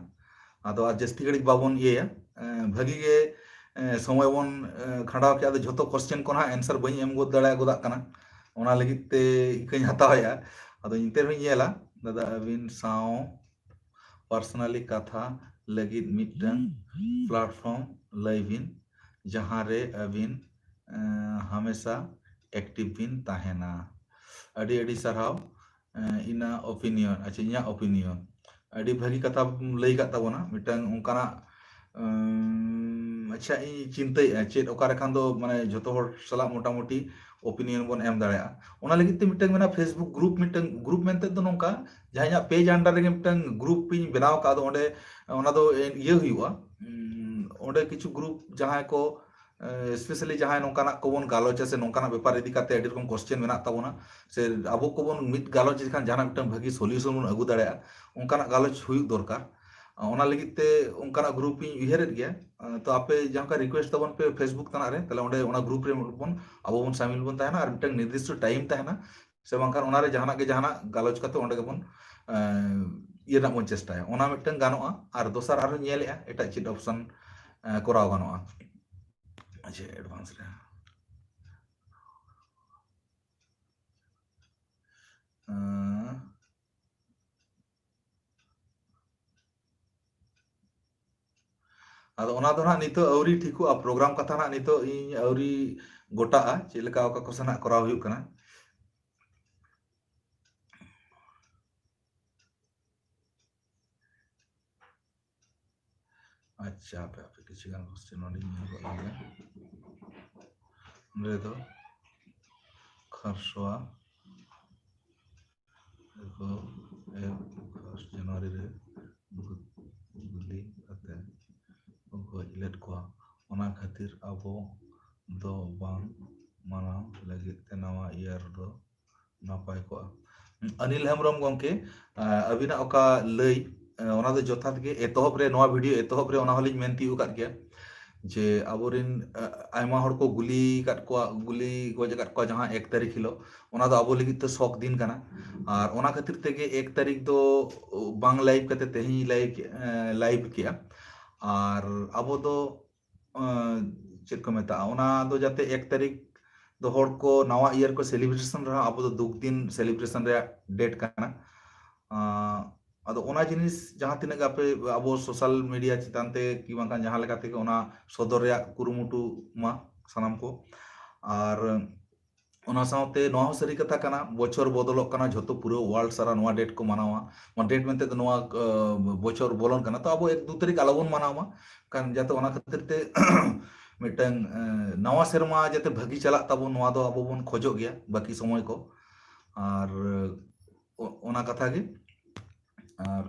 ᱟᱫᱚ ᱟᱨ ᱡᱟᱹᱥᱛᱤ ᱜᱷᱟᱹᱲᱤᱡ ᱵᱟᱵᱚᱱ ᱤᱭᱟᱹᱭᱟ᱾ ᱮ, ᱵᱷᱟᱹᱜᱤ ᱜᱮ, ᱮ, ᱥᱚᱢᱚᱭ ᱵᱚᱱ, ᱮ, ᱠᱷᱟᱸᱰᱟᱣ ᱠᱮᱜᱼᱟ᱾ ᱟᱫᱚ ᱡᱷᱚᱛᱚ question ᱠᱚ ᱱᱟᱦᱟᱜ answer ᱵᱟᱹᱧ ᱮᱢ ᱜᱚᱫ ᱫᱟᱲᱮᱭᱟᱜ ᱜᱚᱫᱟᱜ ᱠᱟᱱᱟ, ᱚᱱᱟ ᱞᱟᱹᱜᱤᱫ ᱛᱮ ᱤᱠᱟᱹᱧ ᱦᱟᱛᱟᱣᱮᱜᱼᱟ᱾ ᱟᱫᱚ ᱮᱱᱛᱮ ᱨᱮᱦᱚᱸᱧ ᱧᱮᱞᱟ, ᱫᱟᱫᱟ ᱟᱹᱵᱤᱱ ᱥᱟᱶ personally ᱠᱟᱛᱷᱟ ᱞᱟᱹᱜᱤᱫ ᱢᱤᱫᱴᱟᱝ platform ᱞᱟᱹᱭ ᱵᱤᱱ, ᱡᱟᱦᱟᱸ ᱨᱮ ᱟᱹᱵᱤᱱ, ᱮ, ᱦᱟᱢᱮᱥᱟ active ᱵᱤᱱ ᱛᱟᱦᱮᱱᱟ᱾ ᱟᱹᱰᱤ ᱟᱹᱰᱤ ᱥᱟᱨᱦᱟᱣ᱾ ᱮ, ᱤᱱᱟ opinion, ᱟᱪᱪᱷᱟ, ᱤᱧᱟᱹᱜ opinion᱾ ᱟᱹᱰᱤ ᱵᱷᱟᱹᱜᱤ ᱠᱟᱛᱷᱟᱢ ᱞᱟᱹᱭ ᱠᱟᱫ ᱛᱟᱵᱚᱱᱟ, ᱢᱤᱫᱴᱟᱝ ᱚᱱᱠᱟᱱᱟᱜ, ᱩᱢ, ᱟᱪᱪᱷᱟ, ᱤᱧ ᱪᱤᱱᱛᱟᱹᱭᱮᱫᱼᱟ ᱪᱮᱫ, ᱚᱠᱟ ᱨᱮᱠᱷᱟᱱ ᱫᱚ ᱢᱟᱱᱮ ᱡᱷᱚᱛᱚ ᱦᱚᱲ ᱥᱟᱞᱟᱜ ᱢᱚᱴᱟᱢᱩᱴᱤ opinion ᱵᱚᱱ ᱮᱢ ᱫᱟᱲᱮᱭᱟᱜᱼᱟ᱾ ᱚᱱᱟ ᱞᱟᱹᱜᱤᱫ ᱛᱮ ᱢᱤᱫᱴᱟᱝ ᱢᱮᱱᱟᱜᱼᱟ Facebook group, ᱢᱤᱫᱴᱟᱝ group ᱢᱮᱱᱛᱮ ᱫᱚ ᱱᱚᱝᱠᱟ, ᱡᱟᱦᱟᱸ ᱤᱧᱟᱹᱜ page under ᱨᱮᱜᱮ ᱢᱤᱫᱴᱟᱝ group ᱤᱧ ᱵᱮᱱᱟᱣ ᱟᱠᱟᱫ, ᱟᱫᱚ ᱚᱸᱰᱮ ᱚᱱᱟ ᱫᱚ ᱤᱭᱟᱹ ᱦᱩᱭᱩᱜᱼᱟ, ᱩᱢ, ᱚᱸᱰᱮ ᱠᱤᱪᱷᱩ group ᱡᱟᱦᱟᱸᱭ ᱠᱚ, ᱮ, specially ᱡᱟᱦᱟᱸᱭ ᱱᱚᱝᱠᱟᱱᱟᱜ ᱠᱚᱵᱚᱱ ᱜᱟᱞᱚᱪᱟ ᱥᱮ ᱱᱚᱝᱠᱟᱱᱟᱜ ᱵᱮᱯᱟᱨ ᱤᱫᱤ ᱠᱟᱛᱮ ᱟᱹᱰᱤ ᱨᱚᱠᱚᱢ question ᱢᱮᱱᱟᱜ ᱛᱟᱵᱚᱱᱟ, ᱥᱮ ᱟᱵᱚ ᱠᱚᱵᱚᱱ ᱢᱤᱫ ᱜᱟᱞᱚᱪ ᱞᱮᱠᱷᱟᱱ ᱡᱟᱦᱟᱱᱟᱜ ᱢᱤᱫᱴᱟᱝ ᱵᱷᱟᱹᱜᱤ solution ᱵᱚᱱ ᱟᱹᱜᱩ ᱫᱟᱲᱮᱭᱟᱜᱼᱟ, ᱚᱱᱠᱟᱱᱟᱜ ᱜᱟᱞᱚᱪ ᱦᱩᱭᱩᱜ ᱫᱚᱨᱠᱟᱨ᱾ ᱚᱱᱟ ᱞᱟᱹᱜᱤᱫ ᱛᱮ ᱚᱱᱠᱟᱱᱟᱜ group ᱤᱧ ᱩᱭᱦᱟᱹᱨᱮᱫ ᱜᱮᱭᱟ᱾ ᱛᱚ ᱟᱯᱮ ᱡᱟᱦᱟᱸ ᱞᱮᱠᱟ request ᱛᱟᱵᱚᱱ ᱯᱮ Facebook ᱛᱟᱱᱟᱜ ᱨᱮ, ᱛᱟᱦᱞᱮ ᱚᱸᱰᱮ ᱚᱱᱟ group ᱨᱮ ᱵᱚᱱ, ᱟᱵᱚ ᱵᱚᱱ ᱥᱟᱢᱤᱞ ᱵᱚᱱ ᱛᱟᱦᱮᱱᱟ, ᱟᱨ ᱢᱤᱫᱴᱟᱝ ᱱᱤᱨᱫᱤᱥᱴᱚ time ᱛᱟᱦᱮᱱᱟ, ᱥᱮ ᱵᱟᱝᱠᱷᱟᱱ ᱚᱱᱟᱨᱮ ᱡᱟᱦᱟᱱᱟᱜ ᱜᱮ ᱡᱟᱦᱟᱱᱟᱜ ᱜᱟᱞᱚᱪ ᱠᱟᱛᱮ ᱚᱸᱰᱮ ᱜᱮᱵᱚᱱ, ᱮ, ᱤᱭᱟᱹ ᱨᱮᱱᱟᱜ ᱵᱚᱱ ᱪᱮᱥᱴᱟᱭᱟ᱾ ᱚᱱᱟ ᱢᱤᱫᱴᱟᱝ ᱜᱟᱱᱚᱜᱼᱟ᱾ ᱟᱨ ᱫᱚᱥᱟᱨ ᱟᱨᱦᱚᱸ ᱧᱮᱞᱮᱜᱼᱟ ᱮᱴᱟᱜ ᱪᱮᱫ option, ᱮ, ᱠᱚᱨᱟᱣ ᱜᱟᱱᱚᱜᱼᱟ᱾ ᱟᱪᱪᱷᱟ, advance ᱨᱮ᱾ ᱮᱸ, ᱟᱫᱚ ᱚᱱᱟ ᱫᱚ ᱱᱟᱦᱟᱜ ᱱᱤᱛᱚᱜ ᱟᱹᱣᱨᱤ ᱴᱷᱤᱠᱚᱜᱼᱟ, program ᱠᱟᱛᱷᱟ ᱱᱟᱦᱟᱜ ᱱᱤᱛᱚᱜ ᱤᱧ ᱟᱹᱣᱨᱤ ᱜᱚᱴᱟᱜᱼᱟ, ᱪᱮᱫ ᱞᱮᱠᱟ ᱚᱠᱟ ᱠᱚ ᱥᱮᱱᱟᱜ ᱠᱚᱨᱟᱣ ᱦᱩᱭᱩᱜ ᱠᱟᱱᱟ᱾ ᱟᱪᱪᱷᱟ, ᱦᱟᱯᱮ, ᱦᱟᱯᱮ, ᱠᱤᱪᱷᱩ ᱜᱟᱱ question ᱱᱚᱰᱮᱧ ᱧᱮᱞ ᱜᱚᱫ ᱞᱮᱜᱮ᱾ ᱱᱚᱰᱮ ᱫᱚ ᱠᱷᱟᱨᱥᱚᱣᱟ ᱫᱮᱠᱷᱚ, ᱯᱷᱟᱨᱥᱴ ᱡᱟᱱᱩᱣᱟᱨᱤ ᱨᱮ ᱜᱩ- ᱜᱩᱞᱤ ᱠᱟᱛᱮ ᱠᱚ ᱜᱚᱡ ᱞᱮᱫ ᱠᱚᱣᱟ᱾ ᱚᱱᱟ ᱠᱷᱟᱹᱛᱤᱨ ᱟᱵᱚ ᱫᱚ ᱵᱟᱝ ᱢᱟᱱᱟᱣ ᱞᱟᱹᱜᱤᱫ ᱛᱮ ᱱᱟᱣᱟ ᱤᱭᱟᱨ ᱫᱚ ᱱᱟᱯᱟᱭ ᱠᱚᱜᱼᱟ᱾ ᱚᱱᱤᱞ ᱦᱮᱢᱵᱨᱚᱢ ᱜᱚᱢᱠᱮ, ᱟᱹᱵᱤᱱᱟᱜ ᱚᱠᱟ ᱞᱟᱹᱭ, ᱚᱱᱟ ᱫᱚ ᱡᱚᱛᱷᱟᱛ ᱜᱮ᱾ ᱮᱛᱚᱦᱚᱵ ᱨᱮ, ᱱᱚᱣᱟ ᱵᱷᱤᱰᱤᱭᱳ ᱮᱛᱚᱦᱚᱵ ᱨᱮ ᱚᱱᱟ ᱦᱚᱸᱞᱤᱧ ᱢᱮᱱ ᱛᱤᱭᱳᱜ ᱟᱠᱟᱫ ᱜᱮᱭᱟ ᱡᱮ ᱟᱵᱚᱨᱮᱱ, ᱟ, ᱟᱭᱢᱟ ᱦᱚᱲ ᱠᱚ ᱜᱩᱞᱤ ᱟᱠᱟᱫ ᱠᱚᱣᱟ, ᱜᱩᱞᱤ ᱜᱚᱡ ᱟᱠᱟᱫ ᱠᱚᱣᱟ ᱡᱟᱦᱟᱸ ᱮᱠ ᱛᱟᱹᱨᱤᱠᱷ ᱦᱤᱞᱳᱜ, ᱚᱱᱟ ᱫᱚ ᱟᱵᱚ ᱞᱟᱹᱜᱤᱫ ᱛᱮ ᱥᱚᱠ ᱫᱤᱱ ᱠᱟᱱᱟ᱾ ᱟᱨ ᱚᱱᱟ ᱠᱷᱟᱹᱛᱤᱨ ᱛᱮᱜᱮ ᱮᱠ ᱛᱟᱹᱨᱤᱠᱷ ᱫᱚ ᱵᱟᱝ ᱞᱟᱭᱤᱵᱷ ᱠᱟᱛᱮ ᱛᱮᱦᱮᱧ ᱞᱟᱭᱤᱵᱷ, ᱮ, ᱞᱟᱭᱤᱵᱷ ᱠᱮᱜᱼᱟ᱾ ᱟᱨ ᱟᱵᱚ ᱫᱚ, ᱮ, ᱪᱮᱫ ᱠᱚ ᱢᱮᱛᱟᱜᱼᱟ, ᱚᱱᱟ ᱫᱚ ᱡᱟᱛᱮ ᱮᱠ ᱛᱟᱹᱨᱤᱠᱷ ᱫᱚ ᱦᱚᱲ ᱠᱚ ᱱᱟᱣᱟ ᱤᱭᱟᱨ ᱠᱚ ᱥᱮᱞᱤᱵᱨᱮᱥᱚᱱ ᱨᱮᱦᱚᱸ ᱟᱵᱚ ᱫᱚ ᱫᱩᱠ ᱫᱤᱱ ᱥᱮᱞᱤᱵᱨᱮᱥᱚᱱ ᱨᱮᱭᱟᱜ ᱰᱮᱴ ᱠᱟᱱᱟ᱾ ᱟᱸ, ᱟᱫᱚ ᱚᱱᱟ ᱡᱤᱱᱤᱥ ᱡᱟᱦᱟᱸ ᱛᱤᱱᱟᱹᱜ ᱜᱮ ᱟᱯᱮ ᱟᱵᱚ ᱥᱳᱥᱟᱞ ᱢᱤᱰᱤᱭᱟ ᱪᱮᱛᱟᱱ ᱛᱮ ᱠᱤ ᱵᱟᱝᱠᱷᱟᱱ ᱡᱟᱦᱟᱸ ᱞᱮᱠᱟ ᱛᱮᱜᱮ ᱚᱱᱟ ᱥᱚᱫᱚᱨ ᱨᱮᱭᱟᱜ ᱠᱩᱨᱩᱢᱩᱴᱩ ᱢᱟ ᱥᱟᱱᱟᱢ ᱠᱚ᱾ ᱟᱨ ᱚᱱᱟ ᱥᱟᱶᱛᱮ ᱱᱚᱣᱟ ᱦᱚᱸ ᱥᱟᱹᱨᱤ ᱠᱟᱛᱷᱟ ᱠᱟᱱᱟ, ᱵᱚᱪᱷᱚᱨ ᱵᱚᱫᱚᱞᱚᱜ ᱠᱟᱱᱟ, ᱡᱷᱚᱛᱚ ᱯᱩᱨᱟᱹ ᱣᱟᱨᱞᱰ ᱥᱟᱨᱟ ᱱᱚᱣᱟ ᱰᱮᱴ ᱠᱚ ᱢᱟᱱᱟᱣᱟ᱾ ᱱᱚᱣᱟ ᱰᱮᱴ ᱢᱮᱱᱛᱮ ᱫᱚ ᱱᱚᱣᱟ, ᱟᱸ, ᱵᱚᱪᱷᱚᱨ ᱵᱚᱞᱚᱱ ᱠᱟᱱᱟ, ᱛᱚ ᱟᱵᱚ ᱮᱠ ᱫᱩ ᱛᱟᱹᱨᱤᱠᱷ ᱟᱞᱚᱵᱚᱱ ᱢᱟᱱᱟᱣ ᱢᱟ, ᱠᱟᱨᱚᱱ ᱡᱟᱛᱮ ᱚᱱᱟ ᱠᱷᱟᱹᱛᱤᱨ ᱛᱮ ᱢᱤᱫᱴᱟᱝ, ᱟᱸ, ᱱᱟᱣᱟ ᱥᱮᱨᱢᱟ ᱡᱟᱛᱮ ᱵᱷᱟᱹᱜᱤ ᱪᱟᱞᱟᱜ ᱛᱟᱵᱚᱱ, ᱱᱚᱣᱟ ᱫᱚ ᱟᱵᱚ ᱵᱚᱱ ᱠᱷᱚᱡᱚᱜ ᱜᱮᱭᱟ ᱵᱟᱹᱠᱤ ᱥᱚᱢᱚᱭ ᱠᱚ᱾ ᱟᱨ ᱚ-, ᱚᱱᱟ ᱠᱟᱛᱷᱟ ᱜᱮ᱾ ᱟᱨ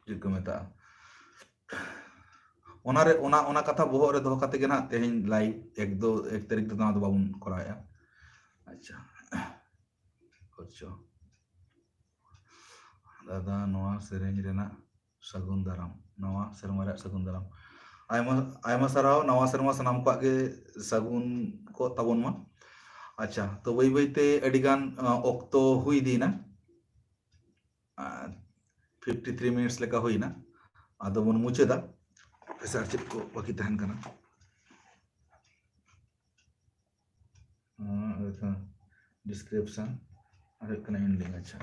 ᱪᱮᱫ ᱠᱚ ᱢᱮᱛᱟᱜᱼᱟ, ᱚᱱᱟᱨᱮ, ᱚᱱᱟ, ᱚᱱᱟ ᱠᱟᱛᱷᱟ ᱵᱚᱦᱚᱜ ᱨᱮ ᱫᱚᱦᱚ ᱠᱟᱛᱮ ᱜᱮ ᱱᱟᱦᱟᱜ ᱛᱮᱦᱮᱧ ᱞᱟᱭᱤᱵᱷ ᱮᱠ ᱫᱚ, ᱮᱠ ᱛᱟᱹᱨᱤᱠᱷ ᱫᱚ ᱱᱚᱣᱟ ᱫᱚ ᱵᱟᱵᱚᱱ ᱠᱚᱨᱟᱣᱮᱫᱼᱟ᱾ ᱟᱪᱪᱷᱟ, ᱠᱷᱚᱨᱪᱚ ᱫᱟᱫᱟ, ᱱᱚᱣᱟ ᱥᱮᱨᱮᱧ ᱨᱮᱱᱟᱜ ᱥᱟᱹᱜᱩᱱ ᱫᱟᱨᱟᱢ, ᱱᱟᱣᱟ ᱥᱮᱨᱢᱟ ᱨᱮᱭᱟᱜ ᱥᱟᱹᱜᱩᱱ ᱫᱟᱨᱟᱢ᱾ ᱟᱭᱢᱟ, ᱟᱭᱢᱟ ᱥᱟᱨᱦᱟᱣ, ᱱᱟᱣᱟ ᱥᱮᱨᱢᱟ ᱥᱟᱱᱟᱢ ᱠᱚᱣᱟᱜ ᱜᱮ ᱥᱟᱹᱜᱩᱱ ᱠᱚᱜ ᱛᱟᱵᱚᱱ ᱢᱟ᱾ ᱟᱪᱪᱷᱟ, ᱛᱚ ᱵᱟᱹᱭ ᱵᱟᱹᱭ ᱛᱮ ᱟᱹᱰᱤ ᱜᱟᱱ, ᱟᱸ, ᱚᱠᱛᱚ ᱦᱩᱭ ᱤᱫᱤᱭᱮᱱᱟ᱾ ᱟᱨ ᱯᱷᱤᱯᱴᱤ ᱛᱷᱨᱤ ᱢᱤᱱᱤᱴᱥ ᱞᱮᱠᱟ ᱦᱩᱭᱱᱟ, ᱟᱫᱚ ᱵᱚᱱ ᱢᱩᱪᱟᱹᱫᱟ᱾ ᱟᱯᱮ ᱥᱮᱫ ᱟᱨ ᱪᱮᱫ ᱠᱚ ᱵᱟᱹᱠᱤ ᱛᱟᱦᱮᱱ ᱠᱟᱱᱟ? ᱰᱤᱥᱠᱨᱤᱯᱥᱚᱱ ᱟᱨ ᱦᱩᱭᱩᱜ ᱠᱟᱱᱟ ᱮᱱᱰᱤᱝ᱾ ᱟᱪᱪᱷᱟ,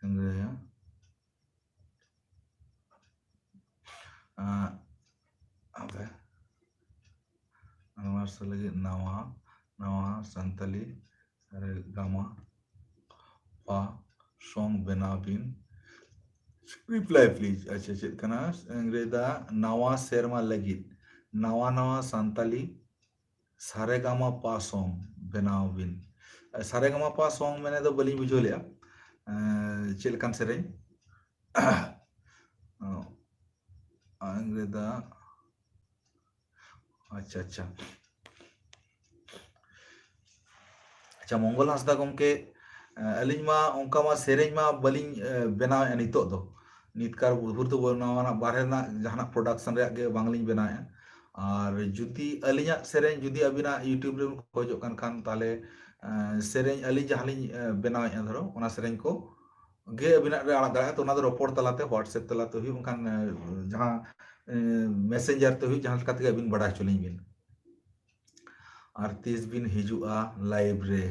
ᱮᱱᱰᱤᱝ᱾ ᱟᱸ, ᱟᱯᱮ ᱱᱟᱣᱟ ᱥᱮ ᱞᱟᱹᱜᱤᱫ ᱱᱟᱣᱟ, ᱱᱟᱣᱟ ᱥᱟᱱᱛᱟᱞᱤ ᱥᱟᱨᱮᱜᱟᱢᱟ ᱯᱟ ᱥᱚᱝ ᱵᱮᱱᱟᱣ ᱵᱤᱱ᱾ Reply please. ᱟᱪᱪᱷᱟ, ᱪᱮᱫ ᱠᱟᱱᱟ? ᱤᱧ ᱞᱟᱹᱭᱫᱟ ᱱᱟᱣᱟ ᱥᱮᱨᱢᱟ ᱞᱟᱹᱜᱤᱫ ᱱᱟᱣᱟ ᱱᱟᱣᱟ ᱥᱟᱱᱛᱟᱞᱤ ᱥᱟᱨᱮᱜᱟᱢᱟ ᱯᱟ ᱥᱚᱝ ᱵᱮᱱᱟᱣ ᱵᱤᱱ᱾ ᱥᱟᱨᱮᱜᱟᱢᱟᱯᱟ ᱥᱚᱝ ᱢᱮᱱᱮ ᱫᱚ ᱵᱟᱹᱞᱤᱧ ᱵᱩᱡᱷᱟᱹᱣ ᱞᱮᱜᱼᱟ᱾ ᱮᱸ, ᱪᱮᱫ ᱞᱮᱠᱟᱱ ᱥᱮᱨᱮᱧ? ᱚ, ᱟᱝᱨᱮᱫᱟ᱾ ᱟᱪᱪᱷᱟ, ᱟᱪᱪᱷᱟ᱾ ᱟᱪᱪᱷᱟ, ᱢᱚᱝᱜᱚᱞ ᱦᱟᱸᱥᱫᱟ ᱜᱚᱢᱠᱮ, ᱮᱸ, ᱟᱹᱞᱤᱧ ᱢᱟ ᱚᱱᱠᱟ ᱢᱟ ᱥᱮᱨᱮᱧ ᱢᱟ ᱵᱟᱹᱞᱤᱧ, ᱮᱸ, ᱵᱮᱱᱟᱣᱮᱫᱼᱟ ᱱᱤᱛᱚᱜ ᱫᱚ᱾ ᱱᱤᱛᱠᱟᱨ ᱵᱷᱳᱨ ᱫᱚ ᱱᱟᱣᱟᱱᱟᱜ ᱵᱟᱨᱦᱮ ᱨᱮᱱᱟᱜ ᱡᱟᱦᱟᱱᱟᱜ production ᱨᱮᱭᱟᱜ ᱜᱮ ᱵᱟᱝᱞᱤᱧ ᱵᱮᱱᱟᱣᱮᱫᱼᱟ᱾ ᱟᱨ ᱡᱩᱫᱤ ᱟᱹᱞᱤᱧᱟᱜ ᱥᱮᱨᱮᱧ ᱡᱩᱫᱤ ᱟᱹᱵᱤᱱᱟᱜ YouTube ᱨᱮᱵᱤᱱ ᱠᱷᱚᱡᱚᱜ ᱠᱟᱱ ᱠᱷᱟᱱ, ᱛᱟᱦᱚᱞᱮ, ᱮᱸ, ᱥᱮᱨᱮᱧ ᱟᱹᱞᱤᱧ ᱡᱟᱦᱟᱸ ᱞᱤᱧ, ᱮᱸ, ᱵᱮᱱᱟᱣᱮᱫᱼᱟ, ᱫᱷᱚᱨᱚ, ᱚᱱᱟ ᱥᱮᱨᱮᱧ ᱠᱚ ᱜᱮ ᱟᱹᱵᱤᱱᱟᱜ ᱨᱮ ᱟᱲᱟᱜ ᱫᱟᱲᱮᱭᱟᱜᱼᱟ᱾ ᱛᱚ, ᱚᱱᱟ ᱫᱚ ᱨᱚᱯᱚᱲ ᱛᱟᱞᱟᱛᱮ, WhatsApp ᱛᱟᱞᱟᱛᱮ ᱦᱩᱭᱩᱜ, ᱵᱟᱝᱠᱷᱟᱱ, ᱮᱸ, ᱡᱟᱦᱟᱸ, ᱮᱸ, Messenger ᱛᱮ ᱦᱩᱭᱩᱜ, ᱡᱟᱦᱟᱸ ᱞᱮᱠᱟ ᱛᱮᱜᱮ ᱟᱹᱵᱤᱱ ᱵᱟᱰᱟᱭ ᱦᱚᱪᱚ ᱞᱤᱧ ᱵᱤᱱ᱾ ᱟᱨ ᱛᱤᱥ ᱵᱤᱱ ᱦᱤᱡᱩᱜᱼᱟ live ᱨᱮ?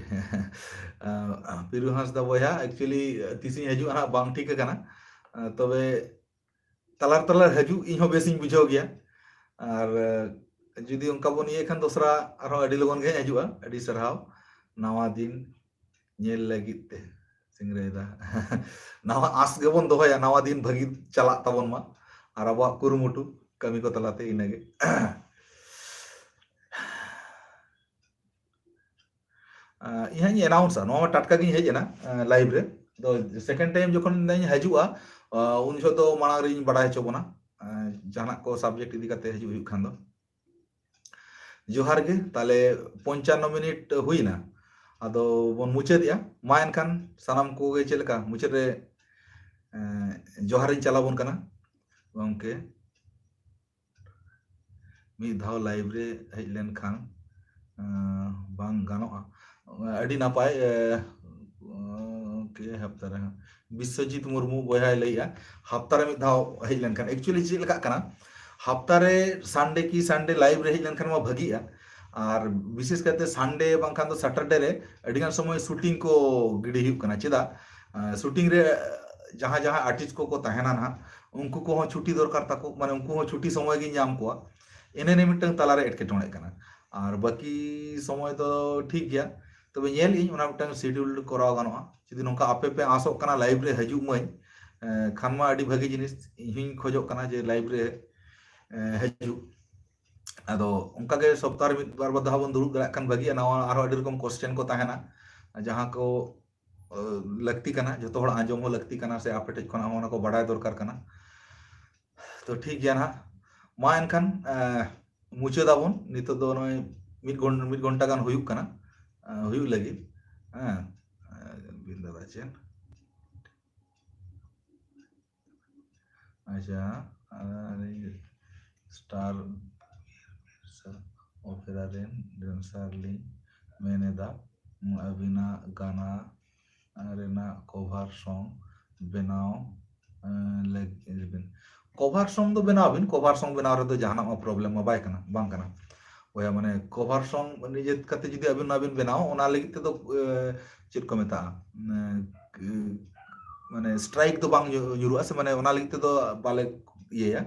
ᱟᱸ, ᱯᱤᱨᱩ ᱦᱟᱸᱥᱫᱟ ᱵᱚᱭᱦᱟ, actually, ᱛᱤᱥᱤᱧ ᱦᱤᱡᱩᱜᱼᱟ ᱱᱟᱦᱟᱜ ᱵᱟᱝ ᱴᱷᱤᱠ ᱟᱠᱟᱱᱟ᱾ ᱟᱸ, ᱛᱚᱵᱮ ᱛᱟᱞᱟ ᱛᱟᱞᱟ ᱦᱤᱡᱩᱜ ᱤᱧ ᱦᱚᱸ ᱵᱮᱥᱤᱧ ᱵᱩᱡᱷᱟᱹᱣ ᱜᱮᱭᱟ᱾ ᱟᱨ, ᱟᱸ, ᱡᱩᱫᱤ ᱚᱱᱠᱟ ᱵᱚᱱ ᱤᱭᱟᱹᱭ ᱠᱷᱟᱱ ᱫᱚᱥᱨᱟ ᱟᱨᱦᱚᱸ ᱟᱹᱰᱤ ᱞᱚᱜᱚᱱ ᱜᱮ ᱦᱤᱡᱩᱜᱼᱟ᱾ ᱟᱹᱰᱤ ᱥᱟᱨᱦᱟᱣ᱾ ᱱᱟᱣᱟ ᱫᱤᱱ ᱧᱮᱞ ᱞᱟᱹᱜᱤᱫ ᱛᱮ ᱥᱤᱝᱨᱟᱹᱭ ᱫᱟ᱾ ᱱᱟᱣᱟ ᱟᱸᱥ ᱜᱮᱵᱚᱱ ᱫᱚᱦᱚᱭᱟ, ᱱᱟᱣᱟ ᱫᱤᱱ ᱵᱷᱟᱹᱜᱤ ᱪᱟᱞᱟᱜ ᱛᱟᱵᱚᱱ ᱢᱟ, ᱟᱨ ᱟᱵᱚᱣᱟᱜ ᱠᱩᱨᱩᱢᱩᱴᱩ ᱠᱟᱹᱢᱤ ᱠᱚ ᱛᱟᱞᱟᱛᱮ ᱤᱱᱟᱹᱜᱮ᱾ ᱟᱸ, ᱤᱧ ᱦᱟᱸᱜ ᱤᱧ announceᱟ, ᱱᱚᱣᱟ ᱢᱟ ᱴᱟᱴᱠᱟ ᱜᱤᱧ ᱦᱮᱡ ᱮᱱᱟ, ᱟᱸ, live ᱨᱮ᱾ ᱛᱚ, second time ᱡᱚᱠᱷᱚᱱ ᱤᱧ ᱦᱤᱡᱩᱜᱼᱟ, ᱟᱸ, ᱩᱱ ᱡᱚᱦᱚᱜ ᱫᱚ ᱢᱟᱲᱟᱝ ᱨᱤᱧ ᱵᱟᱲᱟᱭ ᱦᱚᱪᱚ ᱵᱚᱱᱟ, ᱟᱸ, ᱡᱟᱦᱟᱱᱟᱜ ᱠᱚ subject ᱤᱫᱤ ᱠᱟᱛᱮ ᱦᱤᱡᱩᱜ ᱦᱩᱭᱩᱜ ᱠᱷᱟᱱ ᱫᱚ᱾ ᱡᱚᱦᱟᱨ ᱜᱮ, ᱛᱟᱦᱞᱮ ᱯᱚᱧᱪᱟᱱᱱᱚ ᱢᱤᱱᱤᱴ ᱦᱩᱭᱱᱟ, ᱟᱫᱚ ᱵᱚᱱ ᱢᱩᱪᱟᱹᱫᱮᱜᱼᱟ᱾ ᱢᱟ ᱮᱱᱠᱷᱟᱱ ᱥᱟᱱᱟᱢ ᱠᱚᱜᱮ ᱪᱮᱫ ᱞᱮᱠᱟ ᱢᱩᱪᱟᱹᱫ ᱨᱮ, ᱮᱸ, ᱡᱚᱦᱟᱨᱤᱧ ᱪᱟᱞ ᱟᱵᱚᱱ ᱠᱟᱱᱟ ᱜᱚᱢᱠᱮ᱾ ᱢᱤᱫ ᱫᱷᱟᱣ live ᱨᱮ ᱦᱮᱡ ᱞᱮᱱᱠᱷᱟᱱ, ᱮᱸ, ᱵᱟᱝ ᱜᱟᱱᱚᱜᱼᱟ᱾ ᱟᱹᱰᱤ ᱱᱟᱯᱟᱭ, ᱮᱸ, ᱜᱚᱢᱠᱮ ᱦᱟᱯᱛᱟ ᱨᱮ ᱵᱤᱥᱥᱚᱡᱤᱛ ᱢᱩᱨᱢᱩ ᱵᱚᱭᱦᱟᱭ ᱞᱟᱹᱭᱮᱜᱼᱟ, ᱦᱟᱯᱛᱟ ᱨᱮ ᱢᱤᱫ ᱫᱷᱟᱣ ᱦᱮᱡ ᱞᱮᱱᱠᱷᱟᱱ᱾ Actually ᱪᱮᱫ ᱞᱮᱠᱟᱜ ᱠᱟᱱᱟ, ᱦᱟᱯᱛᱟ ᱨᱮ Sunday ᱠᱤ Sunday live ᱨᱮ ᱦᱮᱡ ᱞᱮᱱᱠᱷᱟᱱ ᱢᱟ ᱵᱷᱟᱹᱜᱤᱜᱼᱟ᱾ ᱟᱨ ᱵᱤᱥᱮᱥ ᱠᱟᱭᱛᱮ Sunday ᱵᱟᱝᱠᱷᱟᱱ ᱫᱚ Saturday ᱨᱮ ᱟᱹᱰᱤᱜᱟᱱ ᱥᱚᱢᱚᱭ shooting ᱠᱚ ᱜᱤᱰᱤ ᱦᱩᱭᱩᱜ ᱠᱟᱱᱟ᱾ ᱪᱮᱫᱟᱜ? ᱟᱸ, shooting ᱨᱮ ᱡᱟᱦᱟᱸ ᱡᱟᱦᱟᱸ artist ᱠᱚᱠᱚ ᱛᱟᱦᱮᱱᱟ ᱱᱟᱦᱟᱜ, ᱩᱱᱠᱩ ᱠᱚᱦᱚᱸ ᱪᱷᱩᱴᱤ ᱫᱚᱨᱠᱟᱨ ᱛᱟᱠᱚ, ᱢᱟᱱᱮ ᱩᱱᱠᱩ ᱦᱚᱸ ᱪᱷᱩᱴᱤ ᱥᱚᱢᱚᱭ ᱜᱤᱧ ᱧᱟᱢ ᱠᱚᱣᱟ᱾ ᱮᱱᱮ ᱮᱱᱮ ᱢᱤᱫᱴᱟᱝ ᱛᱟᱞᱟᱨᱮ ᱮᱴᱠᱮᱴᱚᱬᱮᱜ ᱠᱟᱱᱟ᱾ ᱟᱨ ᱵᱟᱹᱠᱤ ᱥᱚᱢᱚᱭ ᱫᱚ ᱴᱷᱤᱠ ᱜᱮᱭᱟ, ᱛᱚᱵᱮ ᱧᱮᱞ ᱤᱧ ᱚᱱᱟ ᱢᱤᱫᱴᱟᱝ schedule ᱠᱚᱨᱟᱣ ᱜᱟᱱᱚᱜᱼᱟ᱾ ᱡᱩᱫᱤ ᱱᱚᱝᱠᱟ ᱟᱯᱮ ᱯᱮ ᱟᱸᱥᱚᱜ ᱠᱟᱱᱟ live ᱨᱮ ᱦᱤᱡᱩᱜ ᱢᱟᱹᱧ, ᱮᱸ, ᱠᱷᱟᱱ ᱢᱟ ᱟᱹᱰᱤ ᱵᱷᱟᱹᱜᱤ ᱡᱤᱱᱤᱥ, ᱤᱧ ᱦᱚᱧ ᱠᱷᱚᱡᱚᱜ ᱠᱟᱱᱟ ᱡᱮ live ᱨᱮ, ᱮᱸ, ᱦᱤᱡᱩᱜ᱾ ᱟᱫᱚ ᱚᱱᱠᱟᱜᱮ ᱥᱚᱯᱛᱟᱦᱚ ᱨᱮ ᱢᱤᱫ ᱵᱟᱨ ᱵᱟᱨ ᱫᱷᱟᱣ ᱵᱚᱱ ᱫᱩᱲᱩᱵ ᱫᱟᱲᱮᱭᱟᱜ ᱠᱷᱟᱱ ᱵᱷᱟᱹᱜᱤᱜᱼᱟ᱾ ᱱᱟᱣᱟ ᱟᱨᱦᱚᱸ ᱟᱹᱰᱤ ᱨᱚᱠᱚᱢ question ᱠᱚ ᱛᱟᱦᱮᱱᱟ, ᱡᱟᱦᱟᱸ ᱠᱚ ᱞᱟᱹᱠᱛᱤ ᱠᱟᱱᱟ, ᱡᱚᱛᱚ ᱦᱚᱲ ᱟᱸᱡᱚᱢ ᱦᱚᱸ ᱞᱟᱹᱠᱛᱤ ᱠᱟᱱᱟ, ᱥᱮ ᱟᱯᱮ ᱴᱷᱮᱡ ᱠᱷᱚᱱᱟᱜ ᱦᱚᱸ ᱚᱱᱟ ᱠᱚ ᱵᱟᱰᱟᱭ ᱫᱚᱨᱠᱟᱨ ᱠᱟᱱᱟ᱾ ᱛᱚ ᱴᱷᱤᱠ ᱜᱮᱭᱟ ᱱᱟᱦᱟᱜ, ᱢᱟ ᱮᱱᱠᱷᱟᱱ ᱢᱩᱪᱟᱹᱫ ᱟᱵᱚᱱ᱾ ᱱᱤᱛᱚᱜ ᱫᱚ ᱱᱚᱜᱼᱚᱭ ᱢᱤᱫ ᱜᱷᱚᱱ ᱢᱤᱫ ᱜᱷᱚᱱᱴᱟ ᱜᱟᱱ ᱦᱩᱭᱩᱜ ᱠᱟᱱᱟ, ᱦᱩᱭᱩᱜ ᱞᱟᱹᱜᱤᱫ᱾ ᱦᱮᱸ, ᱵᱤᱱ ᱫᱟᱫᱟ ᱪᱮᱫ? ᱟᱪᱪᱷᱟ, ᱟᱨ ᱥᱴᱟᱨ ᱚᱯᱮᱨᱟ ᱨᱮᱱ ᱰᱮᱱᱥᱟᱨ ᱞᱤᱧ ᱢᱮᱱ ᱮᱫᱟ, ᱟᱹᱵᱤᱱᱟᱜ ᱜᱟᱱᱟ ᱨᱮᱱᱟᱜ ᱠᱚᱵᱷᱟᱨ ᱥᱚᱝ ᱵᱮᱱᱟᱣ ᱞᱟᱹᱜᱤᱫ ᱵᱤᱱ᱾ ᱠᱚᱵᱷᱟᱨ ᱥᱚᱝ ᱫᱚ ᱵᱮᱱᱟᱣ ᱵᱤᱱ, ᱠᱚᱵᱷᱟᱨ ᱥᱚᱝ ᱵᱮᱱᱟᱣ ᱨᱮᱫᱚ ᱡᱟᱦᱟᱱᱟᱜ ᱢᱟ ᱯᱨᱚᱵᱞᱮᱢ ᱢᱟ ᱵᱟᱭ ᱠᱟᱱᱟ, ᱵᱟᱝ ᱠᱟᱱᱟ᱾ ᱵᱚᱭᱦᱟ, ᱢᱟᱱᱮ ᱠᱚᱵᱷᱟᱨ ᱥᱚᱝ ᱱᱤᱡᱮ ᱠᱟᱛᱮ ᱡᱩᱫᱤ ᱟᱹᱵᱤᱱ ᱱᱚᱣᱟ ᱵᱤᱱ ᱵᱮᱱᱟᱣᱟ, ᱚᱱᱟ ᱞᱟᱹᱜᱤᱫ ᱛᱮᱫᱚ ᱪᱮᱫ ᱠᱚ ᱢᱮᱛᱟᱜᱼᱟ, ᱢᱟᱱᱮ ᱥᱴᱨᱟᱭᱤᱠ ᱫᱚ ᱵᱟᱝ ᱧᱩᱨᱩᱜᱼᱟ ᱥᱮ, ᱢᱟᱱᱮ ᱚᱱᱟ ᱞᱟᱹᱜᱤᱫ ᱛᱮᱫᱚ ᱵᱟᱞᱮ ᱤᱭᱟᱹᱭᱟ,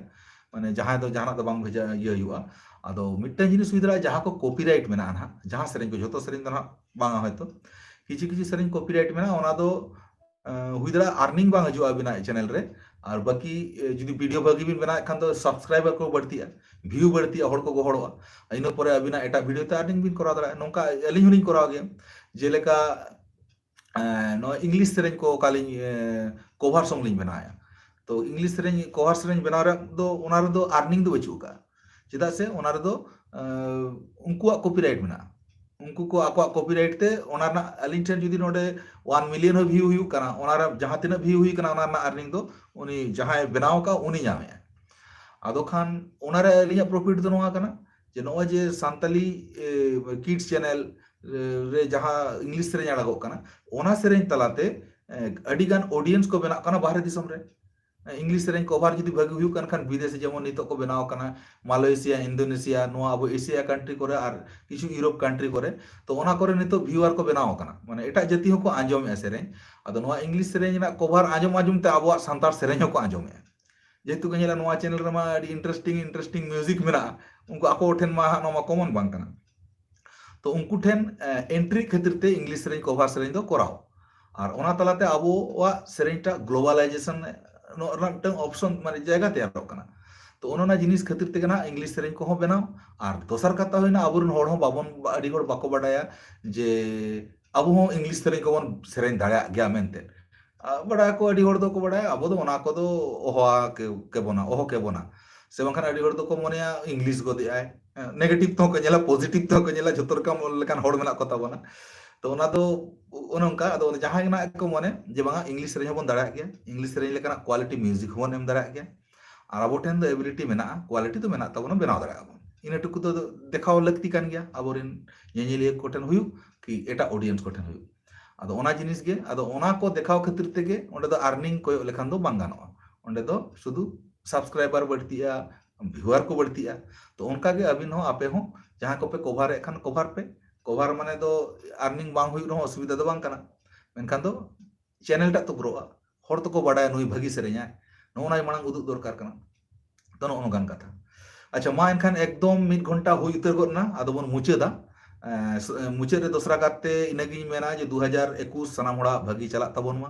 ᱢᱟᱱᱮ ᱡᱟᱦᱟᱸᱭ ᱫᱚ ᱡᱟᱦᱟᱱᱟᱜ ᱫᱚ ᱵᱟᱝ ᱵᱷᱮᱡᱟ ᱤᱭᱟᱹ ᱦᱩᱭᱩᱜᱼᱟ᱾ ᱟᱫᱚ ᱢᱤᱫᱴᱟᱝ ᱡᱤᱱᱤᱥ ᱦᱩᱭ ᱫᱟᱲᱮᱭᱟᱜᱼᱟ, ᱡᱟᱦᱟᱸ ᱠᱚ ᱠᱚᱯᱤᱨᱟᱭᱤᱴ ᱢᱮᱱᱟᱜᱼᱟ ᱱᱟᱦᱟᱜ, ᱡᱟᱦᱟᱸ ᱥᱮᱨᱮᱧ ᱠᱚ, ᱡᱷᱚᱛᱚ ᱥᱮᱨᱮᱧ ᱫᱚ ᱱᱟᱦᱟᱜ ᱵᱟᱝᱟ ᱦᱚᱭᱛᱚ, ᱠᱤᱪᱷᱩ ᱠᱤᱪᱷᱩ ᱥᱮᱨᱮᱧ ᱠᱚᱯᱤᱨᱟᱭᱤᱴ ᱢᱮᱱᱟᱜᱼᱟ, ᱚᱱᱟ ᱫᱚ ᱦᱩᱭ ᱫᱟᱲᱮᱭᱟᱜᱼᱟ ᱟᱨᱱᱤᱝ ᱵᱟᱝ ᱦᱤᱡᱩᱜᱼᱟ ᱟᱵᱤᱱᱟᱜ ᱪᱮᱱᱮᱞ ᱨᱮ᱾ ᱟᱨ ᱵᱟᱹᱠᱤ ᱡᱩᱫᱤ ᱵᱷᱤᱰᱤᱭᱳ ᱵᱷᱟᱹᱜᱤ ᱵᱤᱱ ᱵᱮᱱᱟᱣᱮᱫ ᱠᱷᱟᱱ ᱫᱚ ᱥᱟᱵᱥᱠᱨᱟᱭᱵᱟᱨ ᱠᱚ ᱵᱟᱹᱲᱛᱤᱜᱼᱟ, ᱵᱷᱤᱭᱩ ᱵᱟᱹᱲᱛᱤᱜᱼᱟ, ᱦᱚᱲ ᱠᱚ ᱜᱚᱦᱚᱲᱚᱜᱼᱟ᱾ ᱤᱱᱟᱹ ᱯᱚᱨᱮ ᱟᱵᱤᱱᱟᱜ ᱮᱴᱟᱜ ᱵᱷᱤᱰᱤᱭᱳ ᱛᱮ ᱟᱨᱱᱤᱝ ᱵᱤᱱ ᱠᱚᱨᱟᱣ ᱫᱟᱲᱮᱭᱟᱜᱼᱟ᱾ ᱱᱚᱝᱠᱟ ᱟᱹᱞᱤᱧ ᱦᱚᱸᱞᱤᱧ ᱠᱚᱨᱟᱣ ᱜᱮᱭᱟ, ᱡᱮᱞᱮᱠᱟ ᱱᱚᱣᱟ ᱤᱝᱞᱤᱥ ᱥᱮᱨᱮᱧ ᱠᱚ ᱚᱠᱟᱞᱤᱧ ᱠᱚᱵᱷᱟᱨ ᱥᱚᱝ ᱞᱤᱧ ᱵᱮᱱᱟᱣᱮᱫᱼᱟ᱾ ᱛᱚ ᱤᱝᱞᱤᱥ ᱥᱮᱨᱮᱧ ᱠᱚᱵᱷᱟᱨ ᱥᱮᱨᱮᱧ ᱵᱮᱱᱟᱣ ᱨᱮ ᱫᱚ, ᱚᱱᱟ ᱨᱮᱫᱚ ᱟᱨᱱᱤᱝ ᱫᱚ ᱵᱟᱹᱪᱩᱜ ᱟᱠᱟᱫᱼᱟ, ᱪᱮᱫᱟᱜ ᱥᱮ ᱚᱱᱟ ᱨᱮᱫᱚ ᱩᱱᱠᱩᱣᱟᱜ ᱠᱚᱯᱤᱨᱟᱭᱤᱴ ᱢᱮᱱᱟᱜᱼᱟ᱾ ᱩᱱᱠᱩ ᱠᱚ ᱟᱠᱚᱣᱟᱜ ᱠᱚᱯᱤᱨᱟᱭᱤᱴ ᱛᱮ ᱚᱱᱟ ᱨᱮᱱᱟᱜ, ᱟᱹᱞᱤᱧ ᱴᱷᱮᱱ ᱡᱩᱫᱤ ᱱᱚᱰᱮ ᱚᱣᱟᱱ ᱢᱤᱞᱤᱭᱚᱱ ᱦᱚᱸ ᱵᱷᱤᱭᱩ ᱦᱩᱭᱩᱜ ᱠᱟᱱᱟ, ᱚᱱᱟ ᱨᱮ ᱡᱟᱦᱟᱸ ᱛᱤᱱᱟᱹᱜ ᱵᱷᱤᱭᱩ ᱦᱩᱭ ᱠᱟᱱᱟ, ᱚᱱᱟ ᱨᱮᱱᱟᱜ ᱟᱨᱱᱤᱝ ᱫᱚ ᱩᱱᱤ ᱡᱟᱦᱟᱸᱭ ᱵᱮᱱᱟᱣ ᱟᱠᱟᱫ ᱩᱱᱤ ᱧᱟᱢᱮᱫᱼᱟ᱾ ᱟᱫᱚ ᱠᱷᱟᱱ ᱚᱱᱟ ᱨᱮ ᱟᱹᱞᱤᱧᱟᱜ ᱯᱨᱚᱯᱷᱤᱴ ᱫᱚ ᱱᱚᱣᱟ ᱠᱟᱱᱟ ᱡᱮ ᱱᱚᱜᱼᱚᱭ ᱡᱮ ᱥᱟᱱᱛᱟᱞᱤ ᱠᱤᱰᱥ ᱪᱮᱱᱮᱞ ᱨᱮ ᱡᱟᱦᱟᱸ ᱤᱝᱞᱤᱥ ᱥᱮᱨᱮᱧ ᱟᱲᱟᱜᱚᱜ ᱠᱟᱱᱟ, ᱚᱱᱟ ᱥᱮᱨᱮᱧ ᱛᱟᱞᱟᱛᱮ ᱟᱹᱰᱤ ᱜᱟᱱ ᱚᱰᱤᱭᱮᱱᱥ ᱠᱚ ᱵᱮᱱᱟᱜ ᱠᱟᱱᱟ ᱵᱟᱦᱨᱮ ᱫᱤᱥᱚᱢ ᱨᱮ᱾ ᱤᱝᱞᱤᱥ ᱥᱮᱨᱮᱧ ᱠᱚᱵᱷᱟᱨ ᱡᱩᱫᱤ ᱵᱷᱟᱹᱜᱤ ᱦᱩᱭᱩᱜ ᱠᱟᱱ ᱠᱷᱟᱱ, ᱵᱤᱫᱮᱥ ᱡᱮᱢᱚᱱ ᱱᱤᱛᱚᱜ ᱠᱚ ᱵᱮᱱᱟᱣ ᱠᱟᱱᱟ, ᱢᱟᱞᱚᱭᱮᱥᱤᱭᱟ, ᱤᱱᱫᱳᱱᱮᱥᱤᱭᱟ, ᱱᱚᱣᱟ ᱟᱵᱚ ᱮᱥᱤᱭᱟ ᱠᱟᱱᱴᱨᱤ ᱠᱚᱨᱮ ᱟᱨ ᱠᱤᱪᱷᱩ ᱤᱭᱩᱨᱳᱯ ᱠᱟᱱᱴᱨᱤ ᱠᱚᱨᱮ, ᱛᱚ ᱚᱱᱟ ᱠᱚᱨᱮ ᱱᱤᱛᱚᱜ ᱵᱷᱤᱭᱩᱣᱟᱨ ᱠᱚ ᱵᱮᱱᱟᱣ ᱠᱟᱱᱟ, ᱢᱟᱱᱮ ᱮᱴᱟᱜ ᱡᱟᱹᱛᱤ ᱦᱚᱸᱠᱚ ᱟᱸᱡᱚᱢᱮᱫᱼᱟ ᱥᱮᱨᱮᱧ᱾ ᱟᱫᱚ ᱱᱚᱣᱟ ᱤᱝᱞᱤᱥ ᱥᱮᱨᱮᱧ ᱨᱮᱱᱟᱜ ᱠᱚᱵᱷᱟᱨ ᱟᱸᱡᱚᱢ ᱟᱸᱡᱚᱢ ᱛᱮ ᱟᱵᱚᱣᱟᱜ ᱥᱟᱱᱛᱟᱲ ᱥᱮᱨᱮᱧ ᱦᱚᱸᱠᱚ ᱟᱸᱡᱚᱢᱮᱫᱼᱟ᱾ ᱡᱮᱦᱮᱛᱩ ᱠᱚ ᱧᱮᱞᱟ ᱱᱚᱣᱟ ᱪᱮᱱᱮᱞ ᱨᱮᱢᱟ ᱟᱹᱰᱤ ᱤᱱᱴᱟᱨᱮᱥᱴᱤᱝ ᱤᱱᱴᱟᱨᱮᱥᱴᱤᱝ ᱢᱤᱣᱡᱤᱠ ᱢᱮᱱᱟᱜᱼᱟ, ᱩᱱᱠᱩ ᱟᱠᱚ ᱴᱷᱮᱱ ᱢᱟ ᱦᱟᱸᱜ ᱱᱚᱣᱟ ᱢᱟ ᱠᱚᱢᱚᱱ ᱵᱟᱝ ᱠᱟᱱᱟ᱾ ᱛᱚ ᱩᱱᱠᱩ ᱴᱷᱮᱱ ᱮᱱᱴᱨᱤ ᱠᱷᱟᱹᱛᱤᱨ ᱛᱮ ᱤᱝᱞᱤᱥ ᱥᱮᱨᱮᱧ ᱠᱚᱵᱷᱟᱨ ᱥᱮᱨᱮᱧ ᱫᱚ ᱠᱚᱨᱟᱣ, ᱟᱨ ᱚᱱᱟ ᱛᱟᱞᱟᱛᱮ ᱟᱵᱚᱣᱟᱜ ᱥᱮᱨᱮᱧᱴᱟᱜ ᱜᱞᱳᱵᱟᱞᱟᱭᱡᱮᱥᱚᱱ ᱨᱮᱱᱟᱜ ᱢᱤᱫᱴᱟᱝ ᱚᱯᱥᱚᱱ, ᱢᱟᱱᱮ ᱡᱟᱭᱜᱟ ᱛᱮᱭᱟᱨᱚᱜ ᱠᱟᱱᱟ᱾ ᱛᱚ ᱚᱱᱮ ᱚᱱᱟ ᱡᱤᱱᱤᱥ ᱠᱷᱟᱹᱛᱤᱨ ᱛᱮᱜᱮ ᱱᱟᱦᱟᱜ ᱤᱝᱞᱤᱥ ᱥᱮᱨᱮᱧ ᱠᱚᱦᱚᱸ ᱵᱮᱱᱟᱣ᱾ ᱟᱨ ᱫᱚᱥᱟᱨ ᱠᱟᱛᱷᱟ ᱦᱩᱭᱱᱟ, ᱟᱵᱚᱨᱮᱱ ᱦᱚᱲ ᱦᱚᱸ ᱵᱟᱵᱚᱱ, ᱟᱹᱰᱤ ᱦᱚᱲ ᱵᱟᱠᱚ ᱵᱟᱰᱟᱭᱟ ᱡᱮ ᱟᱵᱚ ᱦᱚᱸ ᱤᱝᱞᱤᱥ ᱥᱮᱨᱮᱧ ᱠᱚᱵᱚᱱ ᱥᱮᱨᱮᱧ ᱫᱟᱲᱮᱭᱟᱜ ᱜᱮᱭᱟ ᱢᱮᱱᱛᱮ᱾ ᱟᱨ ᱵᱟᱲᱟᱭᱟᱠᱚ, ᱟᱹᱰᱤ ᱦᱚᱲ ᱫᱚᱠᱚ ᱵᱟᱲᱟᱭᱟ, ᱟᱵᱚ ᱫᱚ ᱚᱱᱟ ᱠᱚᱫᱚ ᱚᱦᱚ ᱠᱮ-, ᱠᱮᱵᱚᱱᱟ, ᱚᱦᱚ ᱠᱮᱵᱚᱱᱟ᱾ ᱥᱮ ᱵᱟᱝᱠᱷᱟᱱ ᱟᱹᱰᱤ ᱦᱚᱲ ᱫᱚᱠᱚ ᱢᱚᱱᱮᱭᱟ ᱤᱝᱞᱤᱥ ᱜᱚᱫᱮᱜᱼᱟᱭ, negative ᱛᱮᱦᱚᱸ ᱠᱚ ᱧᱮᱞᱟ, positive ᱛᱮᱦᱚᱸ ᱠᱚ ᱧᱮᱞᱟ, ᱡᱷᱚᱛᱚ ᱨᱚᱠᱚᱢ ᱞᱮᱠᱟᱱ ᱦᱚᱲ ᱢᱮᱱᱟᱜ ᱠᱚ ᱛᱟᱵᱚᱱᱟ᱾ ᱛᱚ ᱚᱱᱟ ᱫᱚ ᱚᱱᱮ ᱚᱱᱠᱟ, ᱟᱫᱚ ᱚᱱᱮ ᱡᱟᱦᱟᱸᱭ ᱜᱮ ᱱᱟᱜ ᱠᱚ ᱢᱚᱱᱮ ᱡᱮ ᱵᱟᱝᱟ ᱤᱝᱞᱤᱥ ᱥᱮᱨᱮᱧ ᱦᱚᱸᱵᱚᱱ ᱫᱟᱲᱮᱭᱟᱜ ᱜᱮᱭᱟ, ᱤᱝᱞᱤᱥ ᱥᱮᱨᱮᱧ ᱞᱮᱠᱟᱱᱟᱜ quality music ᱦᱚᱸᱵᱚᱱ ᱮᱢ ᱫᱟᱲᱮᱭᱟᱜ ᱜᱮᱭᱟ᱾ ᱟᱨ ᱟᱵᱚ ᱴᱷᱮᱱ ᱫᱚ ability ᱢᱮᱱᱟᱜᱼᱟ, quality ᱫᱚ ᱢᱮᱱᱟᱜ ᱛᱟᱵᱚᱱᱟ, ᱵᱮᱱᱟᱣ ᱫᱟᱲᱮᱭᱟᱜᱼᱟ ᱵᱚᱱ᱾ ᱤᱱᱟᱹ ᱴᱩᱠᱩ ᱫᱚ ᱫᱮᱠᱷᱟᱣ ᱞᱟᱹᱠᱛᱤ ᱠᱟᱱ ᱜᱮᱭᱟ ᱟᱵᱚᱨᱮᱱ ᱧᱮᱧᱮᱞᱤᱭᱟᱹ ᱠᱚᱴᱷᱮᱱ ᱦᱩᱭᱩᱜ ᱠᱤ ᱮᱴᱟᱜ audience ᱠᱚᱴᱷᱮᱱ ᱦᱩᱭᱩᱜ᱾ ᱟᱫᱚ ᱚᱱᱟ ᱡᱤᱱᱤᱥ ᱜᱮ, ᱟᱫᱚ ᱚᱱᱟ ᱠᱚ ᱫᱮᱠᱷᱟᱣ ᱠᱷᱟᱹᱛᱤᱨ ᱛᱮᱜᱮ ᱚᱸᱰᱮ ᱫᱚ earning ᱠᱚᱭᱚᱜ ᱞᱮᱠᱷᱟᱱ ᱫᱚ ᱵᱟᱝ ᱜᱟᱱᱚᱜᱼᱟ᱾ ᱚᱸᱰᱮ ᱫᱚ ᱥᱩᱫᱷᱩ subscriber ᱵᱟᱹᱲᱛᱤᱜᱼᱟ, viewer ᱠᱚ ᱵᱟᱹᱲᱛᱤᱜᱼᱟ᱾ ᱛᱚ ᱚᱱᱠᱟ ᱜᱮ ᱟᱹᱵᱤᱱ ᱦᱚᱸ, ᱟᱯᱮ ᱦᱚᱸ ᱡᱟᱦᱟᱸ ᱠᱚᱯᱮ cover ᱮᱫ ᱠᱷᱟᱱ cover ᱯᱮ᱾ Cover ᱢᱟᱱᱮ ᱫᱚ earning ᱵᱟᱝ ᱦᱩᱭᱩᱜ ᱨᱮᱦᱚᱸ ᱚᱥᱩᱵᱤᱫᱷᱟ ᱫᱚ ᱵᱟᱝ ᱠᱟᱱᱟ, ᱢᱮᱱᱠᱷᱟᱱ ᱫᱚ channel ᱴᱟᱜ ᱛᱚ grow ᱟ, ᱦᱚᱲ ᱛᱚᱠᱚ ᱵᱟᱰᱟᱭᱟ ᱱᱩᱭ ᱵᱷᱟᱹᱜᱤ ᱥᱮᱨᱮᱧᱟᱭ, ᱱᱚᱜᱼᱚ ᱱᱟᱭ ᱢᱟᱲᱟᱝ ᱩᱫᱩᱜ ᱫᱚᱨᱠᱟᱨ ᱠᱟᱱᱟ᱾ ᱛᱚ ᱱᱚᱜᱼᱚ ᱱᱚᱝᱠᱟᱱ ᱠᱟᱛᱷᱟ᱾ ᱟᱪᱪᱷᱟ, ᱢᱟ ᱮᱱᱠᱷᱟᱱ ᱮᱠᱫᱚᱢ ᱢᱤᱫ ᱜᱷᱚᱱᱴᱟ ᱦᱩᱭ ᱩᱛᱟᱹᱨ ᱜᱚᱫ ᱮᱱᱟ, ᱟᱫᱚ ᱵᱚᱱ ᱢᱩᱪᱟᱹᱫᱟ᱾ ᱮᱸ, ᱥ-, ᱮᱸ, ᱢᱩᱪᱟᱹᱫ ᱨᱮ ᱫᱚᱥᱨᱟ ᱠᱟᱨᱛᱮ ᱤᱱᱟᱹᱜᱤᱧ ᱢᱮᱱᱟ ᱡᱮ ᱫᱩ ᱦᱟᱡᱟᱨ ᱮᱠᱩᱥ ᱥᱟᱱᱟᱢ ᱦᱚᱲᱟᱜ ᱵᱷᱟᱹᱜᱤ ᱪᱟᱞᱟᱜ ᱛᱟᱵᱚᱱ ᱢᱟ᱾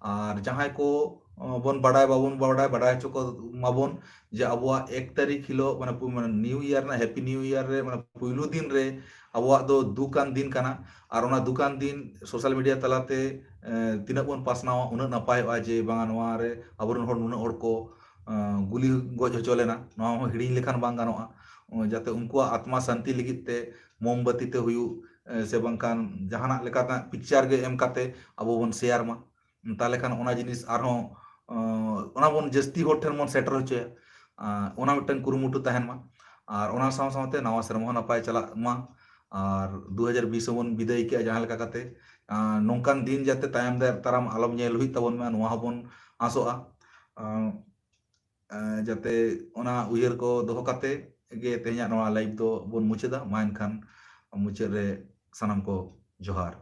ᱟᱨ ᱡᱟᱦᱟᱸᱭ ᱠᱚ, ᱚ, ᱵᱚᱱ ᱵᱟᱰᱟᱭ ᱵᱟᱵᱚᱱ ᱵᱟᱰᱟᱭ, ᱵᱟᱰᱟᱭ ᱦᱚᱪᱚ ᱠᱚ ᱢᱟᱵᱚᱱ ᱡᱮ ᱟᱵᱚᱣᱟᱜ ᱮᱠ ᱛᱟᱹᱨᱤᱠᱷ ᱦᱤᱞᱳᱜ, ᱢᱟᱱᱮ, ᱯᱩ-, ᱢᱟᱱᱮ, New Year ᱨᱮᱱᱟᱜ, Happy New Year ᱨᱮ, ᱢᱟᱱᱮ, ᱯᱩᱭᱞᱩ ᱫᱤᱱ ᱨᱮ ᱟᱵᱚᱣᱟᱜ ᱫᱚ ᱫᱩᱠᱟᱱ ᱫᱤᱱ ᱠᱟᱱᱟ᱾ ᱟᱨ ᱚᱱᱟ ᱫᱩᱠᱟᱱ ᱫᱤᱱ social media ᱛᱟᱞᱟᱛᱮ, ᱮ, ᱛᱤᱱᱟᱹᱜ ᱵᱚᱱ ᱯᱟᱥᱱᱟᱣᱟ, ᱩᱱᱟᱹᱜ ᱱᱟᱯᱟᱭᱚᱜᱼᱟ ᱡᱮ ᱵᱟᱝᱟ ᱱᱚᱣᱟ ᱨᱮ ᱟᱵᱚᱨᱮᱱ ᱦᱚᱲ ᱱᱩᱱᱟᱹᱜ ᱦᱚᱲ ᱠᱚ, ᱮ, ᱜᱩᱞᱤ ᱜᱚᱡ ᱦᱚᱪᱚ ᱞᱮᱱᱟ᱾ ᱱᱚᱣᱟ ᱦᱚᱸ ᱦᱤᱲᱤᱧ ᱞᱮᱠᱷᱟᱱ ᱵᱟᱝ ᱜᱟᱱᱚᱜᱼᱟ᱾ ᱚ, ᱡᱟᱛᱮ ᱩᱱᱠᱩᱣᱟᱜ ᱟᱛᱢᱟ ᱥᱟᱱᱛᱤ ᱞᱟᱹᱜᱤᱫ ᱛᱮ ᱢᱳᱢᱵᱟᱛᱤ ᱛᱮ ᱦᱩᱭᱩᱜ, ᱮ, ᱥᱮ ᱵᱟᱝᱠᱷᱟᱱ ᱡᱟᱦᱟᱱᱟᱜ ᱞᱮᱠᱟᱱᱟᱜ picture ᱜᱮ ᱮᱢ ᱠᱟᱛᱮ ᱟᱵᱚ ᱵᱚᱱ share ᱢᱟ᱾ ᱛᱟᱦᱞᱮ ᱠᱷᱟᱱ ᱚᱱᱟ ᱡᱤᱱᱤᱥ ᱟᱨᱦᱚᱸ, ᱚ, ᱚᱱᱟ ᱵᱚᱱ ᱡᱟᱹᱥᱛᱤ ᱦᱚᱲ ᱴᱷᱮᱱ ᱵᱚᱱ ᱥᱮᱴᱮᱨ ᱦᱚᱪᱚᱭᱟ᱾ ᱟ, ᱚᱱᱟ ᱢᱤᱫᱴᱟᱝ ᱠᱩᱨᱩᱢᱩᱴᱩ ᱛᱟᱦᱮᱱ ᱢᱟ᱾ ᱟᱨ ᱚᱱᱟ ᱥᱟᱶ ᱥᱟᱶᱛᱮ ᱱᱟᱣᱟ ᱥᱮᱨᱢᱟ ᱦᱚᱸ ᱱᱟᱯᱟᱭ ᱪᱟᱞᱟᱜ ᱢᱟ᱾ ᱟᱨ ᱫᱩ ᱦᱟᱡᱟᱨ ᱵᱤᱥ ᱦᱚᱸᱵᱚᱱ ᱵᱤᱫᱟᱹᱭ ᱠᱮᱜᱼᱟ ᱡᱟᱦᱟᱸ ᱞᱮᱠᱟ ᱠᱟᱛᱮ᱾ ᱟ, ᱱᱚᱝᱠᱟᱱ ᱫᱤᱱ ᱡᱟᱛᱮ ᱛᱟᱭᱚᱢ ᱫᱟᱨᱟᱢ ᱟᱞᱚ ᱧᱮᱞ ᱦᱩᱭᱩᱜ ᱛᱟᱵᱚᱱ ᱢᱟ, ᱱᱚᱣᱟ ᱦᱚᱸᱵᱚᱱ ᱟᱥᱚᱜᱼᱟ᱾ ᱟ, ᱟ, ᱡᱟᱛᱮ ᱚᱱᱟ ᱩᱭᱦᱟᱹᱨ ᱠᱚ ᱫᱚᱦᱚ ᱠᱟᱛᱮ ᱜᱮ ᱛᱮᱦᱮᱧᱟᱜ ᱱᱚᱣᱟ live ᱫᱚ ᱵᱚᱱ ᱢᱩᱪᱟᱹᱫᱟ᱾ ᱢᱟ ᱮᱱᱠᱷᱟᱱ ᱢᱩᱪᱟᱹᱫ ᱨᱮ ᱥᱟᱱᱟᱢ ᱠᱚ ᱡᱚᱦᱟᱨ᱾